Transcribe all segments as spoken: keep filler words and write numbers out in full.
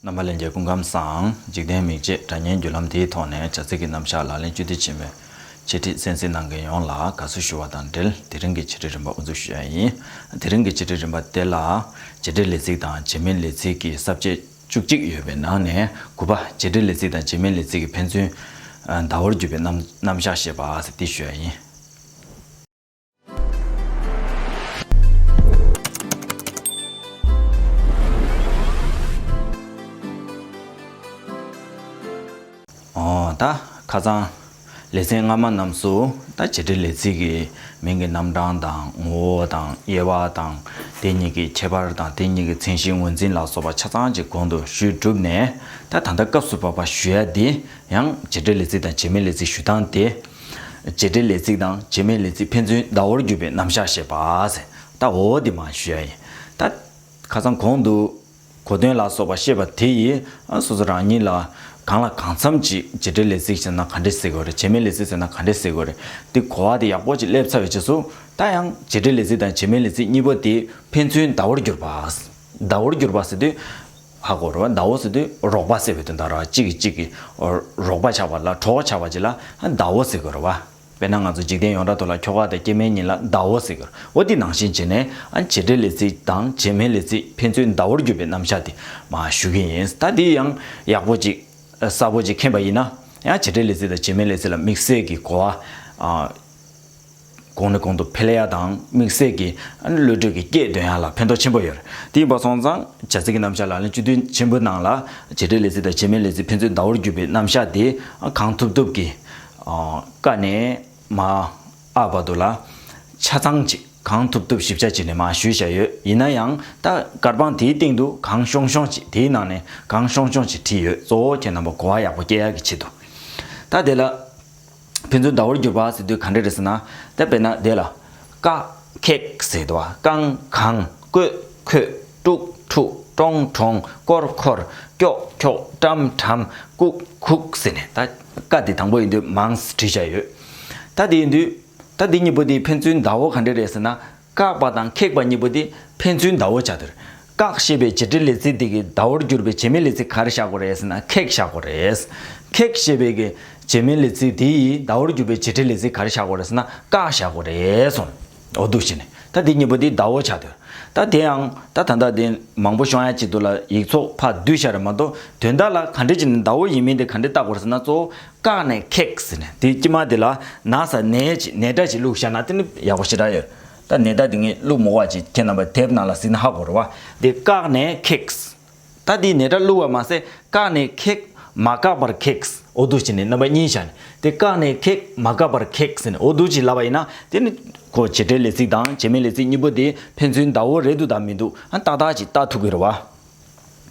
རྣམ་པ་ལྷན་རྒྱས་སྐུ་ཁམས་བཟང་། འཇིག་རྟེན་མིག་འབྱེད་སྒྲ་སྙན་བརྒྱུད་ལམ་འདིའི་ཐོག་ནས་བྱ་ཚིག་གི་རྣམ་གཞག་ལག་ལེན་བཅུད་བསྡུས་ཆེན་མོའི་འཆད་ཁྲིད་གསན་གཟིགས་གནང་མཁན་ཡོངས་ལ་དགའ་བསུ་ཞུ་བ་དང་འབྲེལ། དེ་རིང་གི་འཆད་ཁྲིད་རིམ་པ་དབུ་འཛུགས་ཞུ་ཡ་ཡིན། དེ་རིང་གི་འཆད་ཁྲིད་རིམ་པ་དེ་ལ་བྱེད་འབྲེལ་ལས་ཚིག་དང་བྱེད་མེད་ལས་ཚིག་གི་ས་བཅད་བཅུ་གཅིག་ཡོད་པའི་ནང་ནས་དགུ་པ། བྱེད་འབྲེལ་ལས་ཚིག་དང་བྱེད་མེད་ལས་ཚིག་གི་ཕན་ཚུན་ཟླ་བོར་གྱུར་པའི་རྣམ་རྣམ་གཞག་བཤད་པ་ཟེར་འདི་ཞུ་ཡ་ཡིན། ཨོ་ད་ཁ་སང་ལེ་ཚན་སྔ་མ་རྣམས་སུ་ད་བྱེད་འབྲེལ་ལས་ཚིག་གི་མིང་གི་རྣམ་གྲངས་དང་ངོ་བོ་དང་དབྱེ་བ་དང་དེ་གཉིས་ཀྱི་ཁྱད་པར་དང་དེ་གཉིས་ཀྱི་མཚན་གཞིའི་ངོས་འཛིན་ལ་སོགས་པ་ཆ་ཚང་ཅིག་གོང་དུ་ཞུས་གྲུབ་ནས། ད་ད་ལྟ་སྐབས་སུ་བབ་པ་ཞུ་ཡ་འདི་ཡང་བྱེད་འབྲེལ་ལས་ཚིག་དང་བྱེད་མེད་ལས་ཚིག་ཞུ་སྟངས་དེ། བྱེད་འབྲེལ་ལས་ཚིག་དང་བྱེད་མེད་ལས་ཚིག་ཕན་ཚུན་ཟླ་བོར་གྱུར་པའི་རྣམ་གཞག་བཤད་པ་ཟེར། ད་འོ་འདི་མ་ཞུ་ཡ་ཡིན། ད་ཁ་སང་གོང་དུ་གོ་དོན་ལ་སོགས་པ་བཤད་པ་དེ་ཡིས་ཨ་སོ་སོ་རང་ཉིད་ལ་གང་ལ་གང་འཚམ་ཅིག་བྱེད་འབྲེལ་ལས་ཚིག་ཟེར་ན་ག་འདྲས་ཟེར་དགོས་རེད། བྱེད་མེད་ལས་ཚིག་ཟེར་ན་ག་འདྲས་ཟེར་དགོས་རེད། འདི་གོ་བ་དེ་ཡག་པོ་ཅིག་སླེབས་ཚར་བའི་རྗེས་སུ་ད་ཡང་བྱེད་འབྲེལ་ལས་ཚིག་དང་བྱེད་མེད་ལས་ཚིག་གཉིས་པོ་དེ་ཕན་ཚུན་ཟླ་བོར་གྱུར་པ། ཟླ་བོར་གྱུར་པ་ཟེར་དུས། ཧ་གོ་རེད་བ། ཟླ་བོ་ཟེར་དུས་རོགས་པ་ཟེར་བའི་དོན་དག་རེད་བ། གཅིག་གིས་གཅིག་གི་རོགས་པ་ཆགས་པ་ལ་གྲོགས་ཆགས་པ་ཅིག་ལ་ཟླ་བོ་ཟེར་དགོས་རེད་བ། དཔེར་ན་ང་ཚོ་འཇིག་རྟེན་ཡོངས་གྲགས་ཐོག་ལ་ཁྱོ་ག་དང་སྐྱེ་དམན་གཉིས་ལ་ཟླ་བོ་ཟེར་དགོས་རེད། འོ་འདི་ནང་བཞིན་བྱས་ནས་ཨ་བྱེད་འབྲེལ་ལས་ཚིག་དང་བྱེད་མེད་ལས་ཚིག་ཕན་ཚུན་ཟླ་བོར་གྱུར་པའི་རྣམ་གཞག་དེ་མ་ཞུ་གི་ཡིན། ད་འདི་ཡང་ཡག་པོ་ཅིག་གསལ་པོ་ཅིག་མཁྱེན་པ་ཡིན་ན། ཡང་བྱེད་འབྲེལ་ལས་ཚིག་དང་བྱེད་མེད་ལས་ཚིག་ལ་དམིགས་བསལ་གྱི་གོ་བ་ཨ། གོང་ནས་གོང་དུ་འཕེལ་ཡ་དང་དམིགས་བསལ་གྱི་བློ་གྲོས་ཀྱི་སྐྱེད་འདོན་ཡ་ལ་ཕན་ཐོགས་ཆེན་པོ་ཡོད་རེད། དེ་ཡིན་པ་སོང་ཙང་བྱ་ཚིག་གི་རྣམ་གཞག་ལག་ལེན་བཅུད་བསྡུས་ཆེན་པོའི་ནང་ལ་བྱེད་འབྲེལ་ལས་ཚིག་དང་བྱེད་མེད་ལས་ཚིག་ཕན་ཚུན་ཟླ་བོར་གྱུར་པའི་རྣམ་གཞག་དེ་གང་ཐུབ་ཐུབ་ཀྱིས་བཀའ་ནས་མ་ཨ་བར་དུ་ལ་ཆ་ཚང་ཅིག་གང་ཐུབ་ཐུབ་ཞིབ་ཆ་བྱས་ནས་མ་ཞུས་བཞག་ཡོད། ཡིན་ན་ཡང་ད་བཀའ་དབང་དེའི་སྟེང་དུ་གང་ཤོང་ཤོང་ཅིག་དེའི་ནང་ནས་གང་ཤོང་ཤོང་ཅིག་བྲིས་ཡོད། གཙོ་བོ་ཁྱེད་རྣམ་པ་གོ་བ་ཡག་པོ་སྐྱེ་ཡ་གི་ཆེད་དུ། ད་དེ་ལ། ཕན་ཚུན་ཟླ་བོར་གྱུར་པ་ཟེར་དུས་ག་འདྲ་རེད་ཟེར་ན། ད་དཔེར་ན་དེ་ལ། ཀག་ཁེག་ཟེར་འདུག་བ། ཀང་གང་། ཀོད་ཁོད། ཀྲུག་ཁྲུག་ཀྲོང་ཁྲོང་། ཀོར་འཁོར། ཀྱོག་ཁྱོག་ཀྲམ་ཁྲམ། ཀུག་ཁུག་ཟེར་ནས། ད་ཀ་དེ་དང་པོ་ཡིན་དུས་མང་བྲིས་བཞག་ཡོད། ད་དེ་ཡིན་དུས། ད་འདི་གཉིས་པོ་དེ་ཕན་ཚུན་ཟླ་བོ་ག་འདྲ་རེད་ཟེར་ན། བཀག་པ་དང་ཁེགས་པ་གཉིས་པོ་དེ་ཕན་ཚུན་ཟླ་བོ་ཆགས་འདུག་ཀག་ཞེས་པའི་བྱེད་འབྲེལ་ལས་ཚིག་དེ་གི་ཟླ་བོར་གྱུར་པའི་བྱེད་མེད་ལས་ཚིག་ག་རེ་བཞག་དགོས་རེད་ཟེར་ན་ཁེགས་བཞག་དགོས་རེད། ཁེགས་ཞེས་པའི་གི་བྱེད་མེད་ལས་ཚིག་དེ་ཡི་ཟླ་བོར་གྱུར་པའི་བྱེད་འབྲེལ་ལས་ཚིག་ག་རེ་བཞག་དགོས་རེད་ཟེར་ན་བཀག་བཞག་དགོས་རེད་སོང་། འོ་འདུག་བྱས་ནས་ད་དེ་གཉིས་པོ་དེ་ཟླ་བོ་ཆགས་འདུག་ད་དེའང་ད་ད་ལྟ་དེ་མང་པོ་ཤོང་ཡ་ཆེད་དུ་ལ་ཡིག་ཚོགས་ཕར་བསྡུས་བཞག་རེད་མ་གཏོགས། དོན་དག་ལ་ག་འདྲ་བྱས་ནས་ཟླ་བོ་ཡིན་མིན་དེ་ག་འདྲ་བརྟག་དགོས་རེད་ཟེར་ན། གཙོ་བོ་བཀག་ནས་ཁེགས་ཟེར་ནས། དེ་དཀྱིལ་མ་དེ་ལ་ན་ས་ནས་ཅིག་ནས་སྒྲ་ཅིག་བླུགས་བཞག་ན་དེ་ནི་ཡག་པོ་ཞེ་དྲག་ཡོད། ད་ནས་སྒྲ་དེ་ངས་བླུགས་མི་དགོས་པ་ཅིག་ཁྱེད་རྣམ་པ་དེབ་ནང་ལ་གཟིགས་ན་ཧ་གོ་རེད་བ། དེ་བཀག་ནས་ཁེགས། ད་དེ་ནས་སྒྲ་བླུགས་པ་མ་ཟད་བཀག་ནས་ཁེགས། མ་བཀག་པར་ཁེགས། འོ་འདུག་བྱས་ནས་རྣམ་པ་གཉིས་བཞག་ནས། དེ་བཀག་ནས་ཁེགས། མ་བཀག་པར་ཁེགས་ཟེར་ནས་འོ་འདུག་ཅིག་ལབ་པ་ཡིན་ན། དེ་ནི་ཁོ་བྱེད་འབྲེལ་ལས་ཚིག་དང་བྱེད་མེད་ལས་ཚིག་གཉིས་པོ་དེ་ཕན་ཚུན་ཟླ་བོ་རེད་འདུག་དང་མི་འདུག་ཨ་ཏག་ཏག་ཅིག་བལྟ་ཐུབ་ཀྱི་རེད་བ།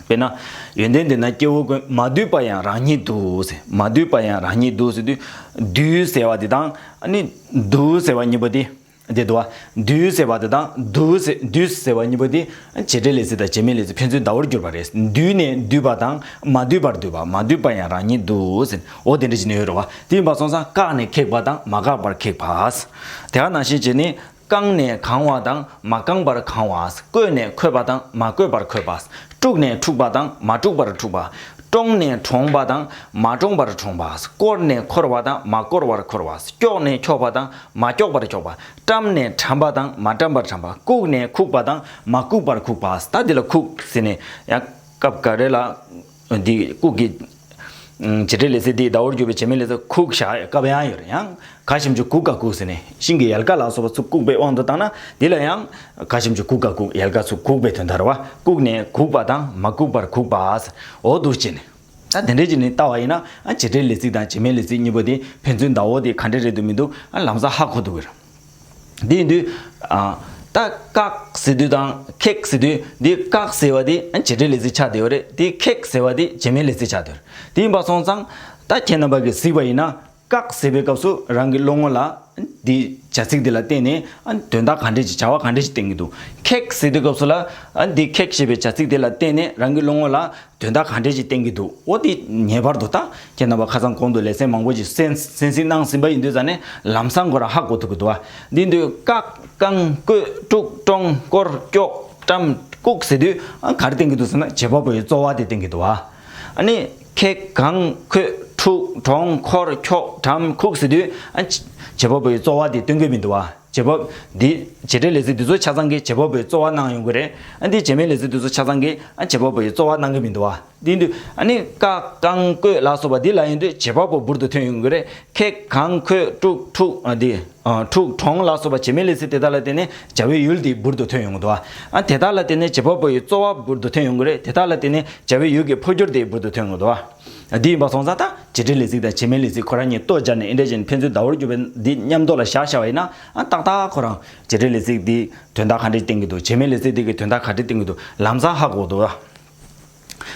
དཔེར་ན། ཡོན་ཏན་ལྡན་ན་སྐྱེ་བོ་ཀུན། མ་འདུས་པ་ཡང་རང་ཉིད་དུ་ཟེར། མ་འདུས་པ་ཡང་རང་ཉིད་དུ་ཟེར་དུས། འདུས་ཟེར་བ་དེ་དང་ཨ་ནི་དུ་ཟེར་བ་གཉིས་པོ་དེ། དེ་འདུ་བ། འདུས་ཟེར་བ་དེ་དང་དུ་ཟེར། འདུས་ཟེར་བ་གཉིས་པོ་དེ་བྱེད་འབྲེལ་ལས་ཚིག་དང་བྱེད་མེད་ལས་ཚིག་ཕན་ཚུན་ཟླ་བོར་གྱུར་པ་རེད། འདུས་ནས་འདུས་པ་དང་མ་འདུས་པར་འདུས་པ། མ་འདུས་པ་ཡང་རང་ཉིད་དུ་ཟེར། འོ་དེ་འདྲ་ཞིག་ནས་ཡོད་རེད་བ། དེ་ཡིན་པ་སོང་ཙང་བཀག་ནས་ཁེགས་པ་དང་མ་བཀག་པར་ཁེགས་པ། དེ་ག་ནང་བཞིན་བྱས་ནས། བཀང་ནས་གང་བ་དང་མ་བཀང་པར་གང་བ། བརྐོས་ནས་འཁོད་པ་དང་མ་བརྐོས་པར་འཁོད་པ། དཀྲུགས་ནས་འཁྲུགས་པ་དང་མ་དཀྲུགས་པར་འཁྲུགས་པ། བཀྲོངས་ནས་བཀྲོངས་པ་དང་མ་བཀྲོངས་པར་བཀྲོངས་པ། བསྐོར་ནས་འཁོར་བ་དང་མ་བསྐོར་བར་འཁོར་བ། སྐྱོགས་ནས་འཁྱོག་པ་དང་མ་སྐྱོགས་པར་འཁྱོག་པ། བཀྲམ་ནས་བཀྲམ་པ་དང་མ་བཀྲམ་པར་བཀྲམ་པ། བཀུག་ནས་བཀུག་པ་དང་མ་བཀུག་པར་བཀུག་པ། ད་འདི་ལ་བཀུག་ཟེར་ནས་ཡང་སྐབས་འགའ་རེ་ལ་འདི་བཀུག་གི་བྱེད་འབྲེལ་ལས་ཚིག་འདི་ཟླ་བོར་གྱུར་པའི་བྱེད་མེད་ལས་ཚིག་ཁུག་བཞག་སྐབས་ཡང་ཡོད་རེད། ཡང་ག་ཞབས་ཀྱུ་གུ་ག་གུག་ཟེར་ནས་ཤིང་གི་ཡལ་ག་ལ་སོགས་པ་ཚུར་བཀུག་པའི་དབང་དུ་བཏང་ན། འདི་ལ་ཡང་ག་ཞབས་ཀྱུ་གུ་ག་གུག་ཡལ་ག་ཚུར་གུག་པའི་དོན་དག་རེད་བ། བཀུག་ནས་གུག་པ་དང་མ་གུག་པར་གུག་པ་ཟེར། འོ་འདུག་བྱས་ནས། ད་དེ་འདྲས་ཀྱི་ནི་ལྟ་བ་ཡིན་ན། ཨ་བྱེད་འབྲེལ་ལས་ཚིག་དང་བྱེད་མེད་ལས་ཚིག་གཉིས་པོ་དེ་ཕན་ཚུན་ཟླ་བོ་དེ་ག་འདྲས་རེད་འདུག་མི་འདུག་ཨ་ལམ་སང་ཧ་གོ་ཐུབ་ཀྱི་རེད། དེ་ཡིན་དུས། ཨ་ད་བཀག་ཟེར་དུས་དང་ཁེགས་ཟེར་དུས། འདི་བཀག་ཟེར་བ་དེ་ཨ་བྱེད་འབྲེལ་ལས་ཚིག་ཆགས་བསྡད་ཡོད་རེད། དེ་ཁེགས་ཟེར་བ་དེ་བྱེད་མེད་ལས་ཚིག་ཆགས་བསྡད་ཡོད་རེད། དེ་ཡིན་པ་སོང་ཙང་ད་ཁྱེད་རྣམ་པ་གིས་གཟིགས་པ་ཡིན་ན། བཀག་ཟེར་བའི་སྐབས་སུ་རང་གི་བློ་ངོ་ལ་འདི་བྱ་ཚིག་འདི་ལ་བརྟེན་ནས་ཨ་དོན་དག་ག་འདྲས་ཅིག་བྱ་བ་ག་འདྲས་ཅིག་བསྟན་གྱི་འདུག་ཁེགས་ཟེར་དུས་སྐབས་སུ་ལ་ཨ་འདི་ཁེགས་ཞེས་པའི་བྱ་ཚིག་འདི་ལ་བརྟེན་ནས་རང་གི་བློ་ངོ་ལ་དོན་དག་ག་འདྲས་ཅིག་བསྟན་གྱི་འདུག་འོ་དེ་ངེས་པར་དུ་ད་ཁྱེད་རྣམ་པ་ཁ་སང་གོང་དུ་ལེ་ཚན་མང་པོ་ཞིག་གསན་གསན་གཟིགས་གནང་ཟིན་པ་ཡིན་དུས་ཙང་ནས་ལམ་སང་ཁོ་རང་ཧ་གོ་ཐུབ་ཀྱི་འདུག་བ། འདི་འདུག་བཀག་བཀང་བརྐོས་དཀྲུགས་བཀྲོངས་བསྐོར་སྐྱོགས་བཀྲམ་ ལྐུགས་ཟེར་དུས་ཨ་ག་རེ་བསྟན་གྱི་འདུག་ཟེར་ན་བྱེད་པ་པོ་ཡི་རྩོལ་བ་དེ་བསྟན་གྱི་འདུག་བ། ཨ་ནི་ཁེགས་གང་འཁོད་འཁྲུགས་གྲོངས་འཁོར་འཁྱོག་གྲམ་ཁུག་ཟེར་དུས་ཨ་བྱེད་པ་པོ་ཡི་རྩོལ་བ་དེ་སྟོན་གྱི་མི་འདུག་བ། བྱེད་པ་འདི་བྱེད་འབྲེལ་ལས་ཚིག་འདི་ཚོ་ཆ་ཚང་གིས་བྱེད་པ་པོའི་རྩོལ་བ་གནང་ཡོང་གི་རེད། ཨ་འདི་བྱེད་མེད་ལས་ཚིག་འདི་ཚོ་ཆ་ཚང་གིས་ཨ་བྱེད་པ་པོ་ཡི་རྩོལ་བ་གནང་གི་མི་འདུག་བ། དེ་ཡིན་དུས་ཨ་ནི་ཀ་རྐང་བཀོད་ལ་སོགས་པ་འདི་ལ་ཡིན་དུས་བྱེད་པ་པོ་འབུར་དུ་ཐོན་ཡོང་གི་རེད། ཁེགས་གང་འཁོད་དཀྲུག་འཁྲུགས་ཨ་འདི་ཨ་འཁྲུགས་གྲོངས་ལ་སོགས་པ་བྱེད་མེད་ལས་ཚིག་དེ་དག་ལ་བརྟེན་ནས་བྱ་བའི་ཡུལ་དེ་འབུར་དུ་ཐོན་ཡོང་གི་འདུག་བ། ཨ་དེ་དག་ལ་བརྟེན་ནས་བྱེད་པ་པོ་ཡི་རྩོལ་བ་འབུར་དུ་ཐོན་ཡོང་གི་རེད། དེ་དག་ལ་བརྟེན་ནས་བྱ་བའི་ཡུལ་གྱི་འཕོ་འགྱུར་དེ་འབུར་དུ་ཐོན་ཡོང་གི་འདུག་བ། འདི་ཡིན་པ་སོང་ཙང་ད་བྱེད་འབྲེལ་ལས་ཚིག་དང་བྱེད་མེད་ལས་ཚིག་ཁོ་རང་གཉིས་ལྟོས་སྦྱར་ནས་ཨེ་འདྲ་བཞིན་ཕན་ཚུན་ཟླ་བོར་གྱུར་པའི་འདི་མཉམ་དུ་ལ་བཞག་བཞག་པ་ཡིན་ན་ཨ་ཏག་ཏག་ཁོ་རང་བྱེད་འབྲེལ་ལས་ཚིག་འདི་དོན་དག་ག་འདྲས་བསྟན་གྱི་འདུག་བྱེད་མེད་ལས་ཚིག་འདི་གི་དོན་དག་ག་འདྲས་བསྟན་གྱི་འདུག་ལམ་སང་ཧ་གོ་འདུག་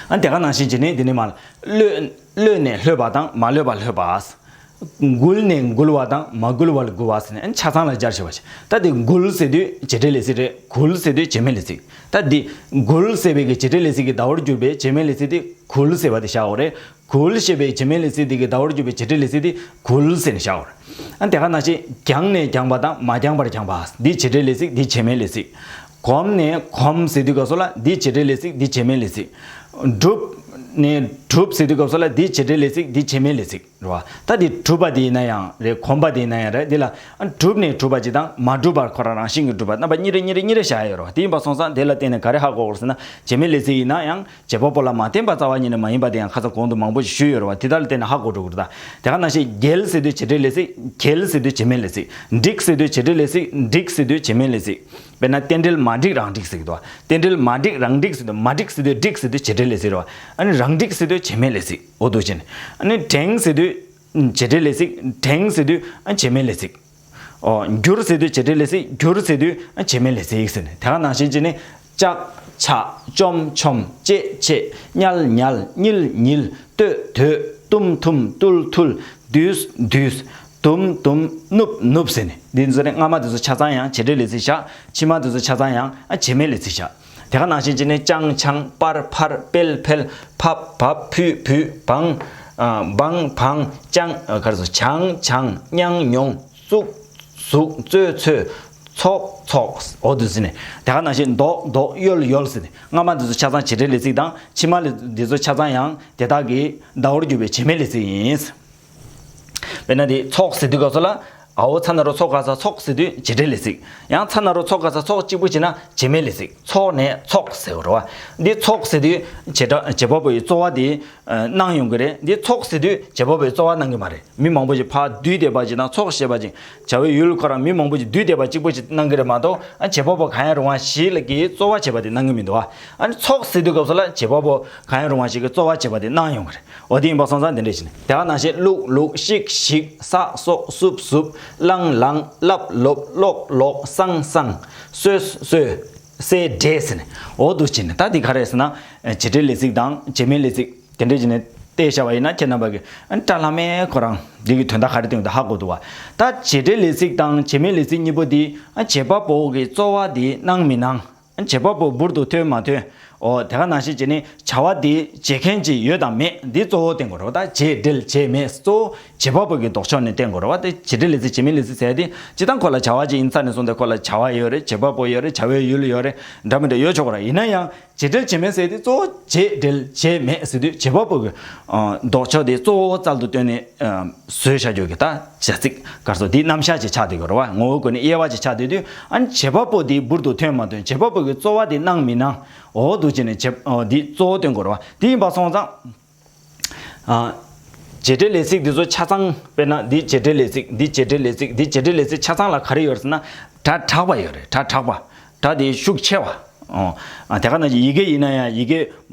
ཨ་དེ་ག་ནང་བཞིན་བྱས་ནས་འདི་ནས་མར་གློད་གློད་ནས་ལྷོད་པ་དང་མ་གློད་པ་ལྷོད་པ། འགུལ་ནས་འགུལ་བ་དང་མ་འགུལ་བ་ལ་འགུལ་བ་ཟེར་ནས་ཆ་ཚང་ལ་སྦྱར་བྱས་པ་ཞིག་ད་དེ་འགུལ་ཟེར་དུས་བྱེད་འབྲེལ་ལས་ཚིག་རེད། འགུལ་ཟེར་དུས་བྱེད་མེད་ལས་ཚིག་ད་དེ་འགུལ་ཟེར་བའི་གི་བྱེད་འབྲེལ་ལས་ཚིག་གི་ཟླ་བོར་གྱུར་པའི་བྱེད་མེད་ལས་ཚིག་དེ་འགུལ་ཟེར་བ་དེ་བཞག་དགོས་རེད། འགུལ་ཞེས་པའི་བྱེད་མེད་ལས་ཚིག་དེ་གི་ཟླ་བོར་གྱུར་པའི་བྱེད་འབྲེལ་ལས་ཚིག་དེ་འགུལ་ཟེར་ནས་བཞག་དགོས་རེད། ཨ་དེ་ག་ནང་བཞིན་བརྒྱངས་ནས་བརྒྱངས་པ་དང་མ་བརྒྱངས་པར་བརྒྱངས་པ། འདི་བྱེད་འབྲེལ་ལས་ཚིག་འདི་བྱེད་མེད་ལས་ཚིག་གོམས་ནས་གོམས་ཟེར་དུས་སྐབས་སུ་ལ་འདི་བྱེད་འབྲེལ་ལས་ཚིག་འདི་བྱེད་མེད་ལས་ཚིག་གྲུབ་ནས་གྲུབ་ཟེར་དུས་སྐབས་སུ་ལ་འདི་བྱེད་འབྲེལ་ལས་ཚིག་འདི་བྱེད་མེད་ལས་ཚིག་རེད་བ། ད་འདི་གྲུབ་པ་དེ་ཡིན་ན་ཡང་རེད། གོམས་པ་དེ་ཡིན་ན་ཡང་རེད། འདི་ལ་གྲུབ་ནས་གྲུབ་པ་ཅིག་དང་མ་གྲུབ་པར་ཁོ་རང་རང་བཞིན་གྱིས་གྲུབ་པ་རྣམ་པ་གཉིས་རེ་གཉིས་རེ་གཉིས་རེ་བཞག་ཡོད་རེད་བ། དེ་ཡིན་པ་སོང་ཙང་དེ་ལ་བརྟེན་ནས་ག་རེ་ཧ་གོ་དགོས་ཟེར་ན་བྱེད་མེད་ལས་ཚིག་ཡིན་ན་ཡང་བྱེད་པ་པོ་ལ་མ་བརྟེན་པ་རྩ་བ་ཉིད་ནས་མ་ཡིན་པ་དེ་ཡང་ཁ་སང་གོང་དུ་མང་པོ་ཞིག་ཞུས་ཡོད་རེད་བ། དེ་དག་ལ་བརྟེན་ནས་ཧ་གོ་འགྲོ་གི་རེད། ད་དེ་ག་ནང་བཞིན་འགྱེལ་ཟེར་དུས་བྱེད་འབྲེལ་ལས་ཚིག་འགྱེལ་ཟེར་དུས་བྱེད་མེད་ལས་ཚིག་འགྲིག་ཟེར་དུས་བྱེད་འབྲེལ་ལས་ཚིག་འགྲིག་ཟེར་དུས་བྱེད་མེད་ལས་ཚིག་དཔེར་ན་རྟེན་འབྲེལ་མ་འགྲིག་རང་འགྲིག་ཟེར་གི་འདུག་རྟེན་འབྲེལ་མ་འགྲིག་རང་འགྲིག་ཟེར་དུས་མ་འགྲིག་ཟེར་དུས་འགྲིག་ཟེར་དུས་བྱེད་འབྲེལ་ལས་ཚིག་རེད་བ། ཨ་ནི་རང་འགྲིག་ཟེར་དུས་བྱེད་མེད་ལས་ཚིག་འོ་འདུག་བྱས་ནས་ཨ་ནི་འགྲེང་ཟེར་དུས་བྱེད་འབྲེལ་ལས་ཚིག་འགྲེང་ཟེར་དུས་ཨ་བྱེད་མེད་ལས་ཚིག་འོ་འགྱུར་ཟེར་དུས་བྱེད་འབྲེལ་ལས་ཚིག་འགྱུར་ཟེར་དུས་ཨ་བྱེད་མེད་ལས་ཚིག་ཟེར་ནས་དེ་ག་ནང་བཞིན་བྱས་ནས་ལྕགས་ཆག་ཅོམ་ཆོམ་ཅེ་ཆེ་ཉལ་ཉལ་ཉིལ་ཉིལ་སྟོད་སྟོད་ཏུམ་ཐུམ་ཏུལ་ཐུལ་དུས་དུས་དུམ་དུམ་ནུབ་ནུབ་ཟེར་ནས་འདི་ཚོ་ནི་སྔ་མ་འདི་ཚོ་ཆ་ཚང་ཡང་བྱེད་འབྲེལ་ལས་ཚིག་བཞག་ཕྱི་མ་འདི་ཚོ་ཆ་ཚང་ཡང་ཨ་བྱེད་མེད་ལས་ཚིག་བཞག་དེ་ག་ནང་བཞིན་བྱས་ནས་ཅང་ཆང་པར་ཕར་པེལ་ཕེལ་ཕབ་བབ་ཕུད་བུད་བང་ཨ་བང་བང་ཅང་ཨ་ག་རེ་ཟེར་ཆང་ཆང་མྱང་མྱོང་བཙུགས་བཙུགས་ཚོད་ཚོད་ཚོགས་ཚོགས་འོ་འདུག་ཟེར་ནས་དེ་ག་ནང་བཞིན་མདོག་མདོག་ཡོལ་ཡོལ་ཟེར་ནས་སྔ་མ་འདི་ཚོ་ཆ་ཚང་བྱེད་འབྲེལ་ལས་ཚིག་དང་ཕྱི་མ་ལས་འདི་ཚོ་ཆ་ཚང་ཡང་དེ་དག་གི་ཟླ་བོར་གྱུར་པའི་བྱེད་མེད་ལས་ཚིག་ཡིན། དཔེར་ན་དེ་ཚོགས་ཟེར་དུས་སྐབས་སུ་ལ་ཨའོ་ཚ་ན་རོ་ཚོ་ག་ས་ཚོགས་ཟེར་དུས་བྱེད་འབྲེལ་ལས་ཚིག་ཡང་ཚ་ན་རོ་ཚོ་ག་ས་ཚོགས་གཅིག་པུ་བྱས་ན་བྱེད་མེད་ལས་ཚིག་ཚོགས་ནས་ཚོགས་ཟེར་བ་རེད་བ། འདི་ཚོགས་ཟེར་དུས་བྱེད་སྒྲ་བྱེད་པ་པོ་ཡི་རྩོལ་བ་དེ་གནང་ཡོང་གི་རེད། འདི་ཚོགས་ཟེར་དུས་བྱེད་པ་པོའི་རྩོལ་བ་གནང་གི་མ་རེད། མི་མང་པོ་ཞིག་ཕར་བསྡུས་བསྡད་པ་ཅིག་དང་ཚོགས་ཞེས་པ་ཅིག་བྱ་བའི་ཡུལ་ཁོ་རང་མི་མང་པོ་ཞིག་བསྡུས་བསྡད་པ་གཅིག་པོ་ཞིག་གནང་གི་རེད་མ་གཏོགས་ཨ་བྱེད་པ་པོ་གང་ཡང་རུང་བ་ཞིག་ལ་གིས་རྩོལ་བ་བྱེད་པ་དེ་གནང་གི་མི་འདུག་བ། ཨ་ནི་ཚོགས་ཟེར་དུས་སྐབས་སུ་ལ་བྱེད་པ་པོ་གང་ཡང་རུང་བ་ཞིག་གིས་རྩོལ་བ་བྱེད་པ་དེ་གནང་ཡོང་གི་རེད། འོ་དེ་ཡིན་པ་སོང་ཙང་དེ་འདྲ་ཞིག་ནི་དེ་ག་ནང་བཞིན་བླུག་ལུག་ཤིག་ཤིག་ས་སོག་སུབ་སུབ་ལང་ལང་ལབ་ལོབ་ལོག་ལོག་སང་སང་སོས་སོས་སེ་འདྲེ་ཟེར་ནས་འོ་འདུག་ཅེས་ནས་ད་འདི་ག་རེ་ཟེར་ན་བྱེད་འབྲེལ་ལས་ཚིག་དང་བྱེད་མེད་ལས་ཚིག་དེ་འདྲ་བྱས་ནས་བལྟས་བཞག་པ་ཡིན་ན་ཁྱེད་རྣམ་པ་གིས་ཨ་ནི་ཏྲ་ལྷ་མེ་ཁོ་རང་འདི་གི་དོན་དག་ག་རེ་སྟོན་འདུག་ཧ་གོ་འདུག་བ། ད་བྱེད་འབྲེལ་ལས་ཚིག་དང་བྱེད་མེད་ལས་ཚིག་གཉིས་པོ་འདི་ཨ་བྱེད་པ་པོ་གི་རྩོལ་བ་འདི་གནང་མི་གནང་། བྱེད་པ་པོ་འབུར་དུ་ཐོན་མ་ཐོན། འོ་དེ་ག་ནང་བཞིན་བྱས་ནས་བྱ་བ་འདི་བྱེད་མཁན་ཅིག་ཡོད་དང་མེད་འདི་གཙོ་བོ་བསྟན་དགོས་རེད་བ། ད་བྱེད་འབྲེལ་བྱེད་མེད་གཙོ་བོ་བྱེད་པ་པོ་གི་ལྡོག་ཕྱོགས་ནས་བསྟན་དགོས་རེད་བ། དེ་བྱེད་འབྲེལ་ལས་ཚིག་བྱེད་མེད་ལས་ཚིག་ཟེར་ཏེ་སྤྱིར་བཏང་ཁོ་ལ་བྱ་བ་ཅིག་ཡིན་ཙང་ནས་བཟུང་སྟེ་ཁོ་ལ་བྱ་བ་ཡོད་རེད། བྱེད་པ་པོ་ཡོད་རེད། བྱ་བའི་ཡུལ་ཡོད་རེད། འདྲ་མི་འདྲ་ཡོད་ཆོག་གི་རེད། ཡིན་ན་ཡང་བྱེད་འབྲེལ་བྱེད་མེད་ཟེར་དུས་བྱེད་འབྲེལ་བྱེད་མེད་ཟེར་དུས་བྱེད་པ་པོ་གི་ལྡོག་ཕྱོགས་དེ་གཙོ་བོ་རྩལ་དུ་བཏོན་ནས། བཟོས་བྱ་རྒྱུ་གི་ད་བྱ་ཚིག་ག་རེ་ཟེར་དེའི་རྣམ་གཞག་ཅིག་ཆགས་བསྡད་ཀྱི་རེད་བ། ངོ་བོའི་སྒོ་ནས་དབྱེ་བ་ཅིག་ཆགས་བསྡད་དུས་ཨ་ནི་བྱེད་པ་པོ་དེ་འབུར་དུ་ཐོན་མ་ཐོན། བྱེད་པ་པོ་གི་རྩོལ་བ་དེ་གནང་མི་གནང་འོ་འདུག་ཅེས་ནས་བྱེད་འདི་གཙོ་བོ་སྟོན་དགོས་རེད་བ། དེ་ཡིན་པ་སོང་ཙང་། བྱེད་འབྲེལ་ལས་ཚིག་འདི་ཚོ་ཆ་ཚང་དཔེར་ན་འདི་བྱེད་འབྲེལ་ལས་ཚིག་འདི་བྱེད་འབྲེལ་ལས་ཚིག་འདི་བྱེད་འབྲེལ་ལས་ཚིག་ཆ་ཚང་ལ་ག་རེ་ཡོད་རེད་ཟེར་ན་སྒྲ་དྲག་པ་ཡོད་རེད། སྒྲ་དྲག་པ། སྒྲ་དེ་ཤུགས་ཆེ་བ། ཨོ། ཨ་དེ་ག་ནང་བཞིན་ཡི་གེ་ཡིན་ན་ཡང་ཡི་གེ་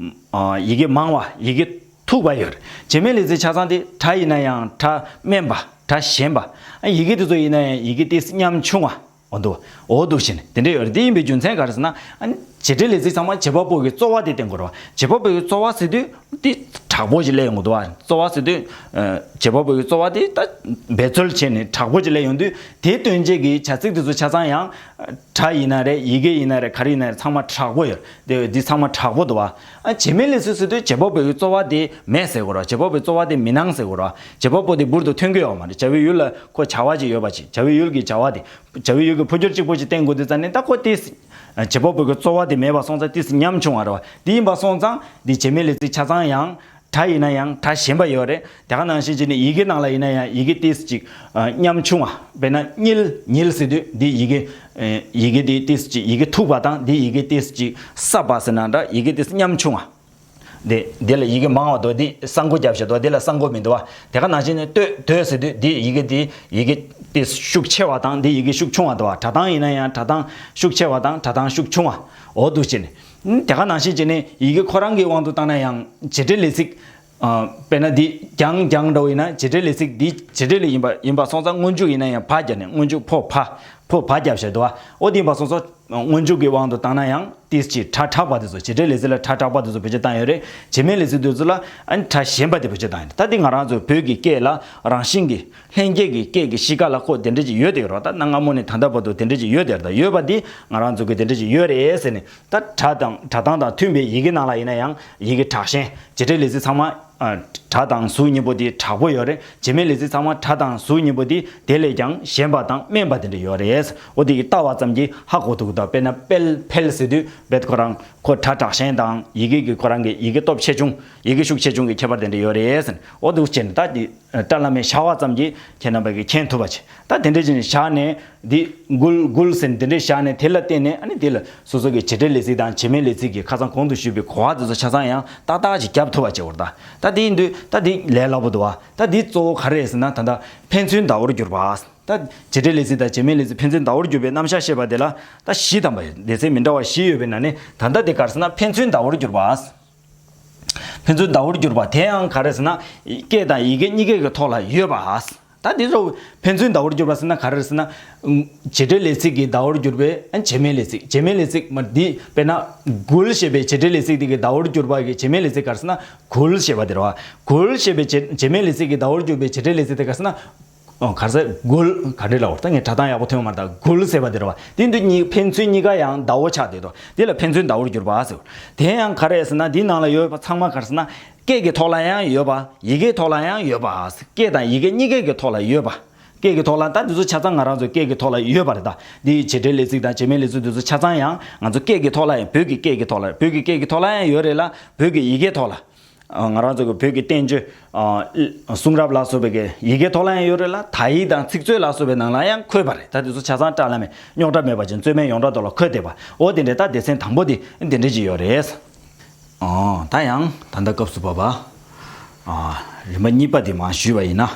ཨ་ཡི་གེ་མང་བ་ཡི་གེ་མཐུག་པ་ཡོད་རེད། བྱེད་མེད་ལས་ཚིག་ཆ་ཚང་དེ་སྒྲ་ཡིན་ན་ཡང་སྒྲ་དམན་པ་སྒྲ་ཞན་པ། ཨ་ཡི་གེ་དེ་ཚོ་ཡིན་ན་ཡང་ཡི་གེ་དེ་ཉམ་ཆུང་བ། འོ་འདུག་འོ་འདུག་བཞིན་དེ་འདྲ་ཡོད་རེད། དེ་ཡིན་པའི་རྒྱུ་མཚན་ག་རེ་ཟེར་ན་ཨ་བྱེད་འབྲེལ་ལས་ཚིག་ཚང་མ་བྱེད་པ་པོ་གི་རྩོལ་བ་དེ་བསྟན་དགོས་རེད་བ། བྱེད་པ་པོ་གི་རྩོལ་བ་ཟེར་དུས་དེ་དྲག་པོ་ཞིག་སླེབས་ཡོང་གི་འདུག་བ། རྩོལ་བ་ཟེར་དུས་ཨ་བྱེད་པ་པོ་གི་རྩོལ་བ་དེ་ད་འབད་རྩོལ་བྱས་ནས་དྲག་པོ་ཞིག་སླེབས་ཡོང་དུས་དེ་སྟོན་བྱེད་ཀྱི་བྱ་ཚིག་དེ་ཚོ་ཆ་ཚང་ཡང་སྒྲ་ཡིན་ན་རེད། ཡི་གེ་ཡིན་ན་རེད། ག་རེ་ཡིན་ན་རེད། ཚང་མ་དྲག་པོ་ཡོད་རེད། དེ་འདི་ཚང་མ་དྲག་པོ་འདུག་བ། ཨ་བྱེད་མེད་ལས་ཚིག་ཟེར་དུས་བྱེད་པ་པོ་གི་རྩོལ་བ་དེ་མེད་ཟེར་དགོས་རེད་བ། བྱེད་པ་པོའི་རྩོལ་བ་དེ་མི་གནང་ཟེར་དགོས་རེད་བ། བྱེད་པ་པོ་དེ་འབུར་དུ་ཐོན་གྱི་ཡོད་མ་རེད། བྱ་བའི་ཡུལ་ལ་ཁོ་བྱ་བ་ཅིག་ཡོད་པ་ཅིག་བྱ་བའི་ཡུལ་གྱི་བྱ་བ་དེ། བྱ་བའི་ཡུལ་གྱི་འཕོ་འགྱུར་གཅིག་པོ་ཅིག་བསྟན་དགོས་དུས་ཙང་ནས་ད་ཁོ་དེ་ བྱེད་པ་པོ་གི་རྩོལ་བ་དེ་མེད་པ་སོང་ཙང་ཏིས་ཉམ་ཆུང་བ་རེད་བ། དེ་ཡིན་པ་སོང་ཙང་འདི་བྱེད་མེད་ལས་ཚིག་ཆ་ཚང་ཡང་སྒྲ་ཡིན་ན་ཡང་སྒྲ་གཞན་པ་ཡོད་རེད། དེ་ག་ནང་བཞིན་བྱས་ནས་ཡི་གེ་ནང་ལ་ཡིན་ན་ཡང་ཡི་གེ་ཏིས་ཅིག་ཉམ་ཆུང་བ། དཔེར་ན་ཉིལ་ཉིལ་ཟེར་དུས་འདི་ཡི་གེ་ཡི་གེ་དེ་ཏིས་ཅིག་ཡི་གེ་མཐུག་པ་དང་འདི་ཡི་གེ་ཏིས་ཅིག་སྲབ་པ་ཟེར་ན་འདྲ། ཡི་གེ་ཏིས་ཉམ་ཆུང་བ། དེ་དེ་ལ་ཡི་གེ་མང་བ་འདུག་དེ་ས་མགོ་རྒྱབ་བཞག་འདུག་དེ་ལ་ས་མགོ་མི་འདུག་བ། དེ་ག་ནང་བཞིན་ནས་ལྟོས་ལྟོས་ཟེར་དུས་དེ་ཡི་གེ་དེ་ཡི་གེ་དེ་ཤུགས་ཆེ་བ་དང་དེ་ཡི་གེ་ཤུགས་ཆུང་བ་འདུག་བ། སྒྲ་གདངས་ཡིན་ན་ཡང་སྒྲ་གདངས་ཤུགས་ཆེ་བ་དང་སྒྲ་གདངས་ཤུགས་ཆུང་བ། འོ་འདུག་བྱས་ནས་དེ་ག་ནང་བཞིན་བྱས་ནས་ཡི་གེ་ཁོ་རང་གི་དབང་དུ་བཏང་ན་ཡང་བྱེད་འབྲེལ་ལས་ཚིག་དཔེར་ན་འདི་རྒྱང་རྒྱང་འདྲ་བོ་ཡིན་ན་བྱེད་འབྲེལ་ལས་ཚིག་འདི་བྱེད་འབྲེལ་ལས་ཡིན་པ་ཡིན་པ་སོང་ཙང་སྔོན་འཇུག་ཡིན་ན་ཡང་བ་རྒྱབ་ནས་སྔོན་འཇུག་ཕོ་བ་ཕོ་བ་རྒྱབ་བཞག་འདུག་བ། འོ་དེ་ཡིན་པ་སོང་ཙང་སྔོན་འཇུག་གི་དབང་དུ་བཏང་ན་ཡང་ཏིས་ཅིག་སྒྲ་དྲག་པ་དེ་ཚོ་བྱེད་འབྲེལ་ལས་ཚིག་ལ་སྒྲ་དྲག་པ་དེ་ཚོ་བེད་སྤྱོད་བཏང་ཡོད་རེད། བྱེད་མེད་ལས་ཚིག་དེ་ཚོ་ལ་ཨ་ནི་སྒྲ་གཞན་པ་དེ་བེད་སྤྱོད་བཏང་ཡོད་རེད། ད་འདི་ང་རང་ཚོ་བོད་ཀྱི་སྐད་ལ་རང་བཞིན་གྱི་ལྷན་སྐྱེས་ཀྱི་སྐད་ཀྱི་གཤིས་ཀ་ལ་ཁོ་དེ་འདྲ་ཅིག་ཡོད་དེ་རོ། ད་གནའ་སྔ་མོ་ནས་ད་ལྟ་བར་དུ་དེ་འདྲ་ཅིག་ཡོད་དེ་རེད། ད་ཡོད་པ་འདི་ང་རང་ཚོ་གི་དེ་འདྲ་ཅིག་ཡོད་རེད་ཟེར་ནས། ད་སྒྲ་དང་སྒྲ་གདངས་དང་མཐུན་པའི་ཡི་གེ་ནང་ལ་ཡིན་ན་ཡང་ཡི་གེ་དྲག་ཞན། བྱེད་འབྲེལ་ལས་ཚིག་ཚང་མ་ཨ་སྒྲ་དང་གཟུགས་གཉིས་པོ་དེ་དྲག་པོ་ཡོད་རེད། བྱེད་མེད་ལས་ཚིག་ཚང་མ་སྒྲ་དང་གཟུགས་གཉིས་པོ་དེ་དེ་ལས་ཀྱང་ཞན་པ་དང་དམན་པ་དེ་འདྲ་ཡོད་རེད། འོ་དེ་གི་ལྟ་བ་ཙམ་གྱིས་ཧ་གོ་ཐུབ་ཀྱི་འདུག་དཔེར་ན་དཔལ་འཕེལ་ཟེར་དུས་རྦད་ཁོ་རང་ཁོ་སྒྲ་དྲག་ཞན་དང་ཡི་གེ་གི་ཁོ་རང་གི་ཡི་གེ་སྟོབས་ཆེ་ཆུང་ཡི་གེ་ཤུགས་ཆེ་ཆུང་གི་ཁྱད་པར་དེ་འདྲ་ཡོད་རེད། འོ་འདུག་བྱས་ནས་ད་དེ་སྒྲ་བླ་མེད་བྱ་བ་ཙམ་གྱིས་ཁྱེད་རྣམ་པ་གིས་མཁྱེན་ཐུབ་པ་བྱེད། ད་དེ་འདྲ་བྱས་ནས་བཞག་ནས། འདི་འགུལ་འགུལ་ཟེར་འདི་འདྲས་བཞག་ནས་དེ་ལ་བརྟེན་ནས་ཨ་ནི་འདི་ལ་སོ་སོ་གི་བྱེད་འབྲེལ་ལས་ཚིག་དང་བྱེད་མེད་ལས་ཚིག་གི་ཁ་སང་གོང་དུ་ཞུས་པའི་གོ་བ་དེ་ཚོ་ཆ་ཚང་ཡང་ཏག་ཏག་ཅིག་རྒྱབ་ཐུབ་པ་བྱེད་དགོས་རེད། ད་ད་དེ་ཡིན་དུས་ད་འདི་ལས་སླ་པོ་འདུག་བ། ད་འདི་གཙོ་བོ་ག་རེ་རེད་ཟེར་ན་ད་ལྟ་ཕན་ཚུན་ཟླ་བོར་གྱུར་པ། ད་བྱེད་འབྲེལ་ལས་ཚིག་དང་བྱེད་མེད་ལས་ཚིག་ཕན་ཚུན་ཟླ་བོར་གྱུར་པའི་རྣམ་གཞག་བཤད་པ་དེ་ལ་ད་བཞི་དང་པོ་སྡེ་ཚན་མི་འདྲ་བ་བཞི་ཡོད་པའི་ནང་ནས་ད་ལྟ་དེ་ག་རེ་ཟེར་ན་ཕན་ཚུན་ཟླ་བོར་གྱུར་པ། ཕན་ཚུན་ཟླ་བོར་གྱུར་པ་དེ་ཡང་ག་རེ་ཟེར་ན། སྐད་དང་ཡི་གེ་གཉིས་ཀའི་གི་ཐོག་ལ་ཡོད་པ། ད་འདི་ཚོ་ཕན་ཚུན་ཟླ་བོར་གྱུར་པ་ཟེར་ན་ག་རེ་ཟེར་ན། བྱེད་འབྲེལ་ལས་ཚིག་གི་ཟླ་བོར་གྱུར་པའི་བྱེད་མེད་ལས་ཚིག་བྱེད་མེད་ལས་ཚིག་མ་འདི་དཔེར་ན། འགུལ་ཞེས་པའི་བྱེད་འབྲེལ་ལས་ཚིག་དེ་གི་ཟླ་བོར་གྱུར་པ་གི་བྱེད་མེད་ལས་ཚིག་ག་རེ་ཟེར་ན་འགུལ་ཞེས་པ་དེ་རེད་བ། འགུལ་ཞེས་པའི་བྱེད་བྱེད་མེད་ལས་ཚིག་གི་ཟླ་བོར་གྱུར་པའི་བྱེད་འབྲེལ་ལས་ཚིག་དེ་ག་རེ་ཟེར་ན། ཨོ་ག་རེ་ཟེར་འགུལ་ག་འདྲ་ལབ་དགོས་རེད། ད་ངས་སྒྲ་གདངས་ཡག་པོ་ཐོན་མ་རེད། ད་འགུལ་ཟེར་བ་དེ་རེད་བ། དེ་འདི་གཉིས་ཕན་ཚུན་གཉིས་ཀ་ཡང་ཟླ་བོ་ཆགས་བསྡད་དོ། དེ་ལ་ཕན་ཚུན་ཟླ་བོར་གྱུར་པ་ཟེར། དེ་ཡང་ག་རེ་ཟེར་ན་འདི་ནང་ལ་ཡོད་པ་ཚང་མ་ག་རེ་ཟེར་ན། སྐད་ཀྱི་ཐོག་ལ་ཡང་ཡོད་པ། ཡི་གེའི་ཐོག་ལ་ཡང་ཡོད་པ། སྐད་དང་ཡི་གེ་གཉིས་ཀའི་གི་ཐོག་ལ་ཡོད་པ། སྐད་ཀྱི་ཐོག་ལ་ད་འདི་ཚོ་ཆ་ཚང་ང་རང་ཚོའི་སྐད་ཀྱི་ཐོག་ལ་ཡོད་པ་རེད། ད་འདི་བྱེད་འབྲེལ་ལས་ཚིག་དང་བྱེད་མེད་ལས་ཚིག་འདི་ཚོ་ཆ་ཚང་ཡང་ང་ཚོ་སྐད་ཀྱི་ཐོག་ལ་ཡང་བོད་ཀྱི་སྐད་ཀྱི་ཐོག་ལ་བོད་ཀྱི་སྐད་ཀྱི་ཐོག་ལ་ཡང་ཡོད་རེད་ལ། བོད་ཀྱི་ཡི་གེའི་ཐོག་ལ། ང་རང་ཚོ་གི་བོད་ཀྱི་བསྟན་བཅོས། གསུང་རབ་ལ་སོགས་པའི་གི་ཡི་གེ་ཐོག་ལ་ཡང་ཡོད་རེད་ལ། དག་ཡིག་དང་ཚིག་མཛོད་ལ་སོགས་པའི་ནང་ལ་ཡང་འཁོད་པ་རེད། ད་དེ་ཚོ་ཆ་ཚང་སྒྲ་བླ་མེད་རྙོག་དྲ་མེད་པ་ཅན་རྩོད་མེད་ཡོངས་གྲགས་ཐོག་ལ་འཁོད་བསྡད་པ། འོ་དེ་འདྲས་ད་སྡེ་ཚན་དང་པོ་དེ་འདི་འདྲས་ཅིག་ཡོད་རེད། ད་ཡང་ད་ལྟ་སྐབས་སུ་བབ་པ། རིམ་པ་གཉིས་པ་དེ་མར་ཞུས་པ་ཡིན་ན།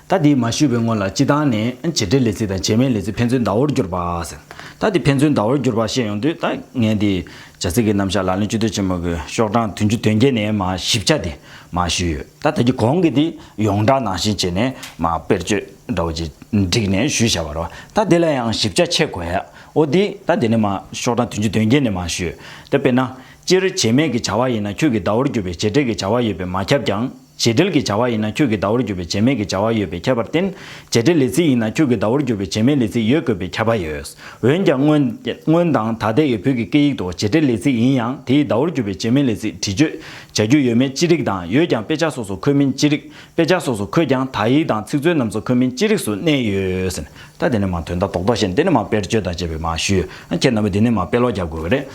ད་དེ་མ་ཞུས་པའི་སྔོན་ལ་སྤྱི་བཏང་ནས་བྱེད་འབྲེལ་ལས་ཚིག་དང་བྱེད་མེད་ལས་ཚིག་ཕན་ཚུན་ཟླ་བོར་གྱུར་པ་ཟེར། ད་དེ་ཕན་ཚུན་ཟླ་བོར་གྱུར་པ་བཤད་ཡོང་དུས་ད་ངས་དེ་བྱ་ཚིག་གི་རྣམ་གཞག་ལག་ལེན་སྤྱི་འདོམས་ཆེན་མོ་གི་ཤོག་གྲངས་བདུན་ཅུ་དོན་བརྒྱད་ནས་མར་ཞིབ་ཆ་དེ་མར་ཞུས་ཡོད། ད་ད་གི་གོང་གི་དེ་ཡོངས་གྲགས་ནང་བཞིན་བྱས་ནས་མར་དཔེར་བརྗོད་འདྲ་བོ་ཅིག་བསྒྲིགས་ནས་ཞུས་བཞག་པ་རེད། ད་དེ་ལ་ཡང་ཞིབ་ཆ་ཆེ་དགོས་ཡ། འོ་དེ་ད་དེ་ནས་མར་ཤོག་གྲངས་བདུན་ཅུ་དོན་བརྒྱད་ནས་མར་ཞུས་ཡོད། ད་དཔེར་ན། སྤྱིར་བྱེད་མེད་ཀྱི་བྱ་བ་ཡིན་ན་ཁྱོད་ཀྱི་ཟླ་བོར་གྱུར་པའི་བྱེད་འབྲེལ་གྱི་བྱ་བ་ཡོད་པས་མ་ཁྱབ་ཀྱང་། བྱེད་འབྲེལ་གྱི་བྱ་བ་ཡིན་ན་ཁྱོད་ཀྱི་ཟླ་བོར་གྱུར་པའི་བྱེད་མེད་ཀྱི་བྱ་བ་ཡོད་པས་ཁྱབ་པར་བརྟེན། བྱེད་འབྲེལ་ལས་ཚིག་ཡིན་ན་ཁྱོད་ཀྱི་ཟླ་བོར་གྱུར་པའི་བྱེད་མེད་ལས་ཚིག་ཡོད་དགོས་པའི་ཁྱབ་པ་ཡོད། འོན་ཀྱང་སྔོན་སྔོན་དང་ད་ལྟའི་བོད་ཀྱི་སྐད་ཡིག་ཏུ་བྱེད་འབྲེལ་ལས་ཚིག་ཡིན་ཡང་དེའི་ཟླ་བོར་གྱུར་པའི་བྱེད་མེད་ལས་ཚིག་བྲིས་བརྗོད་བྱ་རྒྱུ་ཡོད་མེད་ཅི་རིགས་དང་ཡོད་ཀྱང་དཔེ་ཆ་སོ་སོ་འཁོད་མིན་ཅི་རིགས། དཔེ་ཆ་སོ་སོ་འཁོད་ཀྱང་དག་ཡིག་དང་ཚིག་མཛོད་རྣམས་སུ་འཁོད་མིན་ཅི་རིགས་སུ་གནས་ཡོད་ཟེར། ད་དེ་ནས་མར་དོན་དག་རྡོག་རྡོག་བཤད་དེ་ནས་མར་དཔེར་བརྗོད་དང་བཅས་པའི་མར་ཞུས། ཁྱེད་རྣམ་པ་འདི་ནས་མར་དཔེ་ཀློག་རྒྱག་དགོས་ཀྱི་རེད།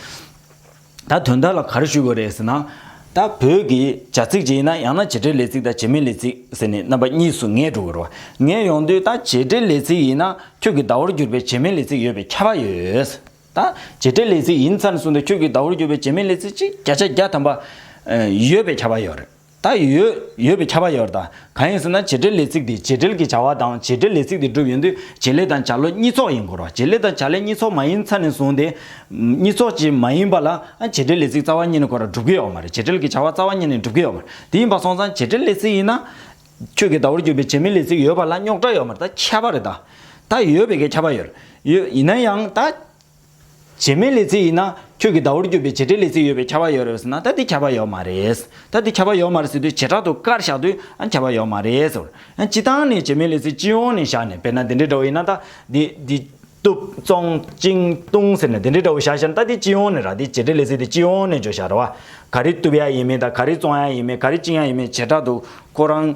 ད་དོན་དག་ལ་ག་རེ་ཞུ་དགོས་རེད་ཟེར་ན། ད་བོད་ཀྱི་བྱ་ཚིག་ཅིག་ཡིན་ན་ཡང་ན་བྱེད་འབྲེལ་ལས་ཚིག་དང་བྱེད་མེད་ལས་ཚིག་ཟེར་ནས་རྣམ་པ་གཉིས་སུ་ངེས་འགྲོ་གི་རེད་བ། ངེས་ཡོང་དུས་ད་བྱེད་འབྲེལ་ལས་ཚིག་ཡིན་ན་ཁྱོད་ཀྱི་ཟླ་བོར་གྱུར་པའི་བྱེད་མེད་ལས་ཚིག་ཡོད་པའི་ཁྱབ་པ་ཡོད། ད་བྱེད་འབྲེལ་ལས་ཚིག་ཡིན་ཚར་ནས་བཟུང་སྟེ་ཁྱོད་ཀྱི་ཟླ་བོར་གྱུར་པའི་བྱེད་མེད་ལས་ཚིག་ཅིག་བརྒྱ་ཆ་བརྒྱ་ཐམ་པ་ཡོད་པའི་ཁྱབ་པ་ཡོད་རེད། ད་ཡོད་ཡོད་པའི་ཁྱབ་པ་ཡོད་རེད། ད་གང་ཡིན་ཟེར་ན་བྱེད་འབྲེལ་ལས་ཚིག་དེ་བྱེད་འབྲེལ་གྱི་བྱ་བ་དང་བྱེད་འབྲེལ་ལས་ཚིག་དེ་གྲུབ་ཡོང་དུས་བྱེད་ལས་དང་བྱ་བློ་གཉིས་ཚོགས་ཡིན་དགོས་རེད། བྱེད་ལས་དང་བྱ་ལས་གཉིས་ཚོགས་མ་ཡིན་ཚར་ནས་བཟུང་སྟེ། གཉིས་ཚོགས་ཅིག་མ་ཡིན་པ་ལ་ཨ་བྱེད་འབྲེལ་ལས་ཚིག་རྩ་བ་ཉིད་ནས་ཁོ་རང་གྲུབ་ཀྱི་ཡོད་མ་རེད། བྱེད་འབྲེལ་གྱི་བྱ་བ་རྩ་བ་ཉིད་ནས་གྲུབ་ཀྱི་ཡོད་མ་རེད། དེ་ཡིན་པ་སོང་ཙང་བྱེད་འབྲེལ་ལས་ཚིག་ཡིན་ན། ཁྱོད་ཀྱི་ཟླ་བོར་གྱུར་པའི་བྱེད་མེད་ལས་ཚིག་ཡོད་པ་ལ་རྙོག་དྲ་ཡོད་མ་རེད། ད་ཁྱབ་པ་རེད། ད་ད་ཡོད་པའི་གི་ཁྱབ་པ་ཡོད་རེད། ཡོད་ཡིན་ན་ཡང་ད། བྱེད་མེད་ལས་ཚིག་ཡིན་ན་ཁྱོད་ཀྱི་ཟླ་བོར་གྱུར་པའི་བྱེད་འབྲེལ་ལས་ཚིག་ཡོད་པའི་ཁྱབ་པ་ཡོད་རེད་ཟེར་ན་ད་འདི་ཁྱབ་པ་ཡོད་མ་རེད། ད་འདི་ཁྱབ་པ་ཡོད་མ་རེད་ཟེར་དུས་བྱེ་བྲག་ཏུ་བཀར་བཞག་དུས་ཨ་ཁྱབ་པ་ཡོད་མ་རེད་ཟེར། ཨ་སྤྱི་བཏང་ནས་བྱེད་མེད་ལས་ཚིག་སྤྱི་ཡོངས་ནས་བཞག་ནས་དཔེར་ན་འདི་འདྲའི་འདྲ་བོ་ཡིན་ན་ད་འདི་འདི་ གཏུབ་བཙོང་བཅིང་བཏུང་ཟེར་ནས་དེ་འདྲའི་འདྲ་བོ་བཞག་བཞག་ན། ད་དེ་སྤྱི་ཡོངས་ནས་ར། དེ་བྱེད་འབྲེལ་ལས་ཚིག་དེ་སྤྱི་ཡོངས་ནས་བརྗོད་བཞག་ར་བ། ག་རེ་གཏུབ་ཡ་ཡིན་མིན་དང་། ག་རེ་བཙོང་ཡ་ཡིན་མིན། ག་རེ་བཅིང་ཡ་ཡིན་མིན། བྱེ་བྲག་ཏུ་ཁོ་རང་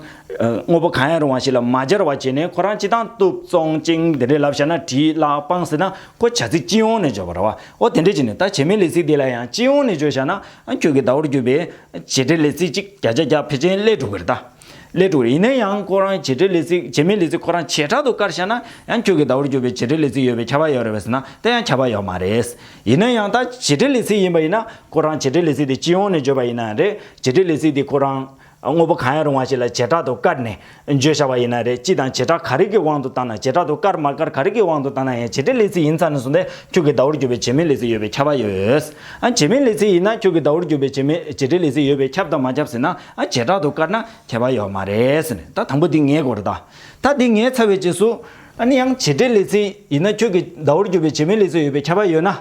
དངོས་པོ་གང་ཡང་རུང་བ་ཞིག་ལ་མ་སྦྱར་བ་བྱས་ནས། ཁོ་རང་སྤྱིར་བཏང་གཏུབ་བཙོང་བཅིང་དེ་འདྲའི་ལབ་བཞག་ན། བྲིས་བརླག་སྤངས་ཟེར་ན་ཁོ་བྱ་ཚིག་སྤྱི་ཡོངས་ནས་བརྗོད་པ་ར་བ། ཨོ་དེ་འདྲ་བྱས་ནས་ད་བྱེད་མེད་ལས་ཚིག་དེ་ལ་ཡང་སྤྱི་ཡོངས་ནས་བརྗོད་བཞག་ན། ཨ་ཁྱོད་ཀྱིས་ཟླ་བོར་གྱུར་པའི་བྱེད་འབྲེལ་ལས་ཚིག་ཅིག་བརྒྱ་ཆ་བརྒྱ་ཕལ་ཆེར་སླེབས་འགྲོ་གི་རེད་ད། སླེབས་འགྲོ་གི་རེད། ཡིན་ན་ཡང་ཁོ་རང་བྱེད་འབྲེལ་ལས་ཚིག་བྱེད་མེད་ལས་ཚིག་ཁོ་རང་བྱེ་བྲག་ཏུ་བཀར་བཞག་ན། ཡང་ཁྱོད་ཀྱིས་ཟླ་བོར་གྱུར་པའི་བྱེད་འབྲེལ་ལས་ཚིག་ཡོད་པའི་ཁྱབ་པ་ཡོད་རེད་པས་ཟེར་ན། དེ་ཡང་ཁྱབ་པ་ཡོད་མ་རེད། ཡིན་ན་ཡང་ད་བྱེད་འབྲེལ་ལས་ཚིག་ཡིན་པ་ཡིན་ན། ཁོ་རང་བྱེད་འབྲེལ་ལས་ཚིག་དེ་སྤྱི་ཡོངས་ནས་བརྗོད་པ་ཡིན་ན་རེད། བྱེད་འབྲེལ་ལས་ཚིག་དེ་ཁོ་རང་དངོས་པོ་གང་ཡང་རུང་བ་ཞིག་ལ་བྱེ་བྲག་ཏུ་བཀར་ནས་བརྗོད་བཞག་པ་ཡིན་ན་རེད། སྤྱི་དང་བྱེ་བྲག་ག་རེ་གི་དབང་དུ་བཏང་ན། བྱེ་བྲག་ཏུ་བཀར་མ་བཀར་ག་རེ་གི་དབང་དུ་བཏང་ན་ཡང་བྱེད་འབྲེལ་ལས་ཚིག་ཡིན་ཚར་ནས་བཟུང་སྟེ་ཁྱོད་ཀྱིས་ཟླ་བོར་གྱུར་པའི་བྱེད་མེད་ལས་ཚིག་ཡོད་པའི་ཁྱབ་པ་ཡོད། ཨ་བྱེད་མེད་ལས་ཚིག་ཡིན་ན་ཁྱོད་ཀྱིས་ཟླ་བོར་གྱུར་པའི་བྱེད་མེད་བྱེད་འབྲེལ་ལས་ཚིག་ཡོད་པའི་ཁྱབ་དང་མ་ཁྱབ་ཟེར་ན། ཨ་བྱེ་བྲག་ཏུ་བཀར་ན་ཁྱབ་པ་ཡོད་མ་རེད་ཟེར་ནས། ད་དང་པོ་འདི་ངེས་དགོས་རེད་ད། ད་འདི་ངེས་ཚར་བའི་རྗེས་སུ། ཨ་ནི་ཡང་བྱེད་འབྲེལ་ལས་ཚིག་ཡིན་ན་ཁྱོད་ཀྱིས་ཟླ་བོར་གྱུར་པའི་བྱེད་མེད་ལས་ཚིག་ཡོད་པའི་ཁྱབ་པ་ཡོད་ན།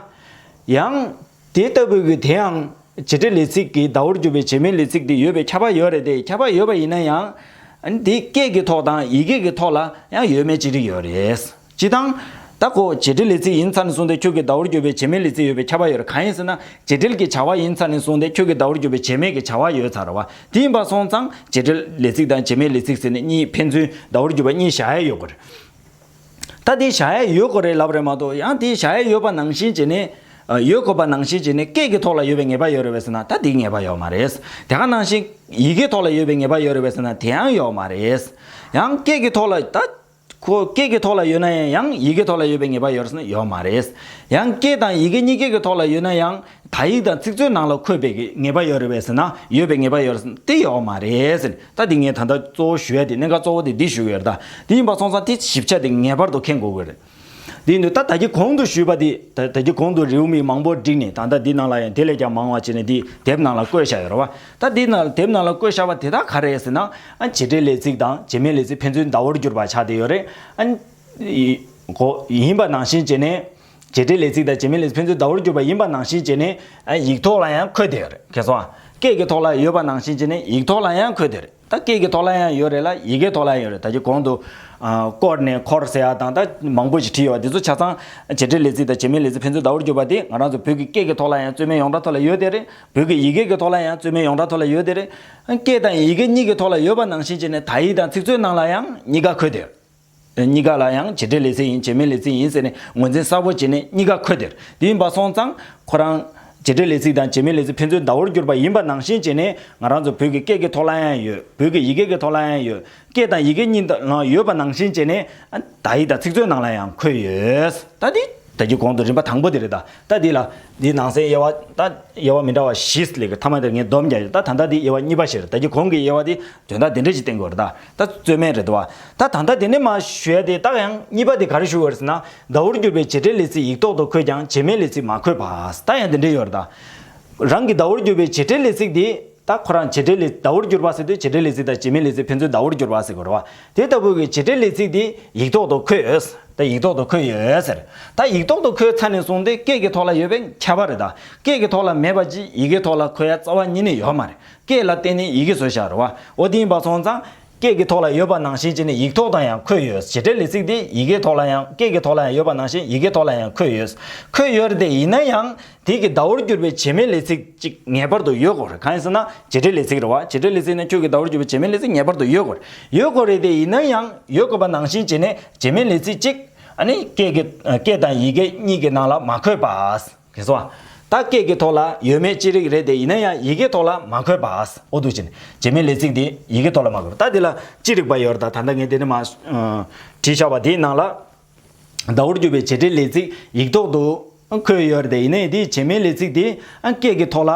ཡང་དེ་ལྟ་བུའི་གི་དེའང་བྱེད་འབྲེལ་ལས་ཚིག་གིས་ཟླ་བོར་གྱུར་པའི་བྱེད་མེད་ལས་ཚིག་དེ་ཡོད་པའི་ཁྱབ་པ་ཡོད་རེད་དེ། ཁྱབ་པ་ཡོད་པ་ཡིན་ན་ཡང་། ཨ་ནི་དེ་སྐད་ཀྱི་ཐོག་དང་ཡི་གེ་གི་ཐོག་ལ་ཡང་ཡོད་མེད་ཅི་རིགས་ཡོད་རེད། སྤྱིར་བཏང་ད་ཁོ་བྱེད་འབྲེལ་ལས་ཚིག་ཡིན་ཚར་ནས་བཟུང་སྟེ་ཁྱོད་ཀྱིས་ཟླ་བོར་གྱུར་པའི་བྱེད་མེད་ལས་ཚིག་ཡོད་པའི་ཁྱབ་པ་ཡོད་རེད། གང་ཡིན་ཟེར་ན། བྱེད་འབྲེལ་གྱི་བྱ་བ་ཡིན་ཚར་ནས་བཟུང་སྟེ་ཁྱོད་ཀྱིས་ཟླ་བོར་གྱུར་པའི་བྱེད་མེད་ཀྱི་བྱ་བ་ཡོད་ཚར་བ། དེ་ཡིན་པ་སོང་ཙང་བྱེད་འབྲེལ་ལས་ཚིག་དང་བྱེད་མེད་ལས་ཚིག་ཟེར་ནས་གཉིས་ཕན་ཚུན་ཟླ་བོར་གྱུར་པ་གཉིས་བཞག་ཡ་ཡོད་དགོས་རེད། ད་དེ་བཞག་ཡ་ཡོད་དགོས་རེད་ལབ་རེད་མ་གཏོགས། ཡང་དེ་བཞག་ཡ་ཡོད་པ་ནང་བཞིན་བྱས་ནས། ཨ་ཡོད་དགོས་པ་ནང་བཞིན་བྱས་ནས་སྐད་ཀྱི་ཐོག་ལ་ཡོད་པའི་ངེས་པ་ཡོད་རེད་པས་ཟེར་ན། ད་དེ་ངེས་པ་ཡོད་མ་རེད། དེ་ག་ནང་བཞིན་ཡི་གེ་ཐོག་ལ་ཡོད་པའི་ངེས་པ་ཡོད་རེད་པས་ཟེར་ན། དེ་ཡང་ཡོད་མ་རེད། ཡང་སྐད་ཀྱི་ཐོག་ལ་ད། ཁོ་སྐད་ཀྱི་ཐོག་ལ་ཡོད་ན་ཡང་ཡང་ཡི་གེ་ཐོག་ལ་ཡོད་པའི་ངེས་པ་ཡོད་རེད་ཟེར་ན་ཡོད་མ་རེད། ཡང་སྐད་དང་ཡི་གེ་གཉིས་ཀའི་གི་ཐོག་ལ་ཡོད་ན་ཡང་དག་ཡིག་དང་ཚིག་མཛོད་ནང་ལ་འཁོད་པའི་གི་ངེས་པ་ཡོད་རེད་པས་ཟེར་ན། ཡོད་པའི་ངེས་པ་ཡོད་རེད་ཟེར་ན་དེ་ཡོད་མ་རེད་ཟེར། ད་འདི་ངས་ད་ལྟ་གཙོ་བོ་ཞུ་ཡ་དེ། གནད་འགག་གཙོ་བོ་དེ་འདི་ཞུ་གི་ཡོད་རེད་ད། དེ་ཡིན་པ་སོང་ཙང་དེ་ཞིབ་ཆ་དེ་ངེས་པར་དུ་མཁྱེན་དགོས་ཀྱི་རེད། དེ་ཡིན་དུས་ད་ད་གི་གོང་དུ་ཞུས་པ་དེ། ད་ད་གི་གོང་དུ་རེའུ་མིག་མང་པོ་བསྒྲིགས་ནས། ད་ལྟ་འདི་ནང་ལ་ཡང་དེ་ལས་ཀྱང་མང་བ་བྱས་ནས་འདི་དེབ་ནང་ལ་བཀོད་བཞག་ཡོད་རེད་བ། ད་འདི་ནང་དེབ་ནང་ལ་བཀོད་བཞག་པ་དེ་དག་ག་རེ་རེད་ཟེར་ན། ཨ་བྱེད་འབྲེལ་ལས་ཚིག་དང་བྱེད་མེད་ལས་ཚིག་ཕན་ཚུན་ཟླ་བོར་གྱུར་པ་ཆགས་བསྡད་ཡོད་རེད། ཨ་ཡི་གོ་ཡིན་པ་ནང་བཞིན་བྱས་ནས། བྱེད་འབྲེལ་ལས་ཚིག་དང་བྱེད་མེད་ལས་ཚིག་ཕན་ཚུན་ཟླ་བོར་གྱུར་པ་ཡིན་པ་ནང་བཞིན་བྱས་ནས། ཨ་ཡིག་ཐོག་ལ་ཡང་འཁོད་བསྡད་ཡོད་རེད། མཁྱེན་སོང་ཨ། སྐད་ཀྱི་ཐོག་ལ་ཡོད་པ་ནང་བཞིན་བྱས་ནས་ཡིག་ཐོག་ལ་ཡང་འཁོད་བསྡད་རེད། ད་སྐད་ཀྱི་ཐོག་ལ་ཡང་ཡོད་རེད་ལ། ཡི་གེ་ཐོག་ལ་ཡང་ཡོད་རེད། ད་ཅི་གོང་དུ་ཨ་བསྐོར་ནས་འཁོར་ཟེར་ཡ་དང་། ད་མང་པོ་ཞིག་བྲིས་ཡོད་པ་དེ་ཚོ་ཆ་ཚང་། བྱེད་འབྲེལ་ལས་ཚིག་དང་བྱེད་མེད་ལས་ཚིག་ཕན་ཚུན་ཟླ་བོར་གྱུར་པ་དེ་ང་རང་ཚོ་བོད་ཀྱི་སྐད་ཀྱི་ཐོག་ལ་ཡང་རྩོད་མེད་ཡོངས་གྲགས་ཐོག་ལ་ཡོད་བསྡད་རེད། བོད་ཀྱི་ཡི་གེ་གི་ཐོག་ལ་ཡང་རྩོད་མེད་ཡོངས་གྲགས་ཐོག་ལ་ཡོད་བསྡད་རེད། སྐད་དང་ཡི་གེ་གཉིས་ཀྱི་ཐོག་ལ་ཡོད་པ་ནང་བཞིན་བྱས་ནས་དག་ཡིག་དང་ཚིག་མཛོད་ནང་ལ་ཡང་གཉིས་ཀ་འཁོད་བསྡད་ཡོད། གཉིས་ཀ་ལ་ཡང་བྱེད་འབྲེལ་ལས་ཚིག་ཡིན། བྱེད་མེད་ལས་ཚིག་ཡིན་ཟེར་ནས་ངོས་འཛིན་གསལ་པོ་བྱས་ནས་གཉིས་ཀ་འཁོད་དེར། དེ་ཡིན་པ་སོང་ཙང་ཁོ་རང་བྱེད་འབྲེལ་ལས་ཚིག་དང་བྱེད་མེད་ལས་ཚིག་ཕན་ཚུན་ཟླ་བོར་གྱུར་པ་ཡིན་པ་ནང་བཞིན་བྱས་ནས། ང་རང་ཚོ་བོད་ཀྱི་སྐད་ཀྱི་ཐོག་ལ་ཡང་ཡོད། བོད་ཀྱི་ཡི་གེ་གི་ཐོག་ལ་ཡང་ཡོད། སྐད་དང་ཡི་གེ་གཉིས་ནང་ཡོད་པ་ནང་བཞིན་བྱས་ནས། ཨ་དག་ཡིག་དང་ཚིག་མཛོད་ནང་ལ་ཡང་འཁོད་ཡོད། ད་དེ་ད་གི་གོང་དུ་རིམ་པ་དང་པོ་དེ་རེད་ད། ད་འདི་ལ་འདི་ནང་གསེས་དབྱེ་བ། ད་དབྱེ་བ་མི་འདྲ་བ་བཞི་ལས་ཀྱི་མཐའ་མ་དེར་ངས་སྡོམ་རྒྱག་ཡོད། ད་ད་ལྟ་འདི་དབྱེ་བ་གཉིས་པ་ཞིག་རེད། ད་གི་གོང་གི་དབྱེ་བ་འདི་དོན་དག་འདི་འདྲ་ཞིག་བསྟན་དགོས་རེད་ད། ད་རྩོད་མེད་རེད་དོ། ད་ད་ལྟ་དེ་ནས་མ་ཞུ་ཡ་དེ། ད་ཡང་གཉིས་པ་དེ་ག་རེ་ཞུ་དགོས་རེད་ཟེར་ན། ཟླ་བོར་གྱུར་པའི་བྱེད་འབྲེལ་ལས་ཚིག་ཡིག་ཐོག་ཏུ་འཁོད་ཀྱང་བྱེད་མེད་ལས་ཚིག་མ་འཁོད་པ། ད་ཡང་དེ་འདྲ་ཡོད་རེད་ད། རང་གི་ཟླ་བོར་གྱུར་པའི་བྱེད་འབྲེལ་ལས་ཚིག་དེ། ད་ཁོ་རང་བྱེད་འབྲེལ་ལས། ཟླ་བོར་གྱུར་པ་ཟེར་དུས་བྱེད་འབྲེལ་ལས་ཚིག་དང་བྱེད་མེད་ལས་ཚིག་ཕན་ཚུན་ཟླ་བོར་གྱུར་པ་ཟེར་དགོས་རེད་བ། དེ་ལྟ་བུ་གི་བྱེད་འབྲེལ་ལས་ཚིག་དེ་ཡིག་ཐོག་ཏུ་འཁོད་ཡོད། ད་ཡིག་ཐོག་ཏུ་འཁོད་ཡོད་ཟེར། ད་ཡིག་ཐོག་ཏུ་འཁོད་ཚར་ནས་བཟུང་སྟེ་སྐད་ཀྱི་ཐོག་ལ་ཡོད་པའི་ཁྱབ་པ་རེད་ད། སྐད་ཀྱི་ཐོག་ལ་མེད་པ་ཅིག་ཡི་གེ་ཐོག་ལ་འཁོད་ཡ་རྩ་བ་ཉིད་ནས་ཡོད་མ་རེད། སྐད་ལ་བརྟེན་ནས་ཡི་གེ་བཟོས་བཞག་རེད་བ། འོ་དེ་ཡིན་པ་སོང་ཙང་སྐད་ཀྱི་ཐོག་ལ་ཡོད་པ་ནང་བཞིན་བྱས་ནས་ཡིག་ཐོག་ཏུ་ཡང་འཁོད་ཡོད། བྱེད་འབྲེལ་ལས་ཚིག་དེ་ཡི་གེ་ཐོག་ལ་ཡང་། སྐད་ཀྱི་ཐོག་ལ་ཡང་ཡོད་པ་ནང་བཞིན་ཡི་གེ་ཐོག་ལ་ཡང་འཁོད་ཡོད། འཁོད་ཡོད་རེད་དེ། ཡིན་ན་ཡང་དེ་གི་ཟླ་བོར་གྱུར་པའི་བྱེད་མེད་ལས་ཚིག་ཅིག་ངེས་པར་དུ་ཡོད་དགོས་རེད། གང་ཡིན་ཟེར་ན་བྱེད་འབྲེལ་ལས་ཚིག་རེད་བ། བྱེད་འབྲེལ་ལས་ཚིག་ནི་ཁྱོད་ཀྱི་ཟླ་བོར་གྱུར་པའི་བྱེད་མེད་ལས་ཚིག་ངེས་པར་དུ་ཡོད་དགོས་རེད། ཡོད་དགོས་རེད་དེ། ཡིན་ན་ཡང་ཡོད་དགོས་པ་ནང་བཞིན་བྱས་ནས་བྱེད་མེད་ལས་ཚིག་ཅིག་ཨ་ནི་སྐད་ཀྱི། སྐད་དང་ཡི་གེ་གཉིས་ཀྱི་ནང་ལ་མ་འཁོད་པ། གལ་སྲིད་ད་སྐད་ཀྱི་ཐོག་ལ་ཡོད་མེད་ཅི་རིགས་རེད་དེ། ཡིན་ན་ཡང་ཡི་གེ་ཐོག་ལ་མ་འཁོད་པ། འོ་འདུག་ཅིང་བྱེད་མེད་ལས་ཚིག་དེ་ཡི་གེ་ཐོག་ལ་མ་འཁོད་པ། ད་དེ་ལ་ཅི་རིགས་པ་ཡོད་རེད། ད་ད་ལྟ་ངས་དེ་ནས་མ་བྲིས་བཞག་པ་དེའི་ནང་ལ། ཟླ་བོར་གྱུར་པའི་བྱེད་འབྲེལ་ལས་ཚིག་ཡིག་ཐོག་ཏུ་འཁོད་ཡོད་རེད་དེ། ཡིན་ནའི་དེ་བྱེད་མེད་ལས་ཚིག་དེ་སྐད་ཀྱི་ཐོག་ལ་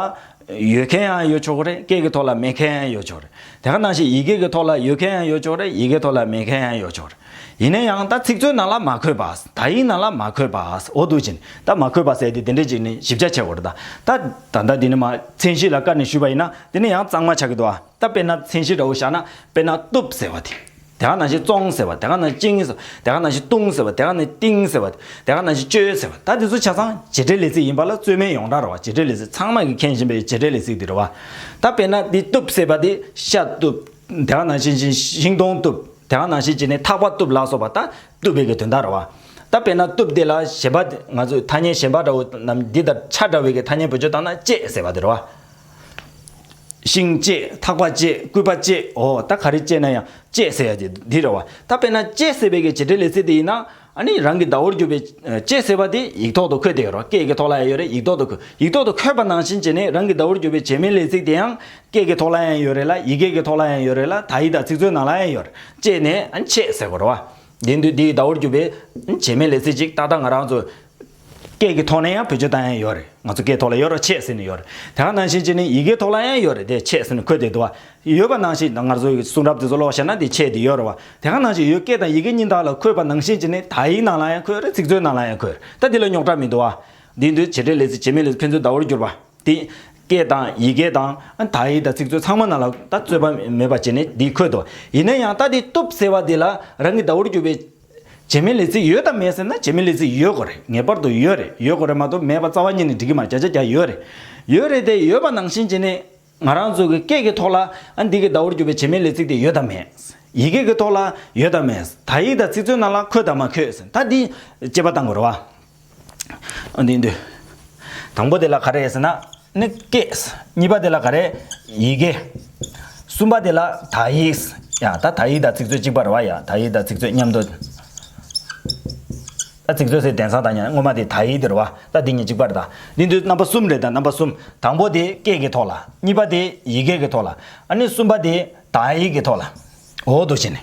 ཡོད་མཁན་ཡང་ཡོད་ཆོག་གི་རེད། སྐད་ཀྱི་ཐོག་ལ་མེད་མཁན་ཡང་ཡོད་ཆོག་གི་རེད། དེ་ག་ནང་བཞིན་ཡི་གེ་གི་ཐོག་ལ་ཡོད་མཁན་ཡང་ཡོད་ཆོག་གི་རེད། ཡི་གེ་ཐོག་ལ་མེད་མཁན་ཡང་ཡོད་ཆོག་གི་རེད། ཡིན་ན་ཡང་ད་ཚིག་མཛོད་ནང་ལ་མ་འཁོད་པ། དག་ཡིག་ནང་ལ་མ་འཁོད་པ། འོ་འདུག་ཅིང་ད་མ་འཁོད་པ་ཟེར་དེ་དེ་འདྲ་ཅིག་ནི་ཞིབ་ཆ་བྱེད་དགོས་རེད་ད། ད་ད་ལྟ་འདི་ནི་མ་མཚན་གཞི་ལ་བཀར་ནས་ཞུས་པ་ཡིན་ན་དེ་ནི་ཡང་གཙང་མ་ཆགས་ཀྱི་འདུག་ཨ། ད་དཔེར་ན་མཚན་གཞི་འདྲ་བོ་བཞག་ན། དཔེར་ན་གཏུབ་ཟེར་བ་དེ། དེ་ག་ནང་བཞིན་བཙོང་ཟེར་བ། དེ་ག་ནང་བཞིན་བཅིང་ཟེར་བ། དེ་ག་ནང་བཞིན་བཏུང་ཟེར་བ། དེ་ག་ནང་བཞིན་བཏིང་ཟེར་བ། དེ་ག་ནང་བཞིན་བཅོས་ཟེར་བ། ད་དེ་ཚོ་ཆ་ཚང་བྱེད་འབྲེལ་ལས་ཚིག་ཡིན་པ་ལ་རྩོད་མེད་ཡོངས་གྲགས་རེད་བ། བྱེད་འབྲེལ་ལས་ཚིག་ཚང་མ་གིས་མཁྱེན་བཞིན་པའི་བྱེད་འབྲེལ་ལས་ཚིག་དེ་རེད་བ། ད་དཔེར་ན་འདི་གཏུབ་ཟེར་བ་དེ་ཤ་གཏུབ། དེ་ག་ནང་བཞིན་ཤིང་སྡོང་གཏུབ། དེ་ག་ནང་བཞིན་བྱས་ནས་ཐག་པ་གཏུབ་ལ་སོགས་པ། ད་གཏུབ་པའི་གི་དོན་དག་རེད་བ། ད་དཔེར་ན་གཏུབ་དེ་ལ་གཞན་པ་ང་ཚོས་ཐ་སྙད་གཞན་པ་འདྲ་བོ་རྣམས་འདི་དང་ཆ་འདྲ་བའི་གི་ཐ་སྙད་བེད་སྤྱོད་བཏང་ན་བཅད་ཟེར་བ་དེ་རེད་བ། ཤིང་བཅད། ཐག་པ་བཅད། སྐུད་པ་བཅད། འོ་ད་ག་རེ་བཅད་ན་ཡང་བཅད་ཟེར་ཡ་དེ་འདི་རེད་བ། ད་དཔེར་ན་བཅད་ཟེར་བའི་གི་བྱེད་འབྲེལ་ལས་ཚིག་དེ་ཡིན་ན་ཨ་ནི་རང་གི་ཟླ་བོར་གྱུར་པའི་ཨ་བཅད་ཟེར་བ་དེ་ཡིག་ཐོག་ཏུ་འཁོད་བསྡད་ཡོད་རེད། སྐད་ཀྱི་ཐོག་ལ་ཡང་ཡོད་རེད། ཡིག་ཐོག་ཏུ་འཁོད། ཡིག་ཐོག་ཏུ་འཁོད་པ་ནང་བཞིན་བྱས་ནས་རང་གི་ཟླ་བོར་གྱུར་པའི་བྱེད་མེད་ལས་ཚིག་དེ་ཡང་སྐད་ཀྱི་ཐོག་ལ་ཡང་ཡོད་རེད་ལ། ཡི་གེ་གི་ཐོག་ལ་ཡང་ཡོད་རེད་ལ། དག་ཡིག་དང་ཚིག་མཛོད་ནང་ལ་ཡང་ཡོད་རེད། བཅད་ནས་ཨ་ནི་ཆད་ཟེར་དགོས་རེད་བ། དེ་དུས་དེའི་ཟླ་བོར་གྱུར་པའི་བྱེད་མེད་ལས་ཚིག་ཅིག་ཏག་ཏག་ང་རང་ཚོ་སྐད་ཀྱི་ཐོག་ནས་ཡང་བེད་སྤྱོད་བཏང་ཡ་ཡོད་རེད། ང་ཚོ་སྐད་ཐོག་ལ་ཡོད་རེད། ཆད་ཟེར་ནས་ཡོད་རེད། དེ་ག་ནང་བཞིན་བྱས་ནས་ཡི་གེ་ཐོག་ལ་ཡང་ཡོད་རེད། དེ་ཆད་ཟེར་ནས་འཁོད་བསྡད་འདུག་བ། ཡོད་པ་ནང་བཞིན་ང་ཚོའི་གསུང་རབ་དེ་ཚོ་ཀློག་བྱས་ན་དེ་ཆད་དེ་ཡོད་རེད་བ། དེ་ག་ནང་བཞིན་ཡོད། སྐད་དང་ཡི་གེ་གཉིས་དག་ལ་འཁོད་པ་ནང་བཞིན་བྱས་ནས་དག་ཡིག་ནང་ལ་ཡང་འཁོད་རེད། ཚིག་མཛོད་ནང་ལ་ཡང་འཁོད་རེད། ད་འདི་ལ་རྙོག་དྲ་མི་འདུག་བ། འདི་འདུག་བྱེད་འབྲེལ་ལས་ཚིག་བྱེད་མེད་ལས་ཚིག་ཕན་ཚུན་ཟླ་བོར་གྱུར་པ། དེ་སྐད་དང་ཡི་གེ་དང་དག་ཡིག་དང་ཚིག་མཛོད་ཚང་མ་ནང་ལ་ད་རྩོད་པ་མེད་པ་བྱས་ནས་འདི་འཁོད་དོ། ཡིན་ན་ཡང་ད་འདི་གཏུབ་ཟེར་བ་འདི་ལ་རང་གི་ཟླ་བོར་གྱུར་པའི་བྱེད་མེད་ལས་ཚིག་ཡོད་དམ་མེད་ཟེར་ན་བྱེད་མེད་ལས་ཚིག་ཡོད་དགོས་རེད། ངེས་པར་དུ་ཡོད་རེད། ཡོད་དགོས་རེད་མ་གཏོགས་མེད་པ་རྩ་བ་ཉིད་ནས་འགྲིག་གི་མ་རེད། བརྒྱ་ཆ་བརྒྱ་ཡོད་རེད། ཡོད་རེད་དེ། ཡོད་པ་ནང་བཞིན་བྱས་ནས་ང་རང་ཚོ་གི་སྐད་ཀྱི་ཐོག་ལ་ཨ་འདི་གི་ཟླ་བོར་གྱུར་པའི་བྱེད་མེད་ལས་ཚིག་དེ་ཡོད་དམ་མེད། ཡི་གེ་གི་ཐོག་ལ་ཡོད་དམ་མེད། དག་ཡིག་དང་ཚིག་མཛོད་ནང་ལ་འཁོད་དམ་མ་འཁོད་ཟེར། ད་འདི་དཔྱད་པ་བཏང་དགོས་རེད་བ། འདི་འདི། དང་པོ་དེ་ལ་ག་རེ་ཟེར་ན་ནི་སྐད། གཉིས་པ་དེ་ལ་ག་རེ། ཡི་གེ། གསུམ་པ་དེ་ལ་དག་ཡིག་ཡ། ད་དག་ཡིག་དང་ཚིག་མཛོད་གཅིག་པ་རེད་བ་ཡ། དག་ཡིག་དང་ཚིག་མཛོད་མཉམ་དུ། ད་ཚིག་མཛོད་ཟེར་དེང་སང་ད་ཉན་སྔོན་མ་དེ་དག་ཡིག་དེ་རེད་བ། ད་འདི་གཉིས་གཅིག་པ་རེད། ད་འདི་འདི་རྣམ་པ་གསུམ་རེད། ད་རྣམ་པ་གསུམ། དང་པོ་དེ་སྐད་ཀྱི་ཐོག་ལ། གཉིས་པ་དེ་ཡི་གེ་གི་ཐོག་ལ། ཨ་ནི་གསུམ་པ་དེ་དག་ཡིག་གི་ཐོག་ལ། འོ་འདུག་བྱས་ནས།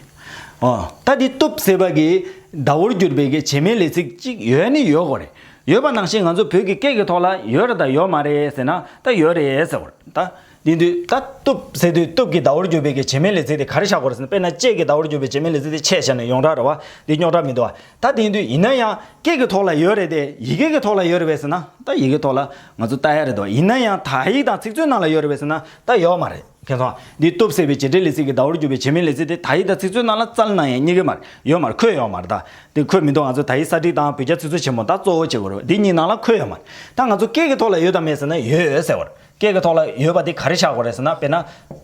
ཨོ། ད་འདི་གཏུབ་ཟེར་བ་གི་ཟླ་བོར་གྱུར་པའི་གི་བྱེད་མེད་ལས་ཚིག་ཅིག་ཡོད་ནི་ཡོད་དགོས་རེད། ཡོད་པ་ནང་བཞིན་ང་ཚོ་བོད་ཀྱི་སྐད་ཀྱི་ཐོག་ལ་ཡོད་རེད་དང་ཡོད་མ་རེད་ཟེར་ན་ད་ཡོད་རེད་ཟེར་བ་རེད། ད་འདི་འདུག་ད་གཏུབ་ཟེར་དུས་གཏུབ་ཀྱི་ཟླ་བོར་གྱུར་པའི་གི་བྱེད་མེད་ལས་ཚིག་དེ་ག་རེ་བཞག་དགོས་རེད་ཟེར་ན། དཔེར་ན་བཅད་ཀྱི་ཟླ་བོར་གྱུར་པའི་བྱེད་མེད་ལས་ཚིག་དེ་ཆད་བཞག་ནས་ཡོངས་གྲགས་རེད་བ། འདི་རྙོག་དྲ་མི་འདུག་བ། ད་དེ་ཡིན་དུས་ཡིན་ན་ཡང་སྐད་ཀྱི་ཐོག་ལ་ཡོད་རེད་དེ། ཡི་གེ་གི་ཐོག་ལ་ཡོད་རེད་པས་ཟེར་ན་ད་ཡི་གེ་ཐོག་ལ་ང་ཚོ་ལྟ་ཡ་རེད་དོ། ཡིན་ན་ཡང་དག་ཡིག་དང་ཚིག་མཛོད་ནང་ལ་ཡོད་རེད་པས་ཟེར་ན་ད་ཡོད་མ་རེད། མཁྱེན་སོང་། འདི་གཏུབ་ཟེར་བའི་བྱེད་འབྲེལ་ལས་ཚིག་གི་ཟླ་བོར་གྱུར་པའི་བྱེད་མེད་ལས་ཚིག་དེ་དག་ཡིག་དང་ཚིག་མཛོད་ནང་ལ་རྩ་ནས་ཡང་རྙེད་ཀྱི་མ་རེད། ཡོད་མ་རེད། འཁོད་ཡོད་མ་རེད། ད་དེ་འཁོད་མི་འདུག་ང་ཚོ་དག་ཡིག་གསར་བསྒྲིགས་དང་བོད་རྒྱ་ཚིག་མཛོད་ཆེན་མོ་ད་གཙོ་བོ་བྱེད་དགོས་རེད། འདི་གཉིས་ནང་ལ་འཁོད་ཡོད་མ་རེད། ད་ང་ཚོ་སྐད་ཀྱི་ཐོག་ལ་ཡོད་དམ་མེད་ཟེར་ན་ཡོད་ཟེར་བ་རེད། སྐད་ཀྱི་ཐོག་ལ་ཡོད་པ་དེ་ག་རེ་བཞག་དགོས་རེད་ཟེར་ན། དཔེར་ན་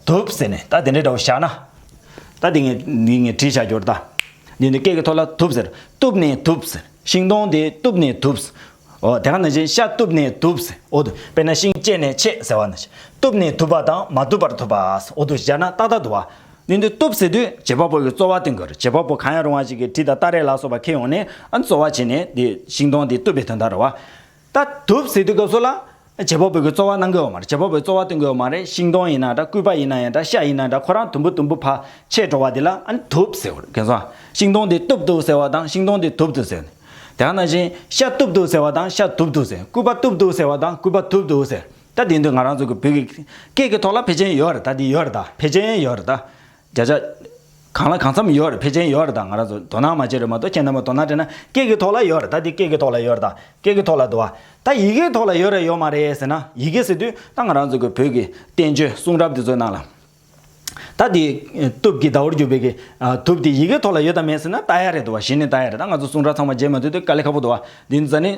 གཏུབ་ཟེར་ནས་ད་དེ་འདྲའི་འདྲ་བོ་བཞག་ན། ད་དེ་ངས་འདི་ངས་བྲིས་བཞག་རྒྱུ་རེད་ད། འདི་ནི་སྐད་ཀྱི་ཐོག་ལ་གཏུབ་ཟེར། གཏུབ་ནས་གཏུབ་ཟེར། ཤིང་སྡོང་དེ་གཏུབ་ནས་གཏུབ་ཟེར། འོ་དེ་ག་ནང་བཞིན་ཤ་གཏུབ་ནས་གཏུབ་ཟེར། འོ་དུ་དཔེར་ན་ཤིང་བཅད་ནས་ཆད་ཟེར་བ་ནང་བཞིན། གཏུབ་ནས་གཏུབ་པ་དང་མ་གཏུབ་པར་གཏུབ་པ། འོ་དུ་བཞག་ན་ཏག་ཏག་འདུག་བ། འདི་འདི་གཏུབ་ཟེར་དུས་བྱེད་པ་པོ་གི་རྩོལ་བ་སྟོན་དགོས་རེད། བྱེད་པ་པོ་གང་ཡང་རུང་བ་ཞིག་གིས་གྲི་དང་སྟ་རེ་ལ་སོགས་པ་འཁྱེར་ཡོང་ནས་ཨ་རྩོལ་བ་བྱས་ནས་འདི་ཤིང་སྡོང་འདི་གཏུབ་པའི་དོན་དག་རེད་བ། ད་གཏུབ་ཟེར་དུས་སྐབས་སུ་ལ། བྱེད་པ་པོ་གི་རྩོལ་བ་གནང་གི་ཡོད་མ་རེད། བྱེད་པ་པོའི་རྩོལ་བ་སྟོན་གི་ཡོད་མ་རེད། ཤིང་སྡོང་ཡིན་ན་འདྲ། སྐུད་པ་ཡིན་ན་ཡང་འདྲ། ཤ་ཡིན་ན་འདྲ། ཁོ་རང་དུམ་བུ་དུམ་བུ་ཕར་ཆད་འགྲོ་བ་དེ་ལ་ཨ་ནི་གཏུབ་ཟེར་བ་རེད། མཁྱེན་སོང་། ཤིང་སྡོང་དེ་གཏུབ་འདུག་ཟེར་བ་དང་ཤིང་སྡོང་དེ་གཏུབ་འདུག་ཟེར་ནས། དེ་ག་ནང་བཞིན་ཤ་གཏུབ་འདུག་ཟེར་བ་དང་ཤ་གཏུབ་འདུག་ཟེར། སྐུད་པ་གཏུབ་འདུག་ཟེར་བ་དང་སྐུད་པ་གཏུབ་འདུག་ཟེར། ད་དེ་འདུག་ང་རང་ཚོ་གི་བོད་ཀྱི་སྐད་ཀྱི་ཐོག་ལ་ཕལ་ཆེར་ཡོད་རེད། ད་དེ་ཡོད་རེད། ད་ཕལ་ཆེར་ཡོད་རེད། ད། བརྒྱ་ཆ་གང་ལ་གང་འཚམ་ཡོད་རེད། ཕལ་ཆེར་ཡོད་རེད། ད་ང་རང་ཚོ་དོ་སྣང་མ་བྱས་རེད་མ་གཏོགས་ཁྱེད་རྣམ་པ་དོ་སྣང་སྤྲད་ན་སྐད་ཀྱི་ཐོག་ལ་ཡོད་རེད། ད་འདི་སྐད་ཀྱི་ཐོག་ལ་ཡོད་རེད། ད་སྐད་ཀྱི་ཐོག་ལ་འདུག་བ། ད་ཡི་གེའི་ཐོག་ལ་ཡོད་རེད་ཡོད་མ་རེད་ཟེར་ན། ཡི་གེ་ཟེར་དུས་ད་ང་རང་ཚོ་གི་བོད་ཀྱི་བསྟན་བཅོས་གསུང་རབ་འདི་ཚོའི་ནང་ལ། ད་འདི་གཏུབ་ཀྱི་ཟླ་བོར་གྱུར་པའི་གི་གཏུབ་འདི་ཡི་གེའི་ཐོག་ལ་ཡོད་དམ་མེད་ཟེར་ན་ལྟ་ཡ་རེད་འདུག་བ། གཞི་ནས་ལྟ་ཡ་རེད། ད་ང་ཚོ་གསུང་རབ་ཚང་མ་མཇལ་མ་ཐུབ་དུས་དཀའ་ལས་ཁག་པོ་འདུག་བ། འདི་ཚོ་ནི་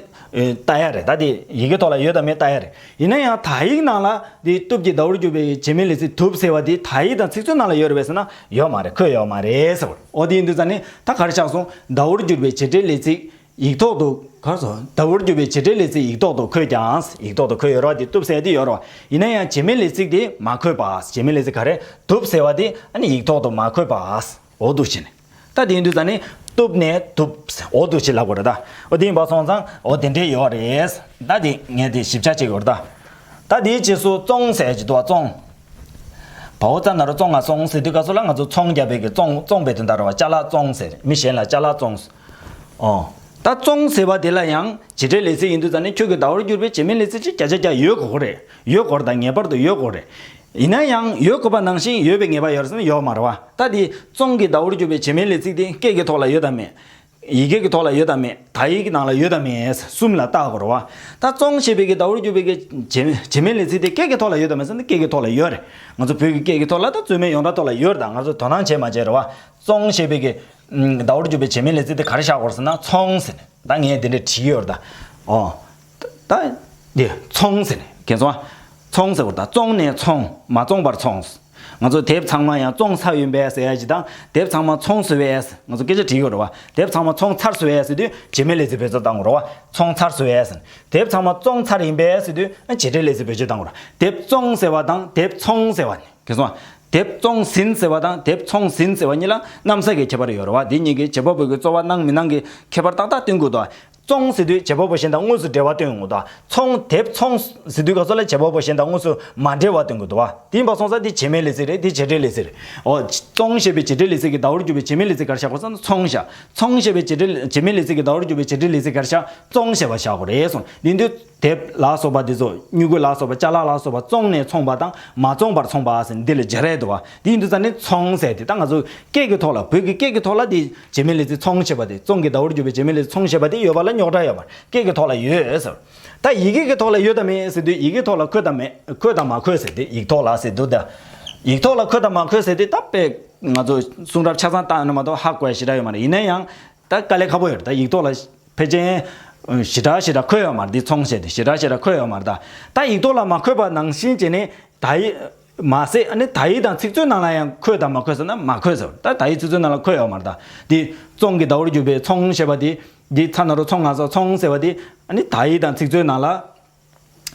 ལྟ་ཡ་རེད། ད་འདི་ཡི་གེའི་ཐོག་ལ་ཡོད་དམ་མེད་ལྟ་ཡ་རེད། ཡིན་ན་ཡང་དག་ཡིག་ནང་ལ། འདི་གཏུབ་ཀྱི་ཟླ་བོར་གྱུར་པའི་བྱེད་མེད་ལས་ཚིག་གཏུབ་ཟེར་བ་འདི་དག་ཡིག་དང་ཚིག་མཛོད་ནང་ལ་ཡོད་རེད་པས་ཟེར་ན་ཡོད་མ་རེད། འཁོད་ཡོད་མ་རེད་ཟེར་བ། འོ་དེ་ཡིན་དུས་ཙང་ནི་ད་ག་རེ་ཆགས་སོང་། ཟླ་བོར་གྱུར་པའི་བྱེད་འབྲེལ་ལས་ཚིག་ཡིག་ཐོག་ཏུ་ག་རེ་ཟེར། ཟླ་བོར་གྱུར་པའི་བྱེད་འབྲེལ་ལས་ཚིག་ཡིག་ཐོག་ཏུ་འཁོད་ཀྱང་། ཡིག་ཐོག་ཏུ་འཁོད་ཡོད་རེད་བ། འདི་གཏུབ་ཟེར་ཡ་དེ་ཡོད་རེད་བ། ཡིན་ན་ཡང་བྱེད་མེད་ལས་ཚིག་དེ་མ་འཁོད་པ། བྱེད་མེད་ལས་ཚིག་ག་རེ། གཏུབ་ཟེར་བ་དེ་ཨ་ནི་ཡིག་ཐོག་ཏུ་མ་འཁོད་པ། འོ་འདུག་བྱས་ནས། ད་དེ་ཡིན་དུས་ཙང་ནི་གཏུབ་ནས་གཏུབ། འོ་འདུག་ཅེས་ལབ་དགོས་རེད་ད། འོ་དེ་ཡིན་པ་སོང་ཙང་འོ་དེ་འདྲས་ཡོད་རེད། ད་དེ་ངས་དེ་ཞིབ་ཆ་བྱེད་དགོས་རེད་ད། ད་དེའི་རྗེས་སུ་བཙོང་ཟེར་གྱི་འདུག་བ། བཙོང་། བའོ་ཙ་ན་རོ་བཙོང་ང་སོང་ཟེར་དུས་སྐབས་སུ་ལ་ང་ཚོ་ཚོང་རྒྱག་པའི་གི་བཙོང་བཙོང་པའི་དོན་དག་རེད་བ། ཅ་ལག་བཙོང་ཟེར། མི་གཞན་ལ་ཅ་ལག་བཙོང་། འོ། ད་བཙོང་ཟེར་བ་དེ་ལ་ཡང་བྱེད་འབྲེལ་ལས་ཚིག་ཡིན་དུས་ཙང་ནི་ཁྱོད་ཀྱི་ཟླ་བོར་གྱུར་པའི་བྱེད་མེད་ལས་ཚིག་ཅིག་བརྒྱ་ཆ་བརྒྱ་ཡོད་དགོས་རེད། ཡོད་དགོས་རེད་ད། ངེས་པར་དུ་ཡོད་དགོས་རེད། ཡིན་ན་ཡང་ཡོད་དགོས་པ་ནང་བཞིན་ཡོད་པའི་ངེས་པ་ཡོད་རེད་ཟེར་ན་ཡོད་མ་རེད་བ། ད་དེ་བཙོང་གི་ཟླ་བོར་གྱུར་པའི་བྱེད་མེད་ལས་ཚིག་དེ་སྐད་ཀྱི་ཐོག་ལ་ཡོད་དམ་མེད། ཡི་གེ་གི་ཐོག་ལ་ཡོད་དམ་མེད། དག་ཡིག་གི་ནང་ལ་ཡོད་དམ་མེད་གསུམ་ལ་བལྟ་དགོས་རེད་བ། ད་བཙོང་ཞེས་པའི་གི་ཟླ་བོར་གྱུར་པའི་གི་བྱེད་བྱེད་མེད་ལས་ཚིག་དེ་སྐད་ཀྱི་ཐོག་ལ་ཡོད་དམ་མེད་ཟེར་ན་སྐད་ཀྱི་ཐོག་ལ་ཡོད་རེད། ང་ཚོ་བོད་ཀྱི་སྐད་ཀྱི་ཐོག་ལ་ད་རྩོད་མེད་ཡོངས་གྲགས་ཐོག་ལ་ཡོད་རེད། ད་ང་ཚོ་དོ་སྣང་བྱེད་མ་བྱེད་རེད་བ། བཙོང་ཞེས་པའི་གི་ཟླ་བོར་གྱུར་པའི་བྱེད་མེད་ལས་ཚིག་དེ་ག་རེ་བཞག་དགོས་རེད་ཟེར་ན་ཚོང་ཟེར་ནས། ད་ངས་དེ་འདྲ་བྲིས་ཀྱི་ཡོད་རེད་ད། ཨོ། ད་འདི་ཚོང་ཟེར་ནས་མཁྱེན་སོང་ཨ། ཚོང་ཟེར་བ་ད་བཙོང་ནས་ཚོང་མ་བཙོང་བར་ཚོང་། ང་ཚོ་དེབ་ཚང་མ་ཡང་བཙོང་ཚར་ཡིན་པས་ཟེར་ཡ་ཅིག་དང་དེབ་ཚང་མ་ཚོང་ཟེར་བས་ཟེར། ང་ཚོ་སྐད་ཆ་དྲིས་ཡོད་རེད་བ། དེབ་ཚང་མ་ཚོང་ཚར་ཟེར་བས་ཟེར་དུས་བྱེད་མེད་ལས་ཚིག་འབད་རྩོལ་བཏང་དགོས་རེད་བ། ཚོང་ཚར་ཟེར་བས་ཟེར། དེབ་ཚང་མ་བཙོང་ཚར་ཡིན་པས་ཟེར་དུས་བྱེད་འབྲེལ་ལས་ཚིག་འབད་རྩོལ་བཏང་དགོས་རེད། དེབ་བཙོང་ཟེར་བ་དང་དེབ་ཚོང་ཟེར་བ་ནི། གལ་སྲིད་དེབ་བཙོང་ཟིན་ཟེར་བ་དང་དེབ་ཚོང་ཟིན་ཟེར་བ་གཉིས་ལ་གནམ་ས་གི་ཁྱད་པར་ཡོད་རེད་བ། འདི་གཉིས་ཀྱི་བྱེད་པ་པོ་གི་རྩོལ་བ་གནང་མི་གནང་གི་ཁྱད་པར་ཏག་ཏག་སྟོན་དགོས་འདུག། བཙོང་ཟེར་དུས་བྱེད་པ་པོ་གཞན་དང་དངོས་སུ་འབྲེལ་བ་སྟོན་དགོས་འདུག། ཚོང་དེབ་ཚོང་ཟེར་དུས་ག་ཚོད་ལ་བྱེད་པ་པོ་གཞན་དང་དངོས་སུ་མ་འབྲེལ་བ་སྟོན་དགོས་འདུག་བ། དེ་ཡིན་པ་སོང་ཙང་འདི་བྱེད་མེད་ལས་ཚིག་རེད། འདི་བྱེད་འབྲེལ་ལས་ཚིག་རེད། ཨོ། བཙོང་ཞེས་པའི་བྱེད་འབྲེལ་ལས་ཚིག་གི་ཟླ་བོར་གྱུར་པའི་བྱེད་མེད་ལས་ཚིག་ག་རེ་བཞག་དགོས་ཟེར་ན་ཚོང་བཞག། ཚོང་ཞེས་པའི་བྱེད་འབྲེལ་བྱེད་མེད་ལས་ཚིག་གི་ཟླ་བོར་གྱུར་པའི་བྱེད་འབྲེལ་ལས་ཚིག་ག་རེ་བཞག། བཙོང་ཞེས་པ་བཞག་དགོས་རེད་གསུངས། འདི་འདི་དེབ་ལ་སོགས་པ་འདི་ཚོ་སྨྱུ་གུ་ལ་སོགས་པ་ཅ་ལག་ལ་སོགས་པ་བཙོངས་ནས་འཚོང་པ་དང་མ་བཙོངས་པར་འཚོང་པ་ཟེར་འདི་ལ་སྦྱར་ཡས་འདུག་བ། འདི་ཡིན་དུས་ཙང་ནས་ཚོང་ཟེར་དེ་ད་ང་ཚོ་སྐད་ཀྱི་ཐོག་ལ་བོད་ཀྱི་སྐད་ཀྱི་ཐོག་ལ་འདི་བྱེད་མེད་ལས་ཚིག་ཚོང་ཞེས་པ་དེ་བཙོང་གི་ཟླ་བོར་གྱུར་པའི་བྱེད་མེད་ལས་ཚིག་ཚོང་ཞེས་པ་དེ་ཡོད་པ་ལ་རྙོག་དྲ་ཡོད་པ་སྐད་ཀྱི་ཐོག་ལ་ཡོད་ཟེར། ད་ཡི་གེ་གི་ཐོག་ལ་ཡོད་དམ་མེད་ཟེར་དུས་ཡི་གེ་ཐོག་ལ་འཁོད་དམ་མེད་འཁོད་དམ་མ་འཁོད་ཟེར་དུས་ཡིག་ཐོག་ལ་ཟེར་དུས་ད་ཡིག་ཐོག་ལ་འཁོད་དམ་མ་འཁོད་ཟེར་དུས་ད་དཔེ་ང་ཚོ་གསུང་རབ་ཆ་ཚང་བཏང་ཡོད་ན་མ་གཏོགས་ཧ་གོ་ཡ་ཞེ་དྲག་ཡོད་མ་རེད། ཡིན་ན་ཡང་ད་དཀའ་ལས་ཁག་པོ་ཡོད་རེད། ད་ཡིག་ཐོག་ལ་ཕལ་ཆེར་ཞེ་དྲག་ཞེ་དྲག་འཁོད་ཡོད་མ་རེད། འདི་ཚོང་ཟེར་དུས་ཞེ་དྲག་ཞེ་དྲག་འཁོད་ཡོད་མ་རེད། ད་ད་ཡིག་ཐོག་ལ་མ་འཁོད་པ་ནང་བཞིན་བྱས་ནས་ད་ཡིག་མ་ཟད་ཨ་ནི་ད་ཡིག་དང་ཚིག་མཛོད་ནང་ལ་ཡང་འཁོད་དམ་མ་འཁོད་ཟེར་ན་མ་འཁོད་ཟེར། ད་ད་ཡིག་ཚིག་མཛོད་ནང་ལ་འཁོད་ཡོད་མ་རེད། ད་འདི་བཙོང་གི་ཟླ་བོར་གྱུར་པའི་ཚོང་ཞེས་པ་འདི་འདི་ཚ་ན་རོ་ཚོང་ང་ཚོ་ཚོང་ཟེར་བ་འདི་ཨ་ནི་ད་ཡིག་དང་ཚིག་མཛོད་ནང་ལ་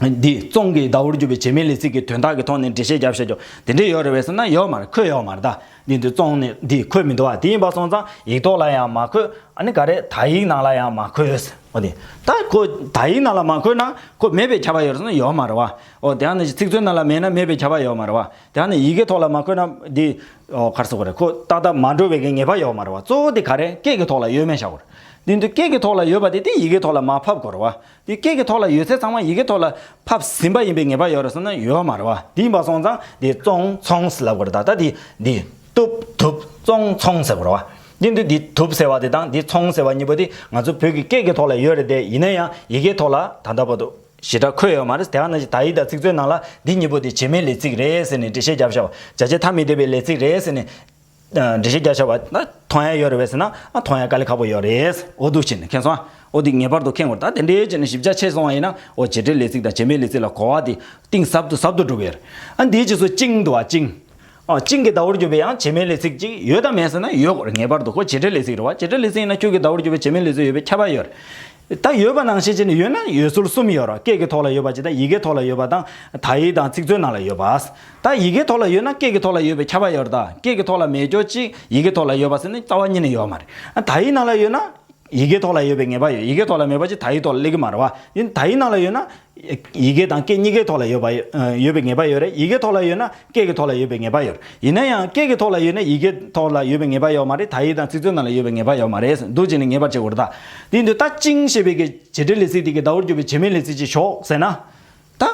འདི་བཙོང་གི་ཟླ་བོར་གྱུར་པའི་བྱེད་མེད་ལས་ཚིག་གི་དོན་དག་གི་ཐོག་ནས་འགྲེལ་བཤད་རྒྱབ་བཞག་རྒྱུ་དེ་འདྲས་ཡོད་རེད་བས་ཟེར་ན་ཡོད་མ་རེད། འཁོད་ཡོད་མ་རེད། ད་འདི་འདི་བཙོང་ནས་འདི་འཁོད་མི་འདུག་བ། དེ་ཡིན་པ་སོང་ཙང་ཡིག་ཐོག་ལ་ཡང་མ་འཁོད། ཨ་ནི་ག་རེ་ད་ཡིག་ནང་ལ་ཡང་མ་འཁོད། འོ་དེ་ད་ཁོ་ད་ཡིག་ནང་ལ་མ་འཁོད་ན་ཁོ་མེད་པའི་ཁྱབ་པ་ཡོད་རེད་ཟེར་ན་ཡོད་མ་རེད་བ། འོ་དེ་ཡང་ནི་ཚིག་མཛོད་ནང་ལ་མེད་ན་མེད་པའི་ཁྱབ་པ་ཡོད་མ་རེད་བ། དེ་ཡང་ནི་ཡི་གེ་ཐོག་ལ་མ་འཁོད་ན་འདི་འོ་ག་རེ་ཟེར་དགོས་རེད། ཁོ་ཏག་ཏག་མ་འགྲོ་བའི་གི་ངེས་པ་ཡོད་མ་རེད་བ། གཙོ་བོ་དེ་ག་རེ་སྐད་ཀྱི་ཐོག་ལ་ཡོད་མེད་བཞག་དགོས་རེད། འདི་འདི་སྐད་ཀྱི་ཐོག་ལ་ཡོད་པ་དེ་དེ་ཡི་གེ་ཐོག་ལ་མར་ཕབ་དགོས་རེད་བ། དེ་སྐད་ཀྱི་ཐོག་ལ་ཡོད་ཚད་ཚང་མ་ཡི་གེ་ཐོག་ལ་ཕབ་ཟིན་པ་ཡིན་པའི་ངེས་པ་ཡོད་རེད་ཟེར་ན་ཡོད་མ་རེད་བ། དེ་ཡིན་པ་སོང་ཙང་དེ་བཙོང་ཚོང་ཟེར་ལབ་དགོས་རེད། ད་ད་དེ་འདི་བཏུབ་ཐུབ་བཙོང་ཚོང་ཟེར་དགོས་རེད་བ། འདི་འདི་འདི་ཐུབ་ཟེར་བ་དེ་དང་འདི་ཚོང་ཟེར་བ་གཉིས་པོ་དེ་ང་ཚོ་བོད་ཀྱི་སྐད་ཀྱི་ཐོག་ལ་ཡོད་རེད་དེ། ཡིན་ན་ཡང་ཡི་གེ་ཐོག་ལ་ད་ལྟ་བར་དུ་ཞེ་དྲག་འཁོད་ཡོད་མ་རེད། དེ་ག་ནང་བཞིན་ད་ཡིག་དང་ཚིག་མཛོད་ནང་ལ་འདི་གཉིས་པོ་དེ་བྱེད་མེད་ལས་ཚིག་རེད་ཟེར་ནས་འགྲེལ་བཤད་རྒྱབ་བཞག་པ། བྱ་བྱེད་ཐ་མི་དད་པའི་ལས་ཚིག་རེད་ཟེར་ནས། འགྲེལ་བཤད་རྒྱབ་བཞག་པ་ན་མཐོང་ཡ་ཡོད་རེད་བས་ཟེར་ན་ཨ་མཐོང་ཡ་དཀའ་ལས་ཁག་པོ་ཡོད་རེད། འོ་འདུག་བྱས་ནས་མཁྱེན་སོང་ཨ། འོ་འདི་ངེས་པར་དུ་མཁྱེན་དགོས་རེད། ད་དེ་འདྲའི་བྱས་ནས་ཞིབ་ཆ་ཆེ་སོང་བ་ཡིན་ན་འོ་བྱེད་འབྲེལ་ལས་ཚིག་དང་བྱེད་མེད་ལས་ཚིག་ལ་གོ་བ་དེ་གཏིང་ཟབ་ཏུ་ཟབ་ཏུ་འགྲོ་གི་ཡོད་རེད། ཨ་འདིའི་རྗེས་སུ་བཅིངས་འདུག་བ། བཅིངས། ཨ་བཅིངས་ཀྱི་ཟླ་བོར་གྱུར་པའི་ཡང་བྱེད་མེད་ལས་ཚིག་ཅིག་ཡོད་དམ་མེད་ཟེར་ན་ཡོད་དགོས་རེད། ངེས་པར་དུ་ཁོ་བྱེད་འབྲེལ་ལས་ཚིག་རེད་བ། བྱེད་འབྲེལ་ལས་ཚིག་ཡིན་ན་ཁྱོད་ཀྱི་ཟླ་བོར་གྱུར་པའི་བྱེད་མེད་ལས་ཚིག་ཡོད་པའི་ཁྱབ་པ་ཡོད་རེད། ད་ཡོད་པ་ནང་བཞིན་བྱས་ནས་ཡོད་ན་ཡོད་ཚུལ་གསུམ་ཡོད་རེད། སྐད་ཀྱི་ཐོག་ལ་ཡོད་པ་ཅིག་དང་ཡི་གེ་ཐོག་ལ་ཡོད་པ་དང་ད་ཡིག་དང་ཚིག་མཛོད་ནང་ལ་ཡོད་པ། ད་ཡི་གེ་ཐོག་ལ་ཡོད་ན་སྐད་ཀྱི་ཐོག་ལ་ཡོད་པའི་ཁྱབ་པ་ཡོད་རེད། ད་སྐད་ཀྱི་ཐོག་ལ་མེད་ཀྱོག་ཅིག་ཡི་གེ་ཐོག་ལ་ཡོད་པ་ཟེར་ན་རྩ་བ་ཉིད་ནས་ཡོད་མ་རེད། ཨ་ད་ཡིག་ནང་ལ་ཡོད་ན་ཡི་གེ་ཐོག་ལ་ཡོད་པའི་ངེས་པ་ཡོད། ཡི་གེ་ཐོག་ལ་མེད་པ་ཅིག་ད་ཡིག་ཐོག་ལ་སླེབས་ཀྱི་མ་རེད་བ། ཡིན་ད་ཡིག་ནང་ལ་ཡོད་ན་ཡི་གེ་དང་སྐད་གཉིས་ཀའི་ཐོག་ལ་ཡོད་པ་ཡོད་ཡོད་པའི་ངེས་པ་ཡོད་རེད། ཡི་གེ་ཐོག་ལ་ཡོད་ན་སྐད་ཀྱི་ཐོག་ལ་ཡོད་པའི་ངེས་པ་ཡོད་རེད། ཡིན་ན་ཡང་སྐད་ཀྱི་ཐོག་ལ་ཡོད་ན་ཡི་གེ་ཐོག་ལ་ཡོད་པའི་ངེས་པ་ཡོད་མ་རེད། ད་ཡིག་དང་ཚིག་མཛོད་ནང་ལ་ཡོད་པའི་ངེས་པ་ཡོད་མ་རེད། འདུག་བྱས་ནས་ངེས་པར་བྱེད་དགོས་རེད། ད་དེ་དུས་ད་བཅིངས་ཞེས་པའི་གི་བྱེད་འབྲེལ་ལས་ཚིག་དེ་གི་ཟླ་བོར་གྱུར་པའི་བྱེད་མེད་ལས་ཚིག་ཅིག་ཞོག་ཟེར་ན། ད་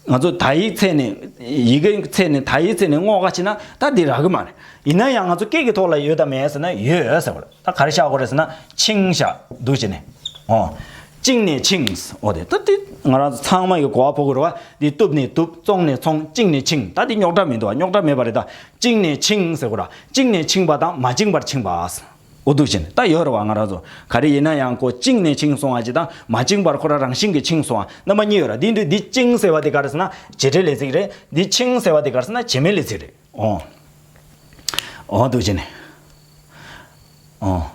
ང་ཚོ་ད་ཡིག་ཚད་ནས་ཡི་གེ་ཚད་ནས་ད་ཡིག་ཚད་ནས་བསྔོག་ག་ཕྱིན་ན་ད་འདི་རག་གི་མ་རེད། ཡིན་ན་ཡང་ང་ཚོ་སྐད་ཀྱི་ཐོག་ལ་ཡོད་དམ་མེད་ཟེར་ན་ཡོད་ཟེར་བ་རེད། ད་ག་རེ་བཞག་དགོས་རེད་ཟེར་ན་ཆིངས་བཞག་འདུག་བྱས་ནས། ཨོ། བཅིངས་ནས་ཆིངས། ཨོ་དེ་ད་དེ་ང་རང་ཚོ་ཚང་མ་གི་གོ་བ་ཕོག་གི་རེད་བ། འདི་བཏུབ་ནས་བཏུབ། བཙོང་ནས་ཚོང་། བཅིངས་ནས་ཆིངས། ད་འདི་རྙོག་དྲ་མི་འདུག་བ། རྙོག་དྲ་མེད་པ་རེད། ད་བཅིངས་ནས་ཆིངས་ཟེར་དགོས་ར། བཅིངས་ནས་ཆིངས་པ་དང་མ་བཅིངས་པར་ཆིངས་པ། འོ་འདུག་བྱས་ནས་ད་ཡོད་རེད་བ། ང་རང་ཚོ་ག་རེ་ཡིན་ན་ཡང་ཁོ་བཅིངས་ནས་ཆིངས་སོང་བ་ཅིག་དང་མ་བཅིངས་པར་ཁོ་རང་རང་བཞིན་གྱིས་ཆིངས་སོང་བ་རྣམ་པ་གཉིས་ཡོད་ར། འདི་འདི་འདི་བཅིངས་ཟེར་བ་དེ་ག་རེ་ཟེར་ན་བྱེད་འབྲེལ་ལས་ཚིག་རེད། འདི་ཆིངས་ཟེར་བ་དེ་ག་རེ་ཟེར་ན་བྱེད་མེད་ལས་ཚིག་རེད། ཨོ། ཨོ་འདུག་བྱས་ནས། ཨོ།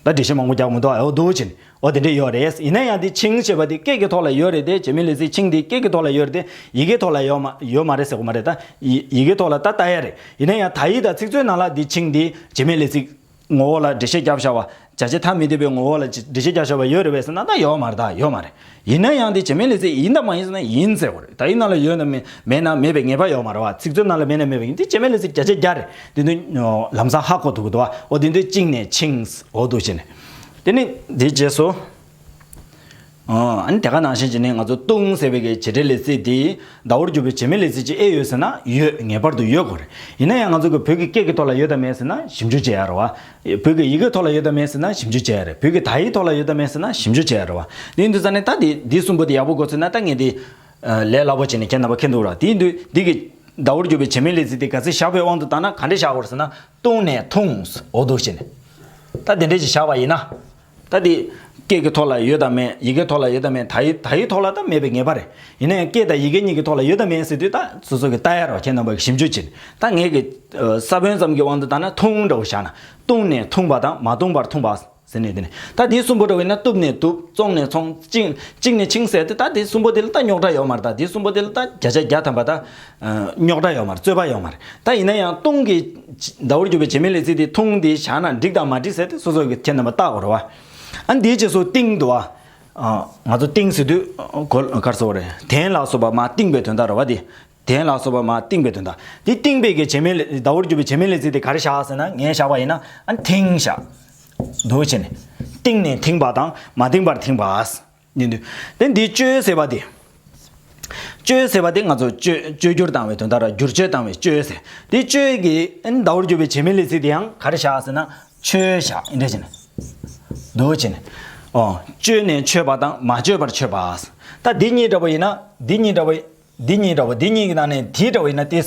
ད་འགྲེལ་བཤད་མང་པོ་རྒྱག་མི་འདུག་ཨོ་འདུག་བྱས་ནས། ཨོ་དེ་འདྲས་ཡོད་རེད། ཡིན་ན་ཡང་འདི་ཆིངས་ཞེས་པ་དེ་སྐད་ཀྱི་ཐོག་ལ་ཡོད་རེད་དེ། བྱེད་མེད་ལས་ཚིག་ཆིངས་དེ་སྐད་ཀྱི་ཐོག་ལ་ཡོད་རེད་དེ། ཡི་གེ་ཐོག་ལ་ཡོད་མ་ཡོད་མ་རེད་ཟེར་གོ་མ་རེད། ད་ཡི་ཡི་གེ་ཐོག་ལ་ད་ལྟ་ཡ་རེད། ཡིན་ན་ཡང་ད་ཡིག་དང་ཚིག་མཛོད་ནང་ལ་འདི་ཆིངས་འདི་བྱེད་མེད་ལས་ཚིག་ངོ་བོ་ལ་འགྲེལ་བཤད་རྒྱབ་བཞག་པ། བྱ་བྱེད་ཐ་མི་དད་པའི་ངོ་བོ་ལ་འགྲེལ་བཤད་རྒྱབ་བཞག་པ་ཡོད་རེད་པས་ཟེར་ན་ད་ཡོད་མ་རེད། ད་ཡོད་མ་རེད། ཡིན་ན་ཡང་འདི་བྱེད་མེད་ལས་ཚིག་ཡིན་དང་མ་ཡིན་ཟེར་ན་ཡིན་ཟེར་དགོས་རེད། ད་ཡིག་ནང་ལ་ཡོད་ན་མེད་མེད་ན་མེད་པའི་ངེས་པ་ཡོད་མ་རེད་བ། ཚིག་མཛོད་ནང་ལ་མེད་ན་མེད་པའི་ཡིན། འདི་བྱེད་མེད་ལས་ཚིག་བརྒྱ་ཆ་བརྒྱ་རེད། འདི་འདི་ལམ་སང་ཧ་གོ་ཐུབ་ཀྱི་འདུག་བ། འོ་འདི་འདི་བཅིངས་ནས་ཆིངས། འོ་འདུག་བྱས་ནས། དེ་ནི་འདིའི་རྗེས་སུ། ཨ་ནི་དེ་ག་ནང་བཞིན་བྱས་ནས་ང་ཚོ་བཏུང་ཟེར་བའི་གི་བྱེད་འབྲེལ་ལས་ཚིག་དེ་ཟླ་བོར་གྱུར་པའི་བྱེད་མེད་ལས་ཚིག་ཅིག་ཨེ་ཡོད་ཟེར་ན་ཡོད། ངེས་པར་དུ་ཡོད་དགོས་རེད། ཡིན་ན་ཡང་ང་ཚོ་གི་བོད་ཀྱི་སྐད་ཀྱི་ཐོག་ལ་ཡོད་དམ་མེད་ཟེར་ན་ཞིབ་འཇུག་བྱེད་ཡ་རེད་བ། བོད་ཀྱི་ཡི་གེ་ཐོག་ལ་ཡོད་དམ་མེད་ཟེར་ན་ཞིབ་འཇུག་བྱེད་ཡ་རེད། བོད་ཀྱི་དག་ཡིག་ཐོག་ལ་ཡོད་དམ་མེད་ཟེར་ན་ཞིབ་འཇུག་བྱེད་ཡ་རེད་བ། དེ་ཡིན་དུས་ཙང་ནས་ད་འདི་འདི་གསུམ་པོ་དེ་ཡག་པོ་གོ་ཚོད་ན་ད་ངས་འདི་ལས་སླ་པོ་བྱས་ནས་ཁྱེད་རྣམ་པ་མཁྱེན་འདུག་ར། དེ་ཡིན་དུས་འདི་གི་ཟླ་བོར་གྱུར་པའི་བྱེད་མེད་ལས་ཚིག་དེ་ག་ཚོད་བཞག་པའི་དབང་དུ་བཏང་ན་ག་འདྲས་བཞག་དགོས་རེད་ཟེར་ན། བཏུང་ནས་འཐུངས། འོ་འདུག་བྱས་ནས། ད་དེ་འདྲས་ཅིག་བཞག་པ་ཡིན་ན། ད་དེ་ སྐད་ཀྱི་ཐོག་ལ་ཡོད་དམ་མེད། ཡི་གེ་ཐོག་ལ་ཡོད་དམ་མེད། དག་ཡིག་དག་ཡིག་ཐོག་ལ་ད་མེད་པའི་ངེས་པ་རེད། ཡིན་ན་ཡང་སྐད་དང་ཡི་གེ་གཉིས་ཀྱི་ཐོག་ལ་ཡོད་དམ་མེད་ཟེར་དུས་ད་སོ་སོ་གིས་ལྟ་ཡ་རོགས། ཁྱེད་རྣམ་པ་གིས་ཞིབ་འཇུག་བྱེད། ད་ངས་ཀྱི་ས་བོན་ཙམ་གྱི་དབང་དུ་བཏང་ན་ཐུང་འདྲ་བོ་བཞག་ན། བཏུང་ནས་ཐུང་བ་དང་མ་བཏུང་བར་ཐུང་བ་ཟེར་ནས། དེ་ནས་ད་དེ་གསུམ་པོ་འདྲ་བོ་ཡིན་ན། བཏུབ་ནས་བཏུབ། བཙོང་ནས་བཙོང་། བཅིངས་བཅིངས་ནས་བཅིངས་ཟེར་དུས་ད་དེ་གསུམ་པོ་དེ་ལ་ད་རྙོག་དྲ་ཡོད་མ་རེད། ད་དེ་གསུམ་པོ་དེ་ལ་ད་བརྒྱ་ཆ་བརྒྱ་ཐམ་པ་ད་རྙོག་དྲ་ཡོད་མ་རེད། རྩོད་པ་ཡོད་མ་རེད། ད་ཡིན་ན་ཡང་བཏུང་གི་ཟླ་བོར་གྱུར་པའི་བྱེད་མེད་ལས་ཚིག་དེ་ཐུང་དེ་བཞག་ན་འགྲིག་དང་མ་འགྲིག་ཟེར་དེ་སོ་སོ་གིས་ཁྱེད་རྣམ་པ་བལྟ་དགོས་རེད་བ། ཨ་འདིའི་རྗེས་སུ་བཏིང་འདུག་བ། ང་ཚོ་བཏིང་ཟེར་དུས་ག་རེ་ཟེར་དགོས་རེད། དན་ལ་སོགས་པ་མ་བཏིང་བའི་དོན་དག་རེད་བ། དེ་དན་ལ་སོགས་པ་མ་བཏིང་བའི་དོན་དག་དེ་བཏིང་བའི་གི་བྱེད་མེད་ལས། ཟླ་བོར་གྱུར་པའི་བྱེད་མེད་ལས་ཚིག་དེ་ག་རེ་བཞག་ཟེར་ན། ངས་བཞག་པ་ཡིན་ན་ཨ་ཐིང་བཞག་འདུག་བྱས་ནས། བཏིང་ནས་ཐིང་བ་དང་མ་བཏིང་བར་ཐིང་བ་ཡིན་དུས། དེ་འདི་གཅོད་ཟེར་བ་དེ། གཅོད་ཟེར་བ་དེ་ང་ཚོ་བཅོས་བཅོས་བསྒྱུར་བཏང་བའི་དོན་དག་ར། བསྒྱུར་བཅོས་བཏང་བའི་གཅོད་ཟེར། དེ་གཅོད་ཀྱི་ཨ་ནི་ཟླ་བོར་གྱུར་པའི་བྱེད་མེད་ལས་ཚིག་དེ་ཡང་ག་རེ་བཞག་ཟེར་ན། ཆོད་བཞག་འདི་འདྲ་བྱས་ནས། འདུག་བྱས་ནས། ཨོ། གཅོད་ནས་ཆོད་པ་དང་མ་གཅོད་པར་ཆོད་པ། ད་འདི་གཉིས་འདྲ་བོ་ཡིན་ན། འདི་གཉིས་འདྲ་བོ། འདི་གཉིས་འདྲ་བོ། འདི་གཉིས་ཀྱི་ནང་ནས་དེ་འདྲ་བོ་ཡིན་ན་དེ་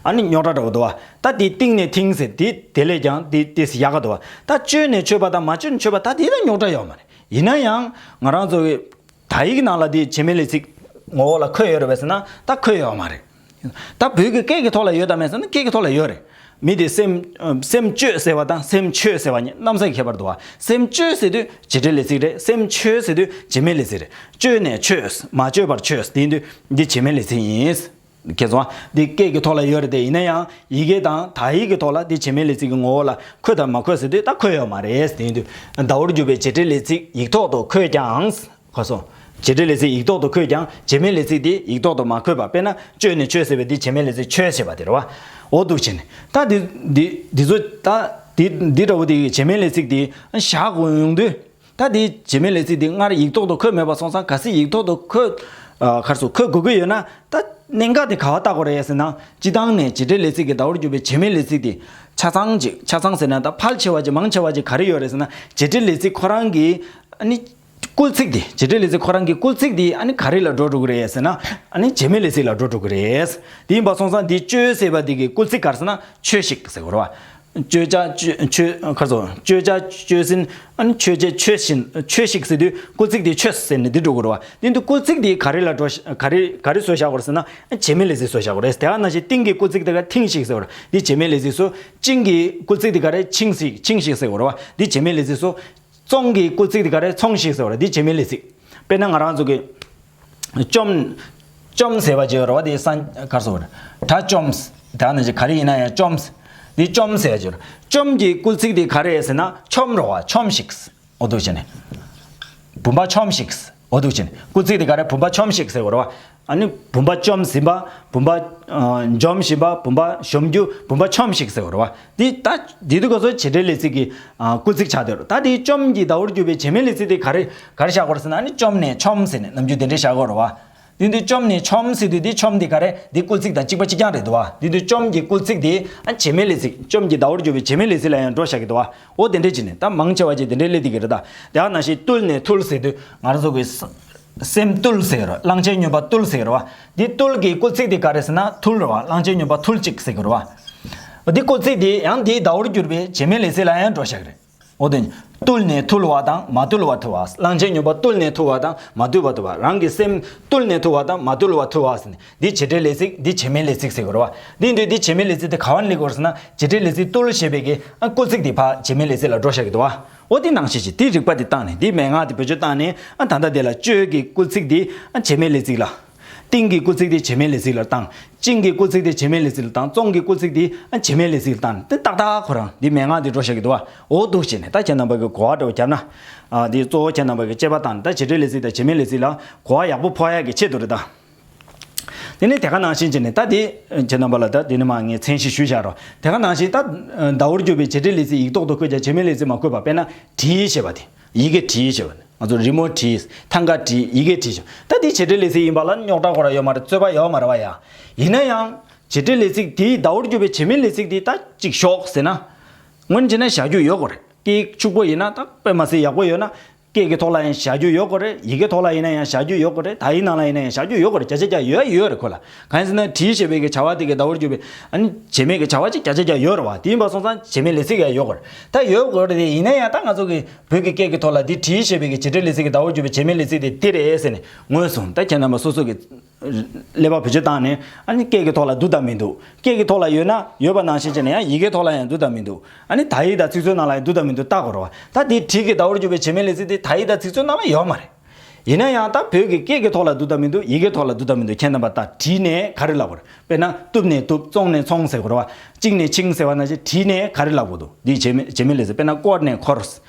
ཨ་ནི་རྙོག་དྲ་འདྲ་བོ་འདུག་བ། ད་དེ་བཏིང་ནས་ཐིང་ཟེར་དེ་དེ་ལས་ཀྱང་དེ་དེ་ཡག་ག་འདུག་བ། ད་གཅོད་ནས་ཆོད་པ་དང་མ་གཅོད་ནས་ཆོད་པ། ད་དེ་ལ་རྙོག་དྲ་ཡོད་མ་རེད། ཡིན་ན་ཡང་ང་རང་ཚོ་གི་དག་ཡིག་ནང་ལ་དེ་བྱེད་མེད་ལས་ཚིག་ངོ་བོ་ལ་འཁོད་ཡོད་རེད་པས་ཟེར་ན། ད་འཁོད་ཡོད་མ་རེད། ད་བོད་ཀྱི་སྐད་ཀྱི་ཐོག་ལ་ཡོད་དམ་མེད་ཟེར་ན། སྐད་ཀྱི་ཐོག་ལ་ཡོད་རེད། མི་དེ་སེམས་སེམས་གཅོད་ཟེར་བ་དང་སེམས་ཆོད་ཟེར་བ་གཉིས་གནམ་ས་གི་ཁྱད་པར་འདུག་བ། སེམས་གཅོད་ཟེར་དུས་བྱེད་འབྲེལ་ལས་ཚིག་རེད། སེམས་ཆོད་ཟེར་དུས་བྱེད་མེད་ལས་ཚིག་རེད། གཅོད་ནས་ཆོད། མ་གཅོད་པར་ཆོད། དེ་ཡིན་དུས་འདི་བྱེད་མེད་ལས་ཚིག་ཡིན། ཁྱེད་ཚོ་འདི་སྐད་ཀྱི་ཐོག་ལ་ཡོད་རེད་དེ། ཡིན་ན་ཡང་ཡི་གེ་དང་དག་ཡིག་གི་ཐོག་ལ་འདི་བྱེད་མེད་ལས་ཚིག་གི་ངོ་བོ་ལ་འཁོད་དམ་མ་འཁོད་ཟེར་དུས་ད་འཁོད་ཡོད་མ་རེད། དེ་ཡིན་དུས་ཟླ་བོར་གྱུར་པའི་བྱེད་འབྲེལ་ལས་ཚིག་ཡིག་ཐོག་ཏུ་འཁོད་ཀྱང་། ཁོ་སོ། བྱེད་འབྲེལ་ལས་ཚིག་ཡིག་ཐོག་ཏུ་འཁོད་ཀྱང་བྱེད་མེད་ལས་ཚིག་དེ་ཡིག་ཐོག་ཏུ་མ་འཁོད་པ། དཔེར་ན་གཅོད་ནས་ཆོད་ཟེར་བའི་འདི་བྱེད་མེད་ལས་ཚིག་ཆོད་ཟེར་བ་དེ་རེད་བ། འོ་འདུག་བྱས་ནས་ད་འདི་འདི་འདི་ཚོ་ད་འདི་འདི་འདྲ་བོ་དེ་བྱེད་མེད་ལས་ཚིག་དེ་བཞག་དགོས་ཡོང་དུས། ད་དེ་བྱེད་མེད་ལས་ཚིག་དེ་སྔར་ཡིག་ཐོག་ཏུ་འཁོད་མེད་པ་སོང་ཙང་། གལ་སྲིད་ཡིག་ཐོག་ཏུ་འཁོད་ཨ་ག་རེ་ཟེར། འཁོད་དགོས་ཀྱི་ཡོད་ན། ད་གནད་འགག་དེ་ག་པར་བལྟ་དགོས་རེད་ཟེར་ན། སྤྱིར་བཏང་ནས་བྱེད་འབྲེལ་ལས་ཚིག་གི་ཟླ་བོར་གྱུར་པའི་བྱེད་མེད་ལས་ཚིག་དེ་ཆ་ཚང་ཅིག་ཆ་ཚང་ཟེར་ན་ད་ཕལ་ཆེ་བ་ཅིག་མང་ཆེ་བ་ཅིག་ག་རེ་ཡོད་རེད་ཟེར་ན། བྱེད་འབྲེལ་ལས་ཚིག་ཁོ་རང་གི་ཨ་ནི་སྐུལ་ཚིག་དེ། བྱེད་འབྲེལ་ལས་ཚིག་ཁོ་རང་གི་སྐུལ་ཚིག་དེ་ཨ་ནི་ག་རེ་ལ་འགྲོ་འགྲོ་གི་རེད་ཟེར་ན། ཨ་ནི་བྱེད་མེད་ལས་ཚིག་ལ་འགྲོ་འགྲོ་གི་རེད། དེ་ཡིན་པ་སོང་ཙང་འདི་གཅོད་ཟེར་བ་འདི་གི་སྐུལ་ཚིག་ག་རེ་ཟེར་ན། ཆོད་ཞིག་ཟེར་དགོས་རེད་བ། གཅོད་བྱ་གཅོད་གཅོད་ག་རེ་ཟེར། གཅོད་བྱ་གཅོད་ཟིན། ཨ་ནི་ཆོད་བྱེད་ཆོད་བཞིན་ཆོད་ཞིག་ཟེར་དུས་སྐུལ་ཚིག་དེ་ཆོད་ཟེར་ནས་འདི་འགྲོ་དགོས་རེད་བ། འདི་འདི་སྐུལ་ཚིག་དེ་ག་རེ་ལ་འགྲོ་ག་རེ་ག་རེ་བཟོས་བཞག་དགོས་རེད་ཟེར་ན། བྱེད་མེད་ལས་ཚིག་བཟོས་བཞག་དགོས་རེད། དེ་ག་ནང་བཞིན་བཏིང་གི་སྐུལ་ཚིག་དེ་ག་ཐིང་ཞིག་ཟེར་བ་རེད། འདི་བྱེད་མེད་ལས་ཚིག་བཟོས། བཅིངས་ཀྱི་སྐུལ་ཚིག་དེ་ག་རེ་ཆིང་ཞིག་ཆིང་ཞིག་ཟེར་དགོས་རེད་བ། འདི་བྱེད་མེད་ལས་ཚིག་བཟོས། བཙོང་གི་སྐུལ་ཚིག་དེ་ག་རེ་ཚོང་ཞིག་ཟེར་བ་རེད། འདི་བྱེད་མེད་ལས་ཚིག་དཔེར་ན་ང་རང་ཚོ་གི་བཅོམ། བཅོམ་ཟེར་བ་ཅིག་ཡོད་རེད་བ། དེ་སང་ག་རེ་ཟེར་བ་རེད། དགྲ་བཅོམ། ད་ནི་ཅིག་ག་རེ་ཡིན་ན་ཡང་བཅོམ། འདི་བཅོམ་ཟེར་བ་ཅིག་ཡོད་རེད། བཅོམ་གྱི་སྐུལ་ཚིག་དེ་ག་རེ་ཟེར་ན། ཆོམ་རེད་བ། ཆོམ་ཞིག་འོ་འདུག་བྱས་ནས། བུམ་པ་ཆོམ་ཞིག་འོ་འདུག་བྱས་ནས། སྐུལ་ཚིག་དེ་ག་རེ། བུམ་པ་ཆོམ་ཞིག་ཟེར་བ་རེད་བ། ཨ་ནི་བུམ་པ་བཅོམ་ཟིན་པ། བུམ་པ་ཨ་འཇོམས་བཞིན་པ། བུམ་པ་གཞོམ་རྒྱུ། བུམ་པ་ཆོམ་ཞིག་ཟེར་བ་རེད་བ། འདི་ད་འདི་དུས་སྐབས་སུ་བྱེད་འབྲེལ་ལས་ཚིག་གི་ཨ་སྐུལ་ཚིག་ཆགས་བསྡད་ཡོད་རེད། ད་འདི་བཅོམ་གྱི་ཟླ་བོར་གྱུར་པའི་བྱེད་མེད་ལས་ཚིག་དེ་ག་རེ་ག་རེ་བཞག་དགོས་རེད་ཟེར་ན། ཨ་ནི་བཅོམ་ནས་ཆོམ་ཟེར་ནས་ནམ་རྒྱུན་དེ་འདྲས་བཞག་དགོས་རེད་བ། འདི་འདི་བཅོམ་ནས་ཆོམ་ཟེར་དུས་འདི་ཆོམ་འདི་ག་རེ། འདི་སྐུལ་ཚིག་དང་གཅིག་པ་གཅིག་རྐྱང་རེད་འདུག་བ། འདི་འདི་བཅོམ་གྱི་སྐུལ་ཚིག་དེ་ཨ་བྱེད་མེད་ལས་ཚིག་བཅོམ་གྱི་ཟླ་བོར་གྱུར་པའི་བྱེད་མེད་ལས་ཚིག་ལ་ཡང་འགྲོ་བཞག་གི་འདུག་བ། འོ་དེ་འདྲས་བྱས་ནས་ད་མང་ཆེ་བ་ཅིག་དེ་འདྲས་སླེབས་བསྡད་ཀྱི་རེད་ད། དེ་ག་ནང་བཞིན་བཏུལ་ནས་ཐུལ་ཟེར་དུས་ང་རང་ཚོ་གི་ས་སེམས་བཏུལ་ཟེར་རོ། གླང་ཆེན་སྨྱོན་པ་བཏུལ་ཟེར་རོ་བ། འདི་བཏུལ་གྱི་སྐུལ་ཚིག་འདི་ག་རེ་ཟེར་ན། ཐུལ་རོ་བ། གླང་ཆེན་སྨྱོན་པ་ཐུལ་གཅིག་ཟེར་གི་རོ་བ། འདི་སྐུལ་ཚིག་འདི་ཡང་འདིའི་ཟླ་བོར་གྱུར་པའི་བྱེད་མེད་ལས་ཚིག་ལ་ཡང་འགྲོ་བཞག་གི་རེད། འོ་དེ། བཏུལ་ནས་ཐུལ་བ་དང་མ་བཏུལ་བར་ཐུལ་བ། གླང་ཆེན་སྨྱོན་པ་བཏུལ་ནས་ཐུལ་བ་དང་མ་བཏུལ་བར་ཐུལ་བ། རང་གི་སེམས་བཏུལ་ནས་ཐུལ་བ་དང་མ་བཏུལ་བར་ཐུལ་བ་ཟེར་ནས། འདི་བྱེད་འབྲེལ་ལས་ཚིག་འདི་བྱེད་མེད་ལས་ཚིག་ཟེར་གི་རོ་བ། འདི་འདི་འདི་བྱེད་མེད་ལས་ཚིག་དེ་ག་བ་ནས་སླེབས་ཀྱི་ཡོད་རེད་ཟེར་ན། བྱེད་འབྲེལ་ལས་ཚིག་བཏུལ་ཞེས་པའི་གི་ཨ་སྐུལ་ཚིག་དེ་ཕར་བྱེད་མེད་ལས་ཚིག་ལ་འགྲོ་བཞག་གི་འདུག་བ། འོ་དེ་ནང་བཞིན་གྱི་དེའི་རིགས་པ་དེ་བཏང་ནས། དེའི་མན་ངག་དེ་བེད་སྤྱོད་བཏང་ནས། ཨ་ད་ལྟ་དེ་ལ་གཅོད་ཀྱི་སྐུལ་ཚིག་དེ་ཨ་བྱེད་མེད་ལས་ཚིག་ལ། བཏིང་གི་སྐུལ་ཚིག་དེ་བྱེད་མེད་ལས་ཚིག་ལ་བཏང་། བཅིངས་ཀྱི་སྐུལ་ཚིག་དེ་བྱེད་མེད་ལས་ཚིག་ལ་བཏང་། བཙོང་གི་སྐུལ་ཚིག་དེ་ཨ་བྱེད་མེད་ལས་ཚིག་ལ་བཏང་། དེ་ཏག་ཏག་ཁོ་རང་དེའི་མན་ངག་དེ་འགྲོ་བཞག་གི་འདུག་བ། འོ་འདུག་བྱས་ནས་ད་ཁྱེད་རྣམ་པ་གི་གོ་བ་འདྲ་བོ་བརྒྱབ་ན། ཨ་དེ་གཙོ་བོ་ཁྱེད་རྣམ་པ་གི་དཔྱད་པ་བཏང་ནས། ད་བྱེད་འབྲེལ་ལས་ཚིག་དང་བྱེད་མེད་ལས་ཚིག་ལ་གོ་བ་ཡག་པོ་ཕོག་ཡག་གི་ཆེད་དུ་རེད་ད། དེ་ནས་དེ་ག་ནང་བཞིན་བྱས་ནས་ད་དེ་ཁྱེད་རྣམ་པ་ལ་ད་དེ་ནས་མ་ངས་མཚན་གཞི་ཞུས་བཞག་རོགས། དེ་ག་ནང་བཞིན་ད་ཟླ་བོར་གྱུར་པའི་བྱེད་འབྲེལ་ལས་ཚིག་ཡིག་ཐོག་ཏུ་བཀོད་ཀྱང་བྱེད་མེད་ལས་ཚིག་མ་བཀོད་པ། དཔེར་ན་བྲིས་ཞེས་པ་དེ། ཡི་གེ་བྲིས་ཞེས་པ་དེ། ང་ཚོ་རི་མོ་བྲིས། ཐང་ག་བྲིས། ཡི་གེ་བྲིས་ཞེས། ད་དེ་བྱེད་འབྲེལ་ལས་ཚིག་ཡིན་པ་ལ་རྙོག་དྲ་ཁོ་རང་ཡོད་མ་རེད། རྩོད་པ་ཡོད་མ་རེད་བ་ཡ། ཡིན་ན་ཡང་བྱེད་འབྲེལ་ལས་ཚིག་དེའི་ཟླ་བོར་གྱུར་པའི་བྱེད་མེད་ལས་ཚིག་དེ་ད་གཅིག་ཞོག་ཟེར་ན། སྔོན་བྱས་ན་བཞག་རྒྱུ་ཡོད་དགོས་རེད། སྐད་ཕྱུག་པོ་ཡིན་ན། ད་དཔེ་མ་སྲིད་ཡག་པོ་ཡོད་ན། སྐད་ཀྱི་ཐོག་ལ་ཡང་བཞག་རྒྱུ་ཡོད་དགོས་རེད། ཡི་གེ་ཐོག་ལ་ཡིན་ན་ཡང་བཞག་རྒྱུ་ཡོད་དགོས་རེད། དག་ཡིག་ནང་ལ་ཡིན་ན་ཡང་བཞག་རྒྱུ་ཡོད་དགོས་རེད། བརྒྱ་ཆ་བརྒྱ་ཡོད་ཡོད་རེད་ཁོ་ལ། གང་ཡིན་ཟེར་ན་བྲིས་ཞེས་པའི་གི་བྱ་བ་དེ་གི་ཟླ་བོར་གྱུར་པའི་ཨ་ནི་བྱེད་མེད་ཀྱི་བྱ་བ་ཅིག་བརྒྱ་ཆ་བརྒྱ་ཡོད་རེད་བ། དེ་ཡིན་པ་སོང་ཙང་བྱེད་མེད་ལས་ཚིག་ཡང་ཡོད་དགོས་རེད། ད་ཡོད་དགོས་རེད་དེ་ཡིན་ན་ཡང་ད་ང་ཚོ་གི་བོད་ཀྱི་སྐད་ཀྱི་ཐོག་ལ་འདི་བྲིས་ཞེས་པའི་གི་བྱེད་འབྲེལ་ལས་ཚིག་གི་ཟླ་བོར་གྱུར་པའི་བྱེད་མེད་ལས་ཚིག་དེ་འདི་རེད་ཟེར་ནས་ངོས་བཟུང་། ད་ཁྱེད་རྣམ་པ་སོ་སོ་གི་ཀླད་པ་བེད་སྤྱོད་བཏང་ནས་ཨ་ནི་སྐད་ཀྱི་ཐོག་ལ་འདུག་དང་མི་འདུག་སྐད་ཀྱི་ཐོག་ལ་ཡོད་ན་ཡོད་པ་ནང་བཞིན་བྱས་ནས་ཡང་ཡི་གེའི་ཐོག་ལ་ཡང་འདུག་དང་མི་འདུག་ཨ་ནི་དག་ཡིག་དང་ཚིག་མཛོད་ནང་ལ་ཡང་འདུག་དང་མི་འདུག་བལྟ་དགོས་རེད་བ། ད་དེ་བྲིས་ཀྱི་ཟླ་བོར་གྱུར་པའི་བྱེད་མེད་ལས་ཚིག་དེ་དག་ཡིག་དང་ཚིག་མཛོད་ནང་ལ་ཡོད་མ་རེད། ཡིན་ན་ཡང་ད་བོད་ཀྱི་སྐད་ཀྱི་ཐོག་ལ་འདུག་དང་མི་འདུག་ཡི་གེའི་ཐོག་ལ་འདུག་དང་མི་འདུག་ཁྱེད་རྣམ་པ་ད་བྲིས་ནས་ག་རེ་ལབ་དགོས་རེད། དཔེར་ན་གཏུབས་ནས་གཏུབ། བཙོངས་ནས་བཙོང་ཟེར་དགོས་རེད་བ། བཅིངས་ནས་བཅིངས་ཟེར་བ་ནང་བཞིན་བྲིས་ནས་ག་རེ་ལབ་དགོས་འདུག་འདི་བྱེད་མེད་བྱེད་མེད་ལས་ཚིག་དཔེར་ན་བསྐོར་ནས་འཁོར།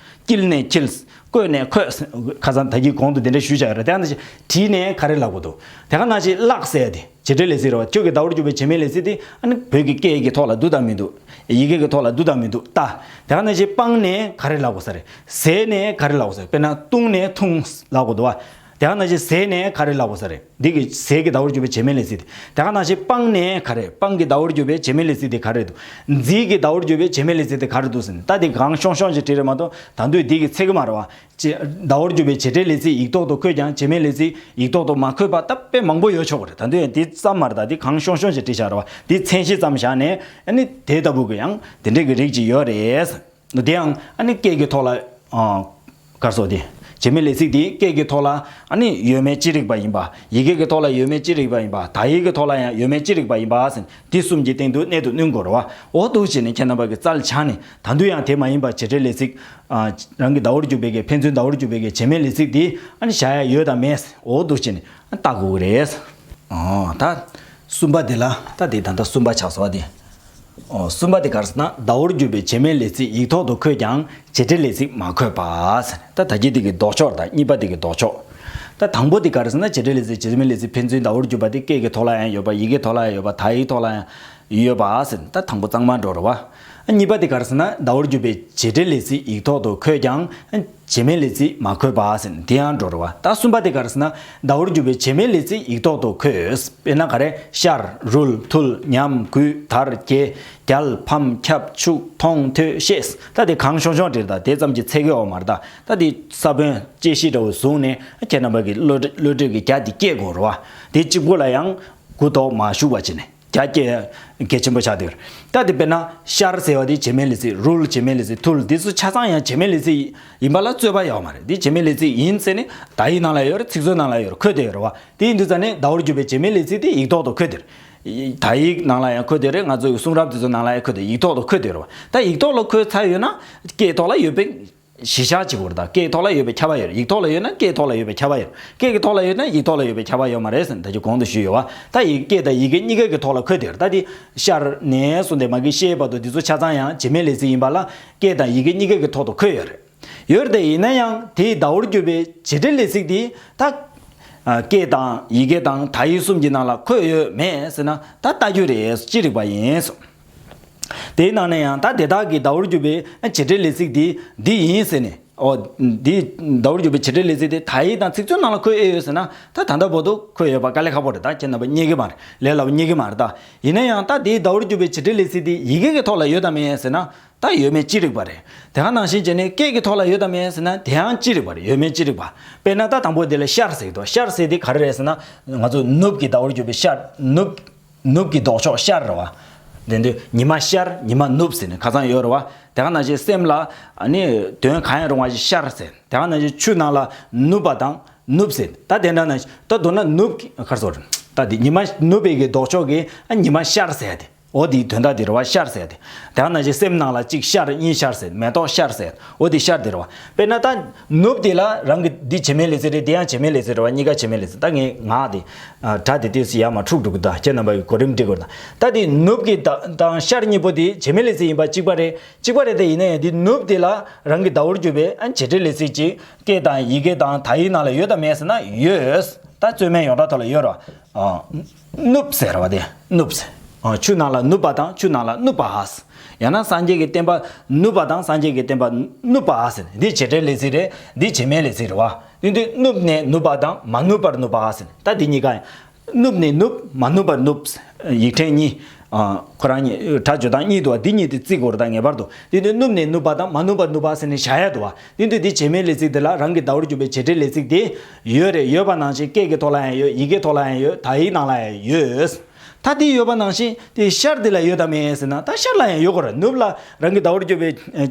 བསྐྱིལ་ནས་འཁྱིལ། བརྐོས་ནས་བརྐོས། ཁ་སང་ད་གིན་གོང་དུ་དེ་འདྲ་ཞུས་བཞག་ཡོད་རེད། དེ་ཡང་ནང་བཞིན་བྲིས་ནས་ག་རེ་ལབ་དགོས་འདུག་དེ་ག་ནང་བཞིན་བརླག་ཟེར་ཡ་དེ་བྱེད་འབྲེལ་ལས་ཚིག་རེད་བ། ཁྱོད་ཀྱི་ཟླ་བོར་གྱུར་པའི་བྱེད་མེད་ལས་ཚིག་དེ་ཨ་ནི་བོད་ཀྱི་སྐད་ཀྱི་ཐོག་ལ་འདུག་དང་མི་འདུག་ཡི་གེ་གི་ཐོག་ལ་འདུག་དང་མི་འདུག་ལྟ། དེ་ག་ནང་བཞིན་སྤངས་ནས་ག་རེ་ལབ་དགོས་ས་རེད། བཟེད་ནས་ག་རེ་ལབ་དགོས་ས་རེད། དཔེར་ན་བཏུང་ནས་འཐུང་ལབ་དགོས་འདུག་བ། དེ་ག་ནང་བཞིན་བཟེད་ནས་ག་རེ་ལབ་དགོས་ས་རེད། འདི་གི་བཟེད་ཀྱི་ཟླ་བོར་གྱུར་པའི་བྱེད་མེད་ལས་ཚིག་དེ། དེ་ག་ནང་བཞིན་སྤངས་ནས་ག་རེ། སྤངས་ཀྱི་ཟླ་བོར་གྱུར་པའི་བྱེད་མེད་ལས་ཚིག་དེ་ག་རེ་འདུག་འཛིན་གྱི་ཟླ་བོར་གྱུར་པའི་བྱེད་མེད་ལས་ཚིག་དེ་ག་རེ་འདུག་ཟེར་ནས་ད་དེ་གང་ཤོང་ཤོང་ཞིག་བྲིས་རེད་མ་གཏོགས་ད་དུང་འདི་གི་ཚེག་གི་མ་རེད་བ། ཅེས། ཟླ་བོར་གྱུར་པའི་བྱེད་འབྲེལ་ལས་ཚིག་ཡིག་ཐོག་ཏུ་འཁོད་ཀྱང་བྱེད་མེད་ལས་ཚིག་ཡིག་ཐོག་ཏུ་མ་འཁོད་པ་ད་དཔེ་མང་པོ་ཡོད་ཆོག་གི་རེད། ད་དུང་ཡང་དེ་ཙམ་མ་རེད། ད་དེ་གང་ཤོང་ཤོང་ཞིག་བྲིས་བཞག་རེད་བ། དེ་མཚན་གཞི་ཙམ་བཞག་ནས་ཨ་ནི་དེ་ལྟ་བུ་གི་ཡང་དེ་འདྲས་ཀྱི་རིགས་ཅིག་ཡོད་རེད། དེ་ཡང་ཨ་ནི་སྐད་ཀྱི་ཐོག་ལ་ཨ་ག་རེ་ཟེར་དེ་བྱེད་མེད་ལས་ཚིག་དེ་སྐད་ཀྱི་ཐོག་ལ་ཨ་ནི་ཡོད་མེད་ཅི་རིགས་པ་ཡིན་པ། ཡི་གེ་གི་ཐོག་ལ་ཡོད་མེད་ཅི་རིགས་པ་ཡིན་པ། དག་ཡིག་གི་ཐོག་ལ་ཡང་ཡོད་མེད་ཅི་རིགས་པ་ཡིན་པ་ཟེར་དེ་གསུམ་གྱི་སྟེང་དུ་གནད་དུ་བསྣུན་དགོས་རེད་བ། འོ་འདུག་བྱས་ནས་ཁྱེད་རྣམ་པ་གི་རྩལ་ཆག་ནས་ད་དུང་ཡང་དེ་མ་ཡིན་པ་བྱེད་འབྲེལ་ལས་ཚིག་ཨ། རང་གི་ཟླ་བོར་གྱུར་པའི་གི་ཕན་ཚུན་ཟླ་བོར་གྱུར་པའི་གི་བྱེད་མེད་ལས་ཚིག་དེ་ཨ་ནི་བཞག་ཡ་ཡོད་དམ་མེད་འོ་འདུག་བྱས་ནས་ཨ་ལྟ་དགོས་ཀྱི་རེད། ཨོ་ད་གསུམ་པ་དེ་ལ་ད་དེ་ད་ལྟ་གསུམ་པ་ཆགས་སོང་བ་དེ། ཨོ་གསུམ་པ་དེ་ག་རེ་ཟེར་ན་ཟླ་བོར་གྱུར་པའི་བྱེད་མེད་ལས་ཚིག་ཡིག་ཐོག་ཏུ་འཁོད་ཀྱང་བྱེད་འབྲེལ་ལས་ཚིག་མ་འཁོད་པ་ཟེར། ད་ད་གིན་དེ་གི་ལྡོག་ཕྱོགས་དང་གཉིས་པ་དེ་གི་ལྡོག་ཕྱོགས། ད་དང་པོ་དེ་ག་རེ་ཟེར་ན་བྱེད་འབྲེལ་ལས་ཚིག་བྱེད་མེད་ལས་ཚིག་ཕན་ཚུན་ཟླ་བོར་གྱུར་པ་དེ་སྐད་ཀྱི་ཐོག་ལ་ཡང་ཡོད་པ། ཡི་གེ་ཐོག་ལ་ཡང་ཡོད་པ། དག་ཡིག་ཐོག་ལ་ཡང་ཡོད་པ་ཟེར་ད་དང་པོ་གཙང་མ་འགྲོ་རེད་བ། ཨ་གཉིས་པ་དེ་ག་རེ་ཟེར་ན་ཟླ་བོར་གྱུར་པའི་བྱེད་འབྲེལ་ལས་ཚིག་ཡིག་ཐོག་ཏུ་འཁོད་ཀྱང་ཨ་བྱེད་མེད་ལས་ཚིག་མ་འཁོད་པ་ཟེར་དེ་ཡང་འགྲོ་རེད་བ། ད་གསུམ་པ་དེ་ག་རེ་ཟེར་ན་ཟླ་བོར་གྱུར་པའི་བྱེད་མེད་ལས་ཚིག་ཡིག་ཐོག་ཏུ་འཁོད། དཔེར་ན་ག་རེ། ཤར། རུལ། ཐུལ། ཉམས། གུས། དར། གྱེས། བརྒྱལ། ཕམ། ཁྱབ། ཕྱུག། མཐོང་། ཐོས། ཤེས། ད་དེ་གང་ཤོང་ཤོང་བྲིས་ད་དེ་ཙམ་གྱི་ཚེག་གི་འོ་མ་རེད་ད། ད་དེ་ས་བོན་དཔྱད་གཞི་འདྲ་བོ་བཟུང་ནས་ཁྱེད་རྣམ་པ་གི་བློ་བློ་གྲོས་ཀྱི་རྒྱ་དེ་སྐྱེད་དགོས་རེད་བ། དེ་གཅིག་པོ་ལ་ཡང་གུ་དོག་མ་ཞུགས་པ་བྱས་ནས། རྒྱ་སྐྱེད་གལ་ཆེན་པོ་ཆགས་འདུག་ད་དེ་དཔེར་ན་ཤར་ཟེར་བ་དེ་བྱེད་མེད་ལས་ཚིག་རུལ་བྱེད་མེད་ལས་ཚིག་ཐུལ་འདི་ཚོ་ཆ་ཚང་ཡང་བྱེད་མེད་ལས་ཚིག་ཡིན་པ་ལ་རྩོད་པ་ཡོད་མ་རེད། འདི་བྱེད་མེད་ལས་ཚིག་ཡིན་ཟེར་ནས་དག་ཡིག་ནང་ལ་ཡོད་རེད། ཚིག་མཛོད་ནང་ལ་ཡོད་རེད། འཁོད་བསྡད་ཡོད་རེད་བ། དེ་ཡིན་དུས་ཙ་ནས་ཟླ་བོར་གྱུར་པའི་བྱེད་མེད་ལས་ཚིག་དེ་ཡིག་ཐོག་ཏུ་འཁོད་བསྡད་རེད། དག་ཡིག་ནང་ལ་ཡང་འཁོད་བསྡད་རེད། ང་ཚོ་ཡི་གསུང་རབ་དེ་ཚོ་ནང་ལ་ཡང་འཁོད་བསྡད་ཡིག་ཐོག་ཏུ་འཁོད་བསྡད་ཡོད་རེད་བ། ད་ཡིག་ཐོག་ལ་འཁོད་ཚར་ཡོད་ན་སྐད་ཐོག་ལ་ཡོད་པའི་གཞི་བཞག་བྱེད་དགོས་རེད། ད་སྐད་ཐོག་ལ་ཡོད་པའི་ཁྱབ་པ་ཡོད་རེད། ཡིག་ཐོག་ལ་ཡོད་ན་སྐད་ཐོག་ལ་ཡོད་པའི་ཁྱབ་པ་ཡོད་རེད། སྐད་ཀྱི་ཐོག་ལ་ཡོད་ན་ཡིག་ཐོག་ལ་ཡོད་པའི་ཁྱབ་པ་ཡོད་མ་རེད་ཟེར་ནས་ད་ཅི་གོང་དུ་ཞུས་ཡོད་བ། ད་ཡི་སྐད་དང་ཡི་གེ་གཉིས་ཀ་གི་ཐོག་ལ་འཁོད་བསྡད་ཡོད་རེད། ད་དེ་ཤར་ནས་བཟུང་སྟེ་མ་གི་ཤར་བར་དུ་འདི་ཚོ་ཆ་ཚང་ཡང་བྱེད་མེད་ལས་ཚིག་ཡིན་པ་ལ་སྐད་དང་ཡི་གེ་གཉིས་ཀ་གི་ཐོག་ཏུ་འཁོད་ཡོད་རེད། ཡོད་རེད་དེ་ཡིན་ན་ཡང་དེའི་ཟླ་བོར་གྱུར་པའི་བྱེད་འབྲེལ་ལས་ཚིག་དེ་ད་ཨ་སྐད་དང་ཡི་གེ་དང་དག་ཡིག་གསུམ་གྱི་ནང་ལ་འཁོད་ཡོད་མེད་ཟེར་ན་ད་ལྟ་རྒྱུ་རེད། ཅི་རིགས་པ་ཡིན་གསུངས། དེའི་ནང་ནས་ཡང་ད་དེ་དག་གི་ཟླ་བོར་གྱུར་པའི་བྱེད་འབྲེལ་ལས་ཚིག་འདི་འདི་ཡིན་ཟེར་ནས། ཨོ། འདི་ཟླ་བོར་གྱུར་པའི་བྱེད་འབྲེལ་ལས་ཚིག་དེ་དག་ཡིག་དང་ཚིག་མཛོད་ནང་ལ་འཁོད་ཨེ་ཡོད་ཟེར་ན་ད་ད་ལྟ་བར་དུ་འཁོད་ཡོད་པ་དཀའ་ལས་ཁག་པོ་རེད། ད་ཁྱེད་རྣམ་པ་རྙེད་ཀྱི་མ་རེད། ལས་སླ་པོ་རྙེད་ཀྱི་མ་རེད་ད། ཡིན་ན་ཡང་ད་དེའི་ཟླ་བོར་གྱུར་པའི་བྱེད་འབྲེལ་ལས་ཚིག་དེ་ཡི་གེ་གི་ཐོག་ལ་ཡོད་དམ་མེད་ཟེར་ན་ད་ཡོད་མེད་ཅི་རིགས་པ་རེད། དེ་ག་ནང་བཞིན་བྱས་ནས་སྐད་ཀྱི་ཐོག་ལ་ཡོད་དམ་མེད་ཟེར་ན་དེའང་ཅི་རིགས་པ་རེད། ཡོད་མེད་ཅི་རིགས་པ། དཔེར་ན་ད་དང་པོ་དེ་ལ་ཤར་ཟེར་གྱི་འདུག་ཤར་ཟེར་དེ་ག་རེ་རེད་ཟེར་ན་ང་ཚོ་ནུབ་ཀྱི་ཟླ་བོར་གྱུར་པའི་ཤར་ནུབ། ནུབ་ཀྱི་ལྡོག་ཕྱོགས་ཤར་རེད་བ། དེ་འདུག་ཉི་མ་ཤར་ཉི་མ་ནུབ་ཟེར་ནས་ཁ་སང་ཡོད་རེད་བ། དེ་ག་ནང་བཞིན་སེམས་ལ་ཨ་ནི་དོན་གང་ཡང་རུང་བ་ཞིག་ཤར་ཟེར། དེ་ག་ནང་བཞིན་ཆུ་ནང་ལ་ནུབ་པ་དང་ནུབ་ཟེར། ད་དེ་འདྲ་ན་ད་མདོར་ན་ནུབ་ཀྱི་ག་རེ་ཟེར། ད་དེ་ཉི་མ་ནུབ་པའི་གི་ལྡོག་ཕྱོགས་ཀྱི་ཨ་ཉི་མ་ཤར་ཟེར་ཏེ། འོ་དེའི་དོན་དག་དེ་རེད་བ། ཤར་ཟེར་ཏེ། དེ་ག་ནང་བཞིན་སེམས་ནང་ལ་གཅིག་ཤར་གཉིས་ཤར་ཟེར། མེ་ཏོག་ཤར་ཟེར། འོ་དེ་ཤར་དེ་རེད་བ། དཔེར་ན་ད་ནུབ་དེ་ལ་རང་གི་འདི་བྱེད་མེད་ལས་ཚིག་རེད། དེ་ཡང་བྱེད་མེད་ལས་ཚིག་རེད་བ། གཉིས་ཀ་བྱེད་མེད་ལས་ཚིག་ད་ངས་ངག་དེ། ཨ། སྒྲ་དེ་ཏོག་ཙམ་ཡར་མར་འཁྲུག་འགྲོ་གི་འདུག་ཁྱེད་རྣམ་པ་གི་གོ་རིམ་འགྲིག་དགོས་ན། ད་དེ་ནུབ་ཀྱི་ད་དང་ཤར་གཉིས་པོ་དེ་བྱེད་མེད་ལས་ཚིག་ཡིན་པ་གཅིག་པ་རེད། གཅིག་པ་རེད་དེ་ཡིན་ན་ཡང་དེ་ནུབ་དེ་ལ་རང་གི་ཟླ་བོར་གྱུར་པའི་ཨ་བྱེད་འབྲེལ་ལས་ཚིག་ཅིག་སྐད་དང་ཡི་གེ་དང་དག་ཡིག་ནང་ལ་ཡོད་དམ་མེད་ཟེར་ན་ཡོད། ད་རྩོད་མེད་ཡོངས་གྲགས་ཐོག་ལ་ཡོད་རེད་བ། ཨ། ནུབ་ཟེར་བ་དེ་ནུབ་ཟེར། ཨ། ཆུ་ནང་ལ་ནུབ་པ་དང་ཆུ་ནང་ལ་ནུབ་པ་ཨ་ཟེར། ཡང་ན་སངས་རྒྱས་ཀྱི་བསྟན་པ་ནུབ་པ་དང་སངས་རྒྱས་ཀྱི་བསྟན་པ་ནུབ་པ་ཨ་ཟེར། འདི་བྱེད་འབྲེལ་ལས་ཚིག་རེད། འདི་བྱེད་མེད་ལས་ཚིག་རེད་བ། དེ་དུས་ནུབ་ནས་ནུབ་པ་དང་མ་ནུབ་པར་ནུབ་པ་ཨ་ཟེར། ད་འདི་གཉིས་ཀ་ཡང་། ནུབ་ནས་ནུབ། མ་ནུབ་པར་ནུབ། ཡིག་ཕྲེང་གཉིས། ཨ། ཁོ་རང་གཉིས་སྒྲ་བརྗོད་སྟངས་གཉིས་འདུག་བ། འདི་གཉིས་དེ་བརྩི་དགོས་རེད། ད་ངེས་པར་དུ་དེ་དུས་ནུབ་ནས་ནུབ་པ་དང་མ་ནུབ་པ་ནུབ་པ་ཟེར་ནས་བཞག་ཡ་འདུག་བ། དེ་དུས་དེ་བྱེད་མེད་ལས་ཚིག་དེ་ལ་རང་གི་ཟླ་བོར་གྱུར་པའི་བྱེད་འབྲེལ་ལས་ཚིག་དེ་ཡོད་རེད། ཡོད་པ་ནང་བཞིན་སྐད་ཀྱི་ཐོག་ལ་ཡང་ཡོད། ཡི་གེའི་ཐོག་ལ་ཡང་ཡོད། དག་ཡིག་ནང་ལ་ཡང་ཡོད། ད་དེ་ཡོད་པ་ནང་བཞིན་དེ་ཤར་དེ་ལ་ཡོད་དམ་མེད་ཟེར་ན། ད་ཤར་ལ་ཡང་ཡོད་དགོས་རེད། ནུབ་ལ་རང་གི་ཟླ་བོར་གྱུར་པའི་ཨ་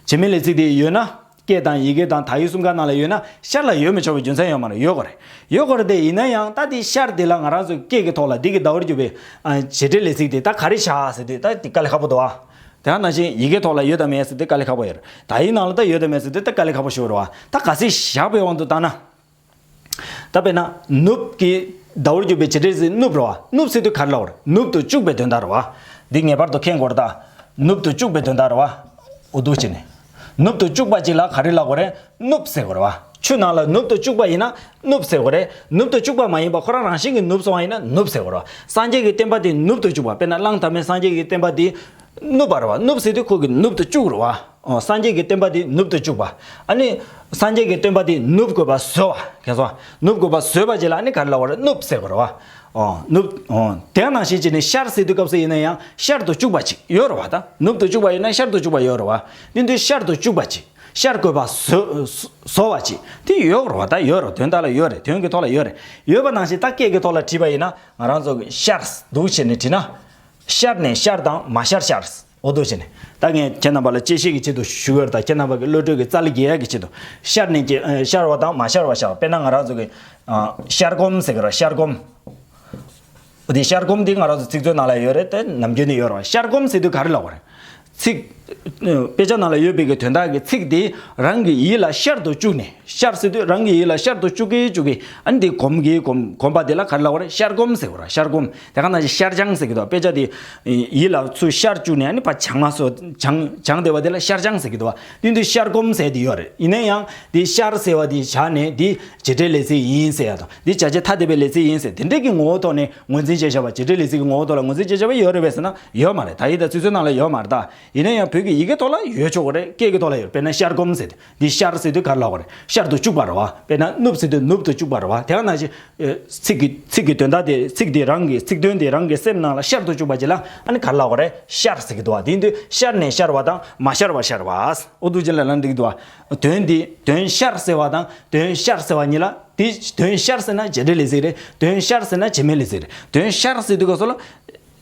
བྱེད་མེད་ལས་ཚིག་དེ་ཡོད་ན། སྐད་དང་ཡི་གེ་དང་དག་ཡིག་གསུམ་ཀ་ནང་ལ་ཡོད་ན་ཤར་ལ་ཡོད་མི་ཆོག་པའི་རྒྱུ་མཚན་ཡོད་མ་རེད། ཡོད་དགོས་རེད། ཡོད་དགོས་རེད་དེ། ཡིན་ན་ཡང་ད་དེ་ཤར་དེ་ལ་ང་རང་ཚོ་སྐད་ཀྱི་ཐོག་ལ་འདི་གི་ཟླ་བོར་གྱུར་པའི་ཨ་བྱེད་འབྲེལ་ལས་ཚིག་དེ་ད་ག་རེ་བཞག་ཟེར་དུས་ད་དེ་དཀའ་ལས་ཁག་པོ་འདུག་ཨ། དེ་ནང་བཞིན་ཡི་གེ་ཐོག་ལ་ཡོད་དམ་མེད་ཟེར་དུས་དཀའ་ལས་ཁག་པོ་ཡོད་རེད། དག་ཡིག་ནང་ལ་ད་ཡོད་དམ་མེད་ཟེར་དུས་ད་དཀའ་ལས་ཁག་པོ་ཞིག་རེད་བ། ད་ག་ཚད་བཞག་པའི་དབང་དུ་བཏང་ན། ད་དཔེར་ན་ནུབ་ཀྱི་ཟླ་བོར་གྱུར་པའི་བྱེད་འབྲེལ་ཚིག་ནུབ་རེད་བ། ནུབ་ཟེར་དུས་ག་རེ་ལབ་དགོས་རེད། ནུབ་ཏུ་བཅུག་པའི་དོན་དག་རེད་བ། འདི་ངེས་པར་དུ་མཁྱེན་དགོས་རེད། ད་ནུབ་ཏུ་བཅུག་པའི་དོན་དག་རེད་བ། འོ་འདུག་བྱས་ནས། ནུབ་ཏུ་བཅུག་པ་ཅིག་ལ་ག་རེ་ལབ་དགོས་རེད། ནུབ་ཟེར་དགོས་རེད་བ། ཆུ་ནང་ལ་ནུབ་ཏུ་བཅུག་པ་ཡིན་ན་ནུབ་ཟེར་དགོས་རེད། ནུབ་ཏུ་བཅུག་པ་མ་ཡིན་པ་ཁོ་རང་རང་བཞིན་གྱིས་ནུབ་སོང་བ་ཡིན་ན་ནུབ་ཟེར་དགོས་རེད་བ། སངས་རྒྱས་ཀྱི་བསྟན་པ་དེ་ནུབ་ཏུ་བཅུག་པ། དཔེར་ན་གླང་དར་མས་སངས་རྒྱས་ཀྱི་བསྟན་པ་དེ་ནུབ་པ་རེད་བ། ནུབ་ཟེར་དུས་ཁོ་གིས་ནུབ་ཏུ་བཅུག་རེད་བ། ཨོ། སངས་རྒྱས་ཀྱི་བསྟན་པ་དེ་ནུབ་ཏུ་བཅུག་པ། ཨ་ནི་སངས་རྒྱས་ཀྱི་བསྟན་པ་དེ་ནུབ་དགོས་པ་བཟོ་བ། མཁྱེན་སོང་། ནུབ་དགོས་པ་བཟོས་པ་ཅིག་ལ་ཨ་ནི་ག་རེ་ལབ་དགོས་རེད། ནུབ་ཟེར་དགོས་རེད་བ། ཨོ། ནུབ། ཨོ། དེ་ནང་བཞིན་བྱས་ནས་ཤར་ཟེར་དུས་སྐབས་སུ་ཡིན་ན་ཡང་ཤར་དུ་བཅུག་པ་ཅིག་ཡོད་རེད་བ། ད་ནུབ་ཏུ་བཅུག་པ་ཡོད་ན་ཤར་དུ་བཅུག་པ་ཡོད་རེད་བ། དེ་དུས་ཤར་དུ་བཅུག་པ་ཅིག་ཤར་དགོས་པ་བཟོ་བཟོ་བ་ཅིག་དེ་ཡོད་རེད་བ། ད་ཡོད་རེད། དོན་དག་ལ་ཡོད་རེད། དོན་གྱི་ཐོག་ལ་ཡོད་རེད། ཡོད་པ་ནང་བཞིན་ད་སྐད་ཀྱི་ཐོག་ལ་བྲིས་པ་ཡིན་ན་ང་རང་ཚོ་གི་ཤར་འདུག་བྱས་ནས་བྲིས་ན། ཤར་ནས་ཤར་དང་མ་ཤར་ཤར། འོ་འདུག་བྱས་ནས། ད་ངས་ཁྱེད་རྣམ་པ་ལ་དཔྱད་ཤེས་ཀྱི་ཆེད་དུ་ཞུ་གི་ཡོད་རེད། ད་ཁྱེད་རྣམ་པ་གི་བློ་གྲོས་ཀྱི་རྩ་ལ་འགེལ་ཡག་གི་ཆེད་དུ། ཤར་ནས་ཀྱི་ཨ་ཤར་བ་དང་མ་ཤར་བ་ཤར་བ། དཔེར་ན་ང་རང་ཚོ་གི་ཨ་ཤར་སྒོམ་ཟེར་གི་རེད། ཤར་སྒོམ། འོ་དེ་ཤར་སྒོམ་འདི་ང་རང་ཚོ་ཚིག་མཛོད་ནང་ལ་ཡོད་རེད་དེ། ནམ་རྒྱུན་ནས་ཡོད་རེད་བ། ཤར་སྒོམ་ཟེར་དུས་ག་རེ་ལབ་དགོས་རེད། ཚིག་དཔེ་ཆ་ནང་ལ་ཡོད་པའི་གི་དོན་དག་གི་ཚིག་དེ་རང་གི་ཡིད་ལ་ཤར་དུ་བཅུག་ནས། ཤར་ཟེར་དུས་རང་གི་ཡིད་ལ་ཤར་དུ་བཅུག་གི་བཅུག་གི། ཨ་ནི་དེ་གོམས་གི་གོམས་གོམས་པ་དེ་ལ་ག་རེ་ལབ་དགོས་རེད། ཤར་སྒོམ་ཟེར་དགོས་རེད། ཤར་སྒོམ། དེ་ག་ནང་བཞིན་ཤར་བྱང་ཟེར་གི་འདུག་དཔེ་ཆ་དེ་ཡིད་ལ་ཚུར་ཤར་བཅུག་ནས་ཨ་ནི་ཕར་བྱང་ང་སོ་བྱང་བྱང་བསྡད་པ་དེ་ལ་ཤར་བྱང་ཟེར་གི་འདུག་དེ་དུས་ཤར་སྒོམ་ཟེར་དེ་ཡོད་རེད། ཡིན་ན་ཡང་དེ་ཤར་ཟེར་བ་དེ་བཞག་ནས་དེ་བྱེད་འབྲེལ་ལས་ཚིག་ཡིན་ཟེར་ཡ་དང་། འདི་བྱ་བྱེད་ཐ་དད་པའི་ལས་ཚིག་ཡིན་ཟེར་དེ་འདྲས་ཀྱི་ངོ་བོ་ཐོག་ནས་ངོས་འཛིན་བྱས་བཞག་པ། བྱེད་འབྲེལ་ལས་ཚིག་གི་ངོ་བོ་ཐོག་ལ་ངོས་འཛིན་བྱས་བཞག་པ་ཡོད་རེད་པས་ཟེར་ན་ཡོད་མ་རེད། ད་ཡིན་ད་ཚིག་མཛོད་ནང་ལ་ཡོད་མ་རེད་ད། ཡིན་ན་ཡང་བོད་ཀྱི་ཡི་གེ་ཐོག་ལ་ཡོད་ཆོག་གི་རེད། སྐད་ཀྱི་ཐོག་ལ་ཡོད། དཔེར་ན་ཤར་སྒོམ་ཟེར་དེ། འདི་ཤར་ཟེར་དུས་ག་རེ་ལབ་དགོས་རེད། ཤར་དུ་བཅུག་པ་རེད་བ། དཔེར་ན་ནུབ་ཟེར་དུས་ནུབ་ཏུ་བཅུག་པ་རེད་བ། དེ་ག་ནང་བཞིན་ཚིག་གི་ཚིག་གི་དོན་དག་དེ། ཚིག་དེ་རང་གི་ཚིག་དོན་དེ་རང་གི་སེམས་ནང་ལ་ཤར་དུ་བཅུག་པ་ཅིག་ལ་ཨ་ནི་ག་རེ་ལབ་དགོས་རེད། ཤར་ཟེར་གི་འདུག་བ། དེ་ཡིན་དུས་ཤར་ནས་ཤར་བ་དང་མ་ཤར་བ་ཤར་བ། འོ་འདུག་ཅིག་ལ་ལབ་འགྲིག་གི་འདུག་བ། དོན་འདི་དོན་ཤར་ཟེར་བ་དང་དོན་ཤར་ཟེར་བ་གཉིས་ལ། དེ་དོན་ཤར་ཟེར་ན་བྱེད་འབྲེལ་ལས་ཚིག་རེད། དོན་ཤར་ཟེར་ན་བྱེད་མེད་ལས་ཚིག་རེད། དོན་ཤར་ཟེར་དུས་སྐབས་སུ་ལ་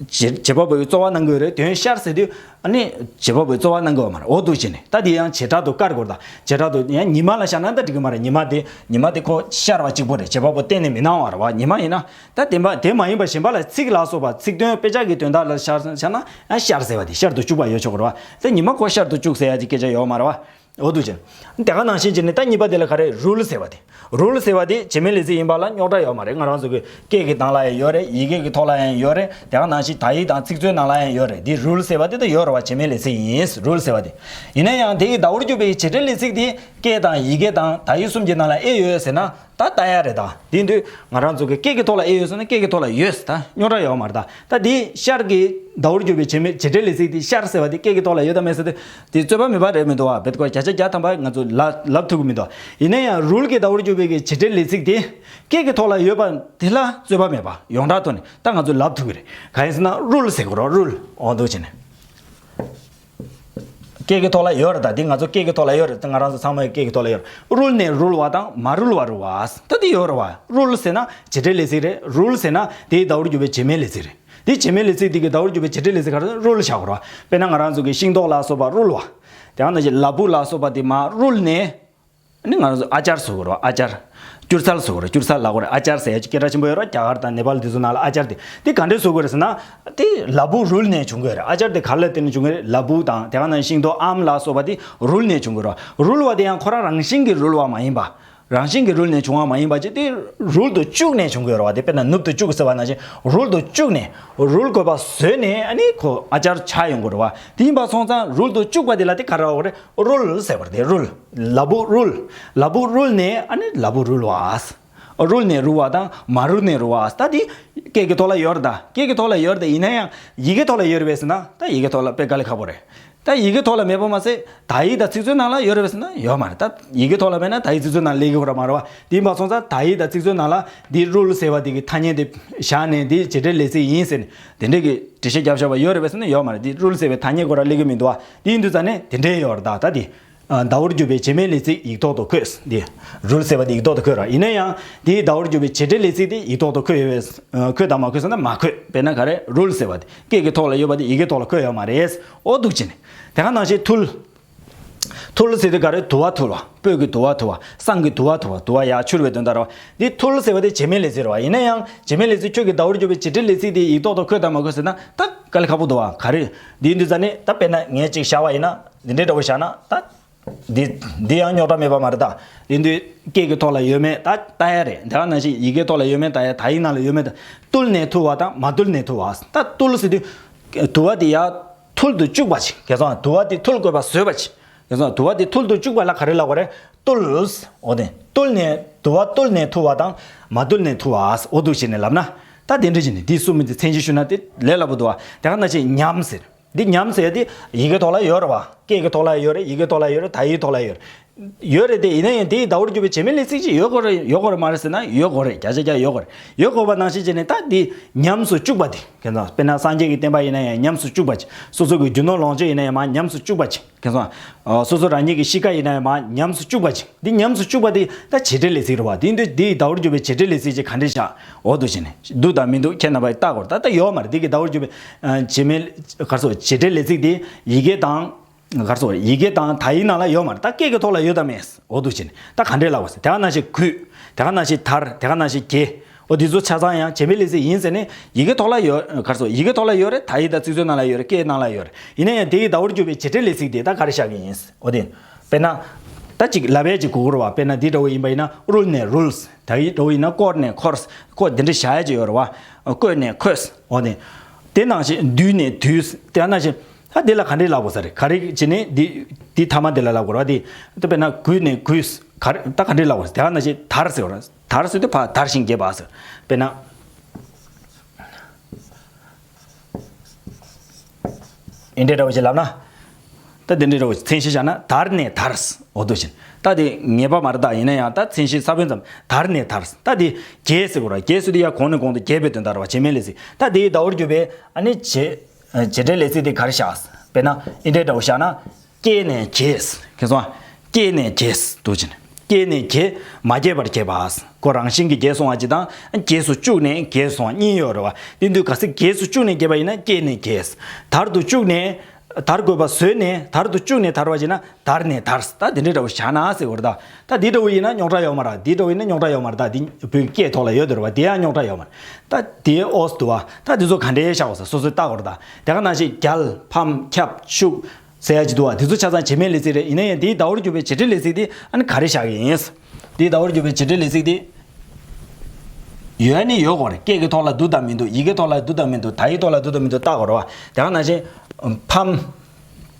བྱེད་བྱེད་པ་པོའི་རྩོལ་བ་གནང་གི་ཡོད་རེད། དོན་ཤར་ཟེར་དུས་ཨ་ནི་བྱེད་པ་པོའི་རྩོལ་བ་གནང་གི་ཡོད་མ་རེད། འོ་འདུག་བྱས་ནས། ད་དེ་ཡང་བྱེ་བྲག་ཏུ་བཀར་དགོས་རེད་ད། བྱེ་བྲག་ཏུ་ཡང་ཉི་མ་ལ་བཞག་ན་ད་འགྲིག་གི་མ་རེད། ཉི་མ་དེ་ཉི་མ་དེ་ཁོ་ཤར་བ་གཅིག་པོ་རེད། བྱེད་པ་པོ་གཏན་ནས་མི་སྣང་བ་རེད་བ། ཉི་མ་ཡིན་ན། ད་དེ་མ་དེ་མ་ཡིན་པ་གཞན་པ་ལ་ཚིག་ལ་སོགས་པ་ཚིག་དོན་དཔེ་ཆ་གི་དོན་དག་ལ་ཤར་བཞག་ན་ཡང་ཤར་ཟེར་བ་དེ་ཤར་དུ་བཅུག་པ་ཡོད་ཆོག་གི་རེད་བ། ད་ཉི་མ་ཁོ་ཤར་དུ་བཅུག་ཟེར་ཡ་གི་སྐད་ཆ་ཡོད་མ་རེད་བ། འོ་འདུག་ཅེ། དེ་ག་ནང་བཞིན་བྱས་ནས་ད་གཉིས་པ་དེ་ལ་ག་རེ། རུལ་ཟེར་བ་དེ། རུལ་ཟེར་བ་དེ་བྱེད་མེད་ལས་ཚིག་ཡིན་པ་ལ་རྙོག་དྲ་ཡོད་མ་རེད། ང་རང་ཚོ་གི་སྐད་ཀྱི་ནང་ལ་ཡང་ཡོད་རེད། ཡི་གེ་གི་ཐོག་ལ་ཡང་ཡོད་རེད། དེ་ག་ནང་བཞིན་དག་ཡིག་དང་ཚིག་མཛོད་ནང་ལ་ཡང་ཡོད་རེད། འདི་རུལ་ཟེར་བ་དེ་ད་ཡོད་རེད་བ། བྱེད་མེད་ལས་ཚིག་ཡིན། རུལ་ཟེར་བ་དེ། ཡིན་ན་ཡང་དེ་ཡི་ཟླ་བོར་གྱུར་པའི་བྱེད་འབྲེལ་ལས་ཚིག་དེ་སྐད་དང་ཡི་གེ་དང་དག་ཡིག་གསུམ་གྱི་ནང་ལ་ཨེ་ཡོད་ཟེར་ན། ད་ལྟ་ཡ་རེད་ད། དེ་དུས་ང་རང་ཚོ་གི་སྐད་ཀྱི་ཐོག་ལ་ཨེ་ཡོད་ཟེར་ན་སྐད་ཀྱི་ཐོག་ལ་ཡོད་ཟེར། ད་རྙོག་དྲ་ཡོད་མ་རེད་ད། ད་དེ་ཤར་གྱི་ཟླ་བོར་གྱུར་པའི་བྱེད་མེད་བྱེད་འབྲེལ་ལས་ཚིག་དེ་ཤར་ཟེར་བ་དེ་སྐད་ཀྱི་ཐོག་ལ་ཡོད་དམ་མེད་ཟེར་དུས་དེ་རྩོད་པ་མེད་པ་རེད་མི་འདུག་བ། བེད་ཀོ་བརྒྱ་ཆ་བརྒྱ་ཐམ་པ་ང་ཚོ་ལབ་ལབ་ཐུབ་ཀྱི་མི་འདུག་ཡིན་ན་ཡང་རུལ་གྱི་ཟླ་བོར་གྱུར་པའི་གི་བྱེད་འབྲེལ་ལས་ཚིག་དེ་སྐད་ཀྱི་ཐོག་ལ་ཡོད་པ་དེ་ལ་རྩོད་པ་མེད་པ་ཡོངས་གྲགས་ཐོག་ནས་ད་ང་ཚོ་ལབ་ཐུབ་ཀྱི་རེད། གང་ཡིན་ཟེར་ན་རུལ་ཟེར་དགོས་རོགས། རུལ། འོ་འདུག་བྱས་ནས། སྐད་ཀྱི་ཐོག་ལ་ཡོད་རེད་ད། འདི་ང་ཚོ་སྐད་ཀྱི་ཐོག་ལ་ཡོད་རེད། ད་ང་རང་ཚོ་ཚང་མའི་སྐད་ཀྱི་ཐོག་ལ་ཡོད་རེད། རུལ་ནས་རུལ་བ་དང་མ་རུལ་བ་རུལ་བ། ད་འདི་ཡོད་རེད་བ། རུལ་ཟེར་ན་བྱེད་འབྲེལ་ལས་ཚིག་རེད། རུལ་ཟེར་ན་དེའི་ཟླ་བོར་གྱུར་པའི་བྱེད་མེད་ལས་ཚིག་རེད། འདི་བྱེད་མེད་ལས་ཚིག་འདི་གི་ཟླ་བོར་གྱུར་པའི་བྱེད་འབྲེལ་ལས་ཚིག་ག་རེ་རུལ་བཞག་དགོས་རེད་བ། དཔེར་ན་ང་རང་ཚོ་གི་ཤིང་ཏོག་ལ་སོགས་པ་རུལ་བ། དེ་ཡང་ན་ཅིག་ལ་ཕུག་ལ་སོགས་པ་དེ་མ་རུལ་ནས། ཨ་ནི་ང་རང་ཚོ་ཨ་ཅར་བཟོ་དགོས་རེད་བ། ཨ་ཅར། སྐྱུར་རྩལ་བཟོ་དགོས་རེད། སྐྱུར་རྩལ་ལབ་དགོས་རེད། ཨ་ཅར་ཟེར་ཡ་ཅིག་སྐད་གྲགས་ཆེན་པོ་ཡོད་རེད། རྒྱ་གར་དང་ནེ་པཱལ་དེ་ཚོ་ནང་ལ་ཨ་ཅར་དེ། དེ་ག་འདྲས་བཟོ་དགོས་རེད་ཟེར་ན། དེ་ལ་ཕུག་རུལ་ནས་བྱུང་གི་རེད། ཨ་ཅར་དེ་ག་ལ་བརྟེན་ནས་བྱུང་གི་རེད། ལ་ཕུག་དང་དེ་ག་ནང་ཤིང་ཏོག་ཨམ་ལ་སོགས་པ་དེ་རུལ་ནས་བྱུང་གི་རེད་བ། རུལ་བ་དེ་ཡང་ཁོ་རང་རང་བཞིན་གྱིས་རུལ་བ་མ་ཡིན་པ། རང་བཞིན་གྱིས་རུལ་ནས་བྱུང་བ་མ་ཡིན་པ་ཅིག་དེ་རུལ་དུ་བཅུག་ནས་བྱུང་གི་ཡོད་རེད་བ། དེ་དཔེར་ན་ནུབ་ཏུ་བཅུག་ཟེར་བ་ནང་བཞིན་རུལ་དུ་བཅུག་ནས་རུལ་དགོས་པ་བཟོས་ནས་ཨ་ནི་ཁོ་ཨ་ཅར་ཆགས་ཡོང་གི་རེད་བ། དེ་ཡིན་པ་སོང་ཙང་རུལ་དུ་བཅུག་པ་དེ་ལ་དེ་ག་རེ་ལབ་དགོས་རེད། རུལ་ཟེར་བ་རེད། དེ་རུལ། ལ་ཕུག་རུལ། ལ་ཕུག་རུལ་ནས་ཨ་ནི་ལ་ཕུག་རུལ་བ། རུལ་ནས་རུལ་བ་དང་མ་རུལ་ནས་རུལ་བ། ད་འདི་སྐད་ཀྱི་ཐོག་ལ་ཡོད་རེད། ད་སྐད་ཀྱི་ཐོག་ལ་ཡོད་རེད། ཡིན་ན་ཡང་ཡི་གེ་ཐོག་ལ་ཡོད་རེད་པས་ཟེར་ན་ད་ཡི་གེ་ཐོག་ལ་དཔེ་དཀའ་ལས་ཁག་པོ་རེད། ད་ཡི་གེ་ཐོག་ལ་མེད་པ་མ་ཟད་དག་ཡིག་དང་ཚིག་མཛོད་ནང་ལ་ཡོད་རེད་པས་ཟེར་ན་ཡོད་མ་རེད། ད་ཡི་གེ་ཐོག་ལ་མེད་ན་དག་ཡིག་ཚིག་མཛོད་ནང་སླེབས་ཀྱི་ཡོད་མ་རེད་པ། དེ་ཡིན་པ་སོང་ཙང་དག་ཡིག་དང་ཚིག་མཛོད་ནང་ལ་འདི་རུལ་ཟེར་བ་འདི་གི་ཐ་སྙད་དེ་བཞག་ནས་འདི་བྱེད་འབྲེལ་ལས་ཚིག་ཡིན་ཟེར་ནས་དེ་འདྲས་ཀྱི་འགྲེལ་བཤད་བརྒྱབ་བཞག་པ་ཡོད་རེད་པས་ཟེར་ན་ཡོད་མ་རེད། འདི་རུལ་ཟེར་བའི་ཐ་སྙད་ཁོ་རང་སླེབས་ཀྱི་མི་འདུག་པ། དེ་ཡིན་དུས་ཙང་ནས་དེ་འདྲས་ཡོད་རེད། ད་ད་འདི། ཨ། ཟླ་བོར་གྱུར་པའི་བྱེད་མེད་ལས་ཚིག་ཡིག་ཐོག་ཏུ་འཁོད། འདི། རུལ་ཟེར་བ་དེ་ཡིག་ཐོག་ཏུ་འཁོད་ར། ཡིན་ན་ཡང་དེའི་ཟླ་བོར་གྱུར་པའི་བྱེད་འབྲེལ་ལས་ཚིག་དེ་ཡིག་ཐོག་ཏུ་འཁོད་ཡོད་པས། ཨ། འཁོད་དང་མ་འཁོད་ཟེར་ན་མ་འཁོད། དཔེར་ན་ག་རེ། རུལ་ཟེར་བ་དེ་སྐད་ཀྱི་ཐོག་ལ་ཡོད་པ་དེ་ཡི་གེ་ཐོག་ལ་འཁོད་ཡོད་མ་རེད། འོ་འདུག་བྱས་ནས། དེ་ག་ནང་བཞིན་ཐུལ། ཐུལ་ཟེར་དུས་ག་རེ། དུ་བ་འཐུལ་བ། སྤོས་ཀྱི་དུ་བ་འཐུལ་བ། བསང་གི་དུ་བ་འཐུལ་བ། དུ་བ་ཡར་འཕྱུར་བའི་དོན་དག་རེད་པ། འདི་ཐུལ་ཟེར་བ་དེ་བྱེད་མེད་ལས་ཚིག་རེད་པ། ཡིན་ན་ཡང་བྱེད་མེད་ལས་ཚིག་ཁྱོད་ཀྱི་ཟླ་བོར་གྱུར་པའི་བྱེད་འབྲེལ་ལས་ཚིག་དེ་ཡིག་ཐོག་ཏུ་འཁོད་དང་མ་འཁོད་ཟེར་ན་ད་དཀའ་ལས་ཁག་པོ་འདུག་པ། ག་རེ། འདི་འདི་ཟེར་ནས་ད་དཔེར་ན་ངས་ཅིག་བཞག་པ་ཡིན་ན། འདི་འདྲའི་འདྲ་བོ་བཞག་ན་ད། འདི་འདི་ཡང་རྙོག་དྲ་མེད་པ་མ་རེད་ད། འདི་འདི་སྐད་ཀྱི་ཐོག་ལ་ཡོད་མེད་ད་ལྟ་ཡ་རེད། དེ་ག་ནང་བཞིན་ཡི་གེ་ཐོག་ལ་ཡོད་མེད་ལྟ་ཡ། དག་ཡིག་ནང་ལ་ཡོད་མེད་ད། བཏུལ་ནས་འཐུལ་བ་དང་མ་བཏུལ་ནས་འཐུལ་བ། ད་བཏུལ་ཟེར་དུས་དུ་བ་དེ་ཡར་འཐུལ་དུ་བཅུག་པ་ཅིག། གལ་སྲིད་དུ་བ་དེ་འཐུལ་དགོས་པ་བཟོས་པ་ཅིག། གལ་སྲིད་དུ་བ་དེ་འཐུལ་དུ་བཅུག་པ་ལ་ག་རེ་ལབ་དགོས་རེད། བཏུལ། འོ་དེ་བཏུལ་ནས་དུ་བ་བཏུལ་ནས་འཐུལ་བ་དང་མ་བཏུལ་ནས་འཐུལ་བ། འོ་འདུག་བྱས་ནས་ལབ་ན། ད་དེ་འདྲ་བྱས་ནས་འདི་གསུམ་མི་འདི་མཚན་གཞི་ཞུ་ན་དེ་ལས་སླ་པོ་འདུག་པ། དེ་ག་ནང་བཞིན་ཉམས་ཟེར། འདི་ཉམས་ཟེར་ཡ་དེ་ཡི་གེ་ཐོག་ལ་ཡོད་རེད་པ། སྐད་ཀྱི་ཐོག་ལ་ཡོད་རེད། ཡི་གེ་ཐོག་ལ་ཡོད་རེད། དག་ཡིག་ཐོག་ལ་ཡོད་རེད། ཡོད་རེད་དེ། ཡིན་ན་ཡང་དེའི་ཟླ་བོར་གྱུར་པའི་བྱེད་མེད་ལས་ཚིག་ཅིག་ཡོད་དགོས་རེད། ཡོད་དགོས་རེད་མ་རེད་ཟེར་ན་ཡོད་དགོས་རེད། བརྒྱ་ཆ་བརྒྱ་ཡོད་དགོས་རེད། ཡོད་དགོས་པ་ནང་བཞིན་བྱས་ནས་ད་འདི་ཉམས་སུ་བཅུག་པ་དེ། ཁྱེད་ཚོ་དཔེར་ན་སངས་རྒྱས་ཀྱི་བསྟན་པ་ཡིན་ན་ཡང་ཉམས་སུ་བཅུག་པ་ཅིག། སོ་སོ་གི་རྒྱུ་ནོར་ལོངས་སྤྱོད་ཡིན་ན་ཡང་མར་ཉམས་སུ་བཅུག་པ་ཅིག། ཁྱེད་ཚོ། ཨ། སོ་སོ་རང་ཉིད་ཀྱི་གཤིས་ཀ་ཡིན་ན་ཡང་མར་ཉམས་སུ་བཅུག་པ་ཅིག། འདི་ཉམས་སུ་བཅུག་པ་དེ་ད་བྱེད་འབྲེལ་ལས་ཚིག་རེད་པ། དེ་ཡིན་དུས་འདིའི་ཟླ་བོར་གྱུར་པའི་བྱེད་འབྲེལ་ལས་ཚིག་ཅིག་ག་འདྲས་བཞག། འོ་འདུག་བྱས་ནས་འདུག་དང་མི་འདུག་ཁྱེད་རྣམ་པས་བལྟ་དགོས་རེད། ད་ལྟ་ཡོད་མ་རེད། འདི་གི་ཟླ་བོར་གྱུར་པའི། ཨ། བྱེད་མེད། ག་རེ་ཟེར། བྱེད་འབྲེལ་ལས་ཚིག་དེ་ཡི་གེ་དང་། ག་རེ་ཟེར། ཡི་གེ་དང་དག་ཡིག་ནང་ལ་ཡོད་མ་རེད། ད་སྐད་ཀྱི་ཐོག་ལ་ཡོད་དམ་མེད། འོ་འདུག་བྱས་ནས་ད་ག་འདྲས་ལབ་དགོས་ཟེར། དེ་ག་ནང་བཞིན་གུས། དེ་ག་ནང་བཞིན་དར། དེ་ག་ནང་བཞིན་གྱེས། འོ་འདི་ཚོ་ཆ་ཚང་ཡང་བྱེད་མེད་ལས་ཚིག་ཡིན་ཟེར་ནས་ཡི་གེ་ཐོག་ལ་ཡོད། ག་རེ་ཟེར། ཡི་གེ་ཐོག་ལ་ཡོད་རེད། དག་ཡིག་དང་ཚིག་མཛོད་ནང་ལ་ཡོད་རེད། སྐད་ནང་ལ་ཡོད་རེད། ཡིན་ན་ཡང་དེ་ཡི་ཟླ་བོར་གྱུར་པའི་བྱེད་འབྲེལ་ལས་ཚིག་དེ་ད་ག་རེ་བཞག་གི་ཡིན། འོ་དེ། དཔེར་ན། ད་ཅིག་ལབ་ཡས་ཅིག་དགོས་ཀྱི་རེད་པ། དཔེར་ན་འདི་འདྲ་བོ་ཡིན་པ་ཡིན་ན་རུལ་ནས་རུལ། དག་ཡིག་འདྲ་བོ་ཡིན་ན་བསྐོར་ནས་འཁོར། ཁོ་འདི་འདྲ་བཞག་ཡས་ཅིག་ཡོད་རེད་པ། བསྐོས་ནས་འཁོད། འོ་དེ། དེ་ནང་བཞིན་བསྡུས་ནས་བསྡུས། དེ་ནང་བཞིན། ད་འདི་ལ་ག་འདྲས་ལབ་དགོས་ས་རེད། ག་རེ་བྱས་ནས་འདི། འདི་ཐ་མ་འདི་ལ་ལབ་དགོས་རེད་པ། འདི། ད་དཔེར་ན་གུས་ནས་གུས། ག་རེ། ད་ག་འདྲས་ལབ་དགོས་ས། དེ་ག་ནང་བཞིན་དར་ཟེར་བ་རེད། དར་ཟེར་དུས་ཕར་དར་ཞིང་རྒྱས་པ་ཟེར། དཔེར་ན། འདི་འདྲས་འདྲ་བོ་ཞིག་ལབ་ན། ད་འདི་འདྲས་འདྲ་བོ་མཚན་གཞི་བཞག་ན་དར་ནས་དར། འོ་འདུག་བྱས་ནས། ད་དེ་ངེས་པ་མ་རེད་ད། ཡིན་ན་ཡང་ད་མཚན་གཞི་ས་བོན་ཙམ། དར་ནས་དར། ད་དེ་གྱེས་ཟེར་དགོས་རེད་པ། གྱེས་ཟེར་དུས་ཡར་གོང་ནས་གོང་དུ་རྒྱས་པའི་དོན་དག་རེད་པ། བྱེད་མེད་ལས་ཚིག། ད་དེའི་ཟླ་བོར་གྱུར་པའི། ཨ་ནི་བྱེད། བྱེད་འབྲེལ་ལས་ཚིག་དེ་ག་རེ་བཞག། དཔེར་ན་འདི་འདྲས་འདྲ་བོ་བཞག་ན། གྱེས་ནས་གྱེས། ཁྱེད་ཚོ། གྱེས་ནས་གྱེས། འདུག་བྱས་ནས། གྱེས་ནས་གྱེས། མ་རྒྱས་པར་གྱེས་པ། ཁོ་རང་བཞིན་གྱིས་གྱེས་སོང་བ་ཅིག་དང་། རྒྱས་སུ་བཅུག་ནས་གྱེས་སོང་བ་གཉིས་ཡོད་རེད་པ། དེ་དུས་གལ་སྲིད་རྒྱས་སུ་བཅུག་ནས་གྱེས་པ་ཡིན་ན་གྱེས་ནས་གྱེས། དར་དུ་བཅུག་ནས། དར་དགོས་པ་བཟོས་ནས། དར་དུ་བཅུག་ནས་དར་བ་ཅིག་ན་དར་ནས་དར། ད་དེ་འདྲས་འདྲ་བོ་བཞག་ན་ཟེར་བ་རེད་ད། ད་འདི་འདྲ་བོ་ཡིན་ན་རྙོག་དྲ་ཡོད་མ་རེད། འདི་འདྲ་བོ་ཡིན་ན་རྙོག་དྲ་ཡོད་མ་རེད། ད་འདི་བོད་ཀྱི་སྐད་ཐོག་ལ་ཡོད་དེ་རེད་པ། དེ་ཡང་རྙོག་དྲ་ཡོད་མ་རེད། ད་དེ་ཨོ་སི་འདུག་པ། ད་འདི་ཚོ་ག་འདྲས་བཞག་དགོས་ས་སོ་སོས་བལྟ་དགོས་རེད་ད། དེ་ག་ནང་བཞིན་རྒྱལ། ཕམ། ཁྱབ། ཤུགས། ཟེར་ཡ་ཅིག་འདུག་པ། དེ་ཚོ་ཆ་ཚང་བྱེད་མེད་ལས་ཚིག་རེད། ཡིན་ན་ཡང་དེའི་ཟླ་བོར་གྱུར་པའི་བྱེད་འབྲེལ་ལས་ཚིག་དེ་ཨ་ནི་ག་རེ་བཞག་གི་ཡིན། དེའི་ཟླ་བོར་གྱུར་པའི་བྱེད་འབྲེལ་ལས་ཚིག་དེ་ཡོད་ནི་ཡོད་དགོས་རེད། སྐད་ཀྱི་ཐོག་ལ་འདུག་དང་མི་འདུག། ཡི་གེ་ཐོག་ལ་འདུག་དང་མི་འདུག། དག་ཡིག་ཐོག་ལ་འདུག་དང་མི་འདུག་བལྟ་དགོས་རེད་པ། དེ་ག་ནང་བཞིན་ཕམ།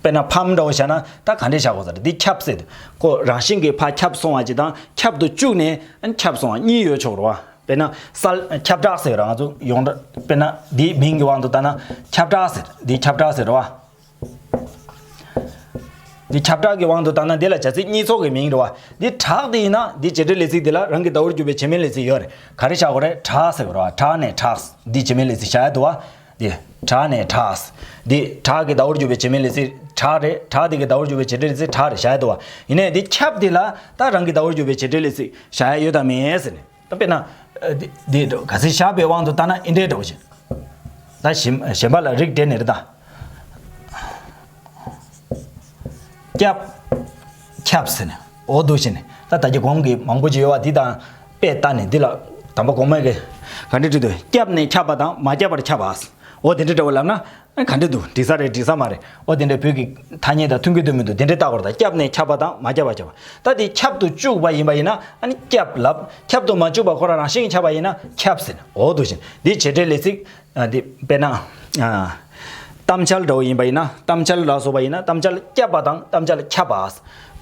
དཔེར་ན་ཕམ་འདྲ་བོ་བཞག་ན་ད་ག་འདྲས་བཞག་དགོས་ས་རེད། འདི་ཁྱབ་ཟེར། ཁོ་རང་བཞིན་གྱིས་ཕར་ཁྱབ་སོང་བ་ཅིག་དང་། ཁྱབ་ཏུ་བཅུག་ནས་ཨ་ནི་ཁྱབ་སོང་བ་གཉིས་ཡོད་ཆོག་རེད་པ། དཔེར་ན་སལ། ཁྱབ་བསྒྲགས་ཟེར་ར། ང་ཚོ་ཡོངས་གྲགས། དཔེར་ན་འདིའི་མིང་གི་དབང་དུ་བཏང་ན་ཁྱབ་བསྒྲགས་ཟེར། འདི་ཁྱབ་བསྒྲགས་ཟེར་རེད་པ། འདི་ཁྱབ་བསྒྲགས་ཀྱི་དབང་དུ་བཏང་ན་འདི་ལ་བྱ་ཚིག་གཉིས་ཚོགས་ཀྱི་མིང་རེད་པ། འདི་བསྒྲགས་དེ་ཡིན་ན་འདི་བྱེད་འབྲེལ་ལས་ཚིག་འདི་ལ་རང་གི་ཟླ་བོར་གྱུར་པའི་བྱེད་མེད་ལས་ཚིག་ཡོད་རེད། ག་རེ་བཞག་དགོས་རེད། བསྒྲགས་ཟེར་དགོས་རེད་པ། བསྒྲགས་ནས་བསྒྲགས། འདི་བྱེད་མེད་ལས་ཚིག་བཞག་ཡ་འདུག་པ། འདི་བསྒྲགས་ནས་བསྒྲགས། འདི་བསྒྲགས་ཀྱི་ཟླ་བོར་གྱུར་པའི་བྱེད་མེད་ལས་ཚིག་བསྒྲགས་རེད། བསྒྲགས་དེ་གི་ཟླ་བོར་གྱུར་པའི་བྱེད་འབྲེལ་ལས་ཚིག་བསྒྲགས་རེད་བཞག་ཡ་འདུག་པ། ཡིན་ནའི་འདི་ཁྱབ་དེ་ལ་ད་རང་གི་ཟླ་བོར་གྱུར་པའི་བྱེད་འབྲེལ་ལས་ཚིག་བཞག་ཡ་ཡོད་དམ་མེད་ཟེར་ནས། ད་དཔེར་ན། ཨ། འདི་འདི་འདྲ་ག་ཚོད་བཞག་པའི་དབང་དུ་བཏང་ན་འདི་འདྲའི་འདྲ་བོ་ཞིག། ད་གཞན་གཞན་པ་ལ་རིགས་འགྲེ་ནས་རེད་ད། སྐྱབས། ཁྱབ་ཟེར་ནས། འོ་འདུག་བྱས་ནས། ད་ད་གིན་གོང་གི་མང་པོ་ཅིག་ཡོད་པ་འདི་དང་དཔེ་ལྟ་ནས། འདི་ལ་དམ་པ་གོང་མ་གིས་ག་འདྲ་བྲིས་འདུག། སྐྱབས་ནས་ཁྱབ་པ་དང་མ་ཁྱབ་པར་ཁྱབ་པ། འོ་དེ་འདྲ་འདྲ་བོ་ལབ་ན། ཨ། ག་འདྲ་འདུག། འགྲིག་ས་རེད། འགྲིག་ས་མ་རེད། འོ་དེ་འདྲ་བོད་ཀྱི་ཐ་སྙད་དང་མཐུན་གྱི་མཐུན་མི་འདུག། དེ་འདྲ་བལྟ་དགོས་རེད་ད། སྐྱབས་ནས་ཁྱབ་པ་དང་མ་ཁྱབ་པ་ཁྱབ་པ། ད་དེ་ཁྱབ་ཏུ་བཅུག་པ་ཡིན་པ་ཡིན་ན་ཨ་ནི་སྐྱབས་ལབ། ཁྱབ་ཏུ་མ་བཅུག་པ་ཁོ་རང་རང་བཞིན་གྱིས་ཁྱབ་པ་ཡིན་ན་ཁྱབ་ཟེར། འོ་འདུག་བྱས་ནས་འདི་བྱེད་འབྲེལ་ལས་ཚིག། ཨ། འདི་དཔེར་ན། ཨ། གཏམ་འཆལ་འདྲ་བོ་ཡིན་པ་ཡིན་ན། གཏམ་འཆལ་ལ་སོགས་པ་ཡིན་ན། གཏམ་འཆལ་བསྐྱབ་པ་དང་གཏམ་འཆལ་ཁྱབ་པ།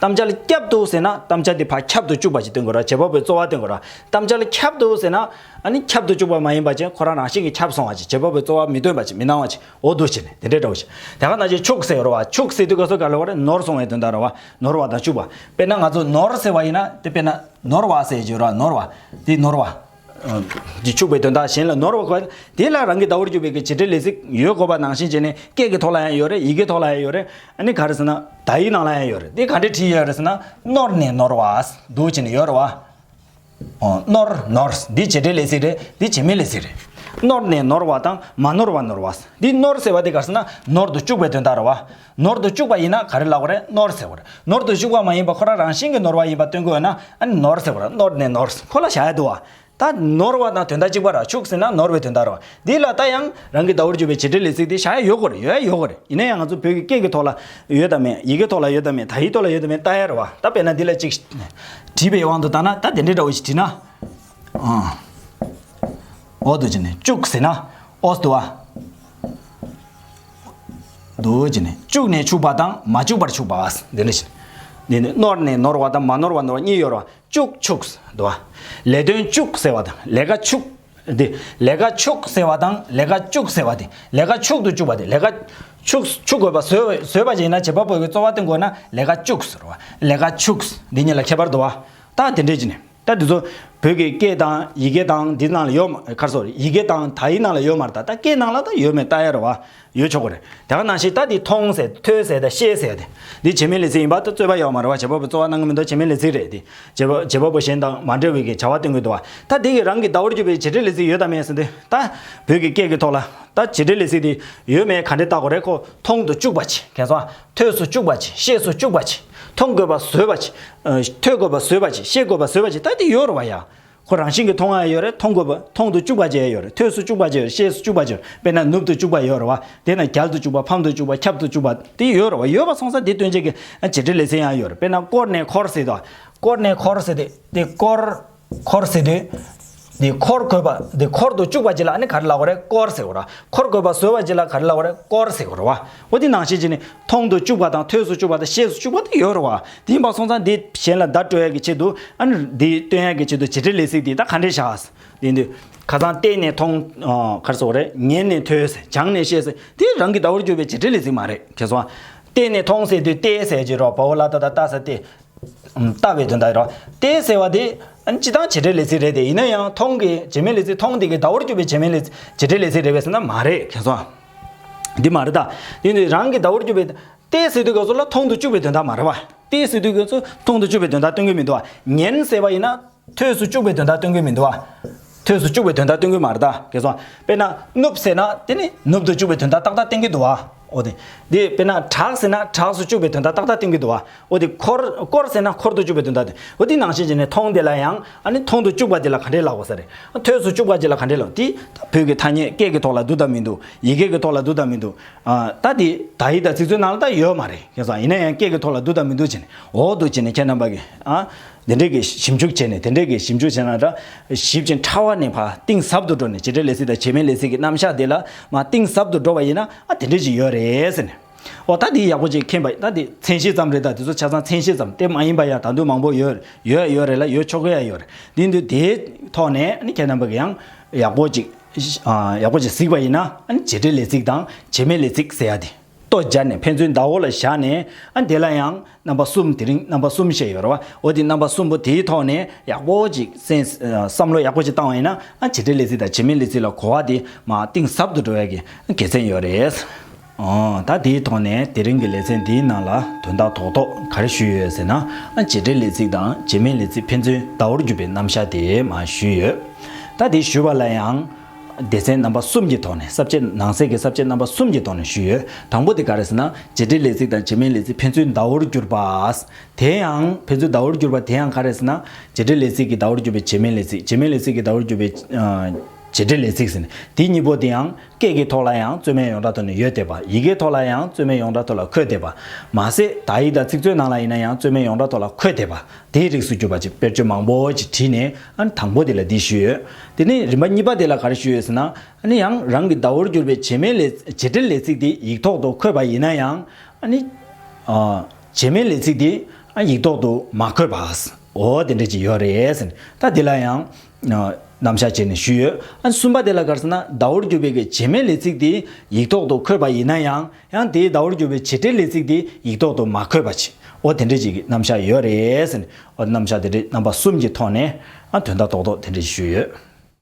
གཏམ་འཆལ་བསྐྱབ་འདུག་ཟེར་ན་གཏམ་འཆལ་དེ་ཕར་ཁྱབ་ཏུ་བཅུག་པ་ཅིག་སྟོན་དགོས་ར། བྱེད་པ་པོའི་རྩོལ་བ་སྟོན་དགོས་ར། གཏམ་འཆལ་ཁྱབ་འདུག་ཟེར་ན། ཨ་ནི་ཁྱབ་ཏུ་བཅུག་པ་མ་ཡིན་པ་ཅིག་ཁོ་རང་རང་བཞིན་གྱིས་ཁྱབ་སོང་བ་ཅིག་བྱེད་པ་པོའི་རྩོལ་བ་མི་སྟོན་པ་ཅིག་མི་སྣང་བ་ཅིག་འོ་འདུག་བྱས་ནས་དེ་འདྲའི་འདྲ་བོ་ཞིག་དེ་ག་ནང་བཞིན་འཆུག་ཟེར་རོ་བ། འཆུག་ཟེར་དུས་སྐབས་སུ་ག་ལ་བ་རེད། ནོར་སོང་བའི་དོན་དག་རེད་བ། ནོར་བ་དང་འཆུག་པ། དཔེར་ན་ང་ཚོ་ནོར་ཟེར་བ་ཡིན་ན། དེ་དཔེར་ན་ནོར་བ་ཟེར་གྱི་རོ། ནོར་བ། དེ་ནོར་བ། འདི་འཆུག་པའི་དོན་དག་གཞན་ལ་ནོར་བ་གོ། དེ་ལ་རང་གི་ཟླ་བོར་གྱུར་པའི་གི་བྱེད་འབྲེལ་ལས་ཚིག་ཡོད་དགོས་པ་ནང་བཞིན་བྱས་ནས་སྐད་ཀྱི་ཐོག་ལ་ཡང་ཡོད་རེད། ཡི་གེ་ཐོག་ལ་ཡང་ཡོད་རེད། ཨ་ནི་ག་རེ་ཟེར་ན་དག་ཡིག་ནང་ལ་ཡང་ཡོད་རེད། དེ་ག་འདྲས་བྲིས་ཡོད་རེད་ཟེར་ན། ནོར་ནས་ནོར་བ་འདུག་བྱས་ནས་ཡོད་རེད་བ། ཨོ། ནོར། ནོར། འདི་བྱེད་འབྲེལ་ལས་ཚིག་རེད། འདི་བྱེད་མེད་ལས་ཚིག་རེད། ནོར་ནས་ནོར་བ་དང་མ་ནོར་བ་ནོར་བ། འདི་ནོར་ཟེར་བ་དེ་ག་རེ་ཟེར་ན་ནོར་དུ་བཅུག་པའི་དོན་དག་རེད་བ། ནོར་དུ་བཅུག་པ་ཡིན་ན་ག་རེ་ལབ་དགོས་རེད། ནོར་ཟེར་དགོས་རེད། ནོར་དུ་བཅུག་པ་མ་ཡིན་པ་ཁོ་རང་རང་བཞིན་གྱིས་ནོར་བ་ཡིན་པ་སྟོན་དགོས་ཡོད་ན། ཨ་ནི་ནོར་ཟེར་དགོས་རེད། ནོར་ནས་ནོར། ཁོ་ལ་བཞག་ཡ་འདུག་བ། ད་ནོར་བ་དང་དོན་དག་གཅིག་པ་རེད། འཆུག་ཟེར་ན་ནོར་བའི་དོན་དག་རེད་བ། འདི་ལ་ད་ཡང་རང་གི་ཟླ་བོར་གྱུར་པའི་བྱེད་འབྲེལ་ལས་ཚིག་དེ་བཞག་ཡ་ཡོད་དགོས་རེད། ཡོད་ཡ་ཡོད་དགོས་རེད། ཡིན་ན་ཡང་ང་ཚོ་བོད་ཀྱི་སྐད་ཀྱི་ཐོག་ལ་ཡོད་དམ་མེད། ཡི་གེ་ཐོག་ལ་ཡོད་དམ་མེད། དག་ཡིག་ཐོག་ལ་ཡོད་དམ་མེད་ལྟ་ཡ་རེད་བ། ད་དཔེར་ན་འདི་ལ་ཅིག་བྲིས་པའི་དབང་དུ་བཏང་ན། ད་དེ་འདྲའི་འདྲ་བོ་ཞིག་བྲིས་ན། ཨང་། འོ་འདུག་བྱས་ནས་བཅུག་ཟེར་ན། འོ་འདུག་བ། འདུག་བྱས་ནས་བཅུག་ནས་འཆུག་པ་དང་མ་བཅུག་པར་འཆུག་པ། འདི་འདྲ་ཞིག་འདི་ནི་ནོར་ནས་ནོར་བ་དང་མ་ནོར་བ་ནོར་བ་གཉིས་ཡོད་རེད་བ། བཅུག་འཆུག་འདུག་བ། ལས་དོན་བཅུག་ཟེར་བ་དང་ལས་ཀ་འཆུག་འདི། ལས་ཀ་འཆུག་ཟེར་བ་དང་ལས་ཀ་བཅུག་ཟེར་བ་དེ། ལས་ཀ་འཆུག་ཏུ་བཅུག་པ་དེ། ལས་ཀ་འཆུག་འཆུག་དགོས་པ་བཟོས་བཟོས་པ་ཅིག་ཡིན་ན། བྱེད་པ་པོ་གི་རྩོལ་བ་སྟོན་དགོས་ན་ལས་ཀ་བཅུག་ཟེར་བ། ལས་ཀ་འཆུག་འདི་གཉིས་ལ་ཁྱད་པར་འདུག་བ། ད་དེ་འདྲས་ཅིག་ནས། ད་འདི་ཚོ་བོད་ཀྱི་སྐད་དང་ཡི་གེ་དང་འདི་ནང་ལ་ཡོད་མ། ག་རེ་ཟེར། ཡི་གེ་དང་དག་ཡིག་ནང་ལ་ཡོད་མ་རེད། ད་ད་སྐད་ནང་ལ་ད་ཡོད་མེད་ལྟ་ཡ་རེད་བ། ཡོད་ཆོག་གི་རེད། དེ་ག་ནང་བཞིན་ད་འདི་མཐོང་ཟེར། ཐོས་ཟེར་དང་ཤེས་ཟེར་དེ། འདི་བྱེད་མེད་ལས་ཚིག་ཡིན་པ་ད་རྩོད་པ་ཡོད་མ་རེད་བ། བྱེད་པ་པོ་རྩོལ་བ་གནང་གི་མི་འདུག་བྱེད་མེད་ལས་ཚིག་རེད་དེ། བྱེད་པ་བྱེད་པ་པོ་གཞན་དང་མ་འབྲེལ་བའི་གི་བྱ་བ་སྟོན་གི་འདུག་བ། ད་འདི་གི་རང་གི་ཟླ་བོར་གྱུར་པའི་བྱེད་འབྲེལ་ལས་ཚིག་ཡོད་དམ་མེད་ཟེར་དུས། ད་བོད་ཀྱི་སྐད་ཀྱི་ཐོག་ལ་ད་བྱེད་འབྲེལ་ལས་ཚིག་དེ་ཡོད་མེད་ག་འདྲས་བལྟ་དགོས་རེད། ཁོ་མཐོང་དུ་བཅུག་པ་ཅིག་གན་སོང་། ཐོས་སུ་བཅུག་པ་ཅིག་ཤེས་སུ་བཅུག་པ་ཅིག་མཐོང་དགོས་པ་བཟོས་པ་ཅིག་ཨ། ཐོས་དགོས་པ་བཟོས་པ་ཅིག་ཤེས་དགོས་པ་བཟོས་པ་ཅིག་ད་དེ་ཡོད་རེད་བ་ཡ། ཁོ་རང་བཞིན་གྱིས་མཐོང་ཡ་ཡོད་རེད། མཐོང་དགོས་པ། མཐོང་དུ་བཅུག་པ་ཅིག་ཡོད་རེད། ཐོས་སུ་བཅུག་པ་ཅིག་ཡོད་རེད། ཤེས་སུ་བཅུག་པ་ཅིག་ཡོད་རེད། དཔེར་ན་ནུབ་ཏུ་བཅུག་པ་ཡོད་རེད་བ། དེ་ན་རྒྱལ་དུ་བཅུག་པ། ཕམ་དུ་བཅུག་པ། ཁྱབ་ཏུ་བཅུག་པ་དེ་ཡོད་རེད་བ། ཡོད་པ་སོང་ཙང་དེ་སྟོན་བྱེད་ཀྱི་ཨ། བྱེད་འབྲེལ་ལས་ཚིག་ཡང་ཡོད་རེད། དཔེར་ན་བསྐོར་ནས་འཁོར་ཟེར་དོ། བསྐོར་ནས་འཁོར་ཟེར་དེ། དེ་བསྐོར། འཁོར་ཟེར་དུས། འདི་འཁོར་དགོས་པ། འདི་འཁོར་དུ་བཅུག་པ་ཅིག་ལ་ཨ་ནི་ག་རེ་ལབ་དགོས་རེད། བསྐོར་ཟེར་དགོས་རེད། འཁོར་དགོས་པ་བཟོས་པ་ཅིག་ལ་ག་རེ་ལབ་དགོས་རེད། བསྐོར་ཟེར་དགོས་རེད་བ། འོ་དེ་ནང་བཞིན་བྱས་ནས་མཐོང་དུ་བཅུག་པ་དང་ཐོས་སུ་བཅུག་པ་དང་ཤེས་སུ་བཅུག་པ་དེ་ཡོད་རེད་བ། དེ་ཡིན་པ་སོང་ཙང་འདི་གཞན་ལ་བརྡ་སྤྲོད་ཡག་གི་ཆེད་དུ། ཨ་ནི་འདི་སྟོན་ཡག་གི་ཆེད་དུ་བྱེད་འབྲེལ་ལས་ཚིག་འདི་ད་ག་འདྲས་བཞག་དེ་འདི། ཁ་སང་བལྟས་ནས་མཐོང་། ཨ། ག་རེ་ཟེར་དགོས་རེད། ཉན་ནས་ཐོས་ཟེར། སྦྱངས་ནས་ཤེས་ཟེར། དེ་རང་གི་ཟླ་བོར་གྱུར་པའི་བྱེད་འབྲེལ་ལས་ཚིག་མ་རེད། ཁྱེད་སོང་། བལྟས་ནས་མཐོང་ཟེར་དུས་བལྟས་ཟེར་གྱི་རོ། བ་འོ་ལ་ཏ་བཏགས་བལྟ་ཟེར་ཏེ། ལྟ་བའི་དོན་དག་རེད། བལྟས་ཟེར་བ་དེ་སྤྱིར་བཏང་བྱེད་འབྲེལ་ལས་ཚིག་རེད་དེ། ཡིན་ན་ཡང་མཐོང་གི་བྱེད་མེད་ལས་ཚིག་མཐོང་དེ་གི་ཟླ་བོར་གྱུར་པའི་བྱེད་མེད་ལས་བྱེད་འབྲེལ་ལས་ཚིག་རེད་པས་ཟེར་ན་མ་རེད། ཁྱེད་སོང་། འདི་མ་རེད་ད། དེ་ནི་རང་གི་ཟླ་བོར་གྱུར་པའི། བལྟས་ཟེར་དུས་སྐབས་སུ་ལ་མཐོང་དུ་བཅུག་པའི་དོན་དག་མ་རེད་བ། བལྟས་ཟེར་དུས་སྐབས་སུ་མཐོང་དུ་བཅུག་པའི་དོན་དག་སྟོན་གྱི་མི་འདུག་བ། ཉན་ཟེར་བ་ཡིན་ན་ཐོས་སུ་བཅུག་པའི་དོན་དག་སྟོན་གྱི་མི་འདུག་བ། ཐོས་སུ་བཅུག་པའི་དོན་དག་སྟོན་གྱི་མ་རེད་ད། ཁྱེད་སོང་། དཔེར་ན་ནུབ་ཟེར་ན་དེ་ནི་ནུབ་ཏུ་བཅུག་པའི་དོན་དག་ཏག་ཏག་སྟོན་གྱི་འདུག་བ། འོ་དེ། འདི་དཔེར་ན་བྲག་ཟེར་ན་བྲག་སུ་བཅུག་པའི་དོན་དག་ཏག་ཏག་སྟོན་གྱི་འདུག་བ། འོ་དེ། འཁོར། བསྐོར་ཟེར་ན་འཁོར་དུ་བཅུག་པའི་དོན་དག་དེ། འོ་དེ་ནང་བཞིན་བྱས་ནས་མཐོང་དེ་ལ་ཡང་ཨ་ནི་མཐོང་དུ་བཅུག་པ་དེ་ལ་ག་འདྲས་ལབ་དགོས་ས་རེད། ཐོས་སུ་བཅུག་པ་དེ་ལ་ག་འདྲས་ལབ། དེ་ད་བོད་ཀྱི་ཐ་སྙད་སྐད་ཀྱི་ཐོག་ལ་འདུག་དང་མི་འདུག་ཡི་གེ་གི་ཐོག་ལ་འདུག་དང་མི་འདུག་ཨ། ད་དེ་དག་ཡིག་དང་ཚིག་མཛོད་ནང་ལ་ད་ཡོད་མ་རེད། ཁྱེད་སོང་། ཡིན་ན་ཡང་སྐད་ཀྱི་ཐོག་ལ་འདུག་དང་མི་འདུག་བྱས་ནས། འོ་འདུག་བྱས་ནས་ཁྱེད་རྣམ་པ་གིས་ཨ། དེ་འདྲས་ཀྱི་ཞིབ་འཇུག་བྱས་ནས། དེ་འདྲས་ཀྱི་ཞིབ་འཇུག་བྱས་ན་འདྲ། ཞིབ་ཅིང་ཕྲ་བ་ནས་ཕར་གཏིང་ཟབ་ཏུ་འགྲོ་ནས། བྱེད་འབྲེལ་ལས་ཚིག་དང་བྱེད་མེད་ལས་ཚིག་གི་རྣམ་གཞག་དེ་ལ་མར་གཏིང་ཟབ་ཏུ་འགྲོ་བ་ཡིན་ན། ཨ། དེ་འདྲས་ཅིག་ཡོད་རེད་ཟེར་ནས། འོ། ད་འདི་ཡག་པོ་ཅིག་མཁྱེན་པ། ད་འདི་མཚན་གཞི་ཙམ་རེད། ད་འདི་ཚོ་ཆ་ཚང་མཚན་གཞི་ཙམ། དེ་མ་ཡིན་པ་ཡང་ད་དུང་མང་པོ་ཡོད། ཡོད་ཡོད་རེད་ལ། ཡོད་ཆོག་གི་ཡང་ཡོད་རེད། འདི་འདི་དེའི་ཐོག་ནས་ཨ་ནི་ཁྱེད་རྣམ་པ་གིས་ཡང་ཡག་པོ་ཅིག་ཨ། ཡག་པོ་ཅིག་གཟིགས་པ་ཡིན་ན། ཨ་ནི་བྱེད་འབྲེལ་ལས་ཚིག་དང་བྱེད་མེད་ལས་ཚིག་ཟེར་ཡ་དེ་ལྟོ་སྦྱར་ནས། ཕན་ཚུན་ཟླ་བོ་ལ་བཞག་ནས། ཨ། དེ་ལ་ཡང་རྣམ་པ་གསུམ། དེ་རིང་རྣམ་པ་གསུམ་བཤད་ཡོད་རེད་བ། འོ་དེ་རྣམ་པ་གསུམ་པོ་དེའི་ཐོག་ནས་ཡག་པོ་ཅིག་སེམས། བསམ་བློ་ཡག་པོ་ཅིག་བཏང་བ་ཡིན་ན། ཨ། བྱེད་འབྲེལ་ལས་ཚིག་དང་བྱེད་མེད་ལས་ཚིག་ལ་གོ་བ་དེ་མར་གཏིང་ཟབ་ཏུ་འགྲོ་ཡ་གི་དགེ་མཚན་ཡོད་རེད། ཨོ། ད་དེའི་ཐོག་ནས་དེ་རིང་གི་ལེ་ཚན་འདིའི་ནང་ལ་དོན་དག་རྡོག་རྡོག་ག་རེ་ཞུས་ཡོད་ཟེར་ན། ཨ། བྱེད་འབྲེལ་ལས་ཚིག་དང་བྱེད་མེད་ལས་ཚིག་ཕན་ཚུན་ཟླ་བོར་གྱུར་པའི་རྣམ་གཞག་དེ་མར་ཞུས་ཡོད། ད་དེ་ཞུ་བ་ལ་ཡང་སྡེ་ཚན་རྣམ་པ་གསུམ་གྱི་ཐོག་ནས། ས་བཅད་ནང་གསེས་ཀྱི་ས་བཅད་རྣམ་པ་གསུམ་གྱི་ཐོག་ནས་ཞུས་ཡོད། དང་པོ་དེ་ག་རེ་ཟེར་ན། བྱེད་འབྲེལ་ལས་ཚིག་དང་བྱེད་མེད་ལས་ཚིག་ཕན་ཚུན་ཟླ་བོར་གྱུར་པ། དེ་ཡང་ཕན་ཚུན་ཟླ་བོར་གྱུར་པ་དེ་ཡང་ག་རེ་ཟེར་ན། བྱེད་འབྲེལ་ལས་ཚིག་གིས་ཟླ་བོར་གྱུར་པའི་བྱེད་མེད་ལས་ཚིག་བྱེད་མེད་ལས་ཚིག་གིས་ཟླ་བོར་གྱུར་པའི། ཨ། བྱེད་འབྲེལ་ལས་ཚིག་ཟེར་ནས་དེ་གཉིས་པོ་དེ་ཡང་སྐད་ཀྱི་ཐོག་ལ་ཡང་རྩོད་མེད་ཡོངས་གྲགས་ཐོག་ནས་ཡོད་བསྡད་པ། ཡི་གེའི་ཐོག་ལ་ཡང་རྩོད་མེད་ཡོངས་གྲགས་ཐོག་ལ་འཁོད་བསྡད་པ། མ་ཟད་དག་ཡིག་དང་ཚིག་མཛོད་ནང་ལ་ཡིན་ན་ཡང་རྩོད་མེད་ཡོངས་གྲགས་ཐོག་ལ་འཁོད་བསྡད་པ། དེའི་རིགས་སུ་གྱུར་པ་ཅིག་དཔེར་བརྗོད་མང་པོ་ཅིག་བྲིས་ནས། ཨ་ནི་དང་པོ་དེ་ལ་འདི་ཞུས་ཡོད། དེ་ནས་རིམ་པ་གཉིས་པ་དེ་ལ་ག་རེ་ཞུས་ཡོད་ཟེར་ན། ཨ་ནི་ཡང་རང་གི་ཟླ་བོར་གྱུར་པའི་བྱེད་མེད་ལས་བྱེད་འབྲེལ་ལས་ཚིག་དེ་ཡིག་ཐོག་ཏུ་འཁོད་པ་ཡིན་ན་ཡང་། ཨ་ནི་ཨ་བྱེད་མེད་ལས་ཚིག་དེ་ཨ་ཡིག་ཐོག་ཏུ་མ་འཁོད་པ། འོ་དེ་འདྲ་ཅིག་ཡོད་རེད་ཟེར་ནས། ད་དེ་ལ་ཡང་ཨ་རྣམ་གཞག་བྱས་ནས་ཞུས་ཡོད། ཨ་ནི་གསུམ་པ་དེ་ལ་ག་རེ་ཟེར་ན། ཟླ་བོར་གྱུར་པའི་གི་བྱེད་མེད་ལས་ཚིག་དེ་ཡིག་ཐོག་ཏུ་འཁོད་པ་ཡིན་ན་ཡང་། ཡང་དེའི་ཟླ་བོར་གྱུར་པའི་བྱེད་འབྲེལ་ལས་ཚིག་དེ་ཡིག་ཐོག་ཏུ་མ་འཁོད་པ་ཅིག་འོ་དེ་འདྲ་ཅིག་གི་རྣམ་གཞག་ཡོད་རེད་ཟེར་ནས། འོ་རྣམ་གཞག་དེ་འདྲའི་རྣམ་པ་གསུམ་གྱི་ཐོག་ནས་ཨ་དོན་དག་རྡོག་རྡོག་དེ་འདྲ་ཞུས་ཡོད།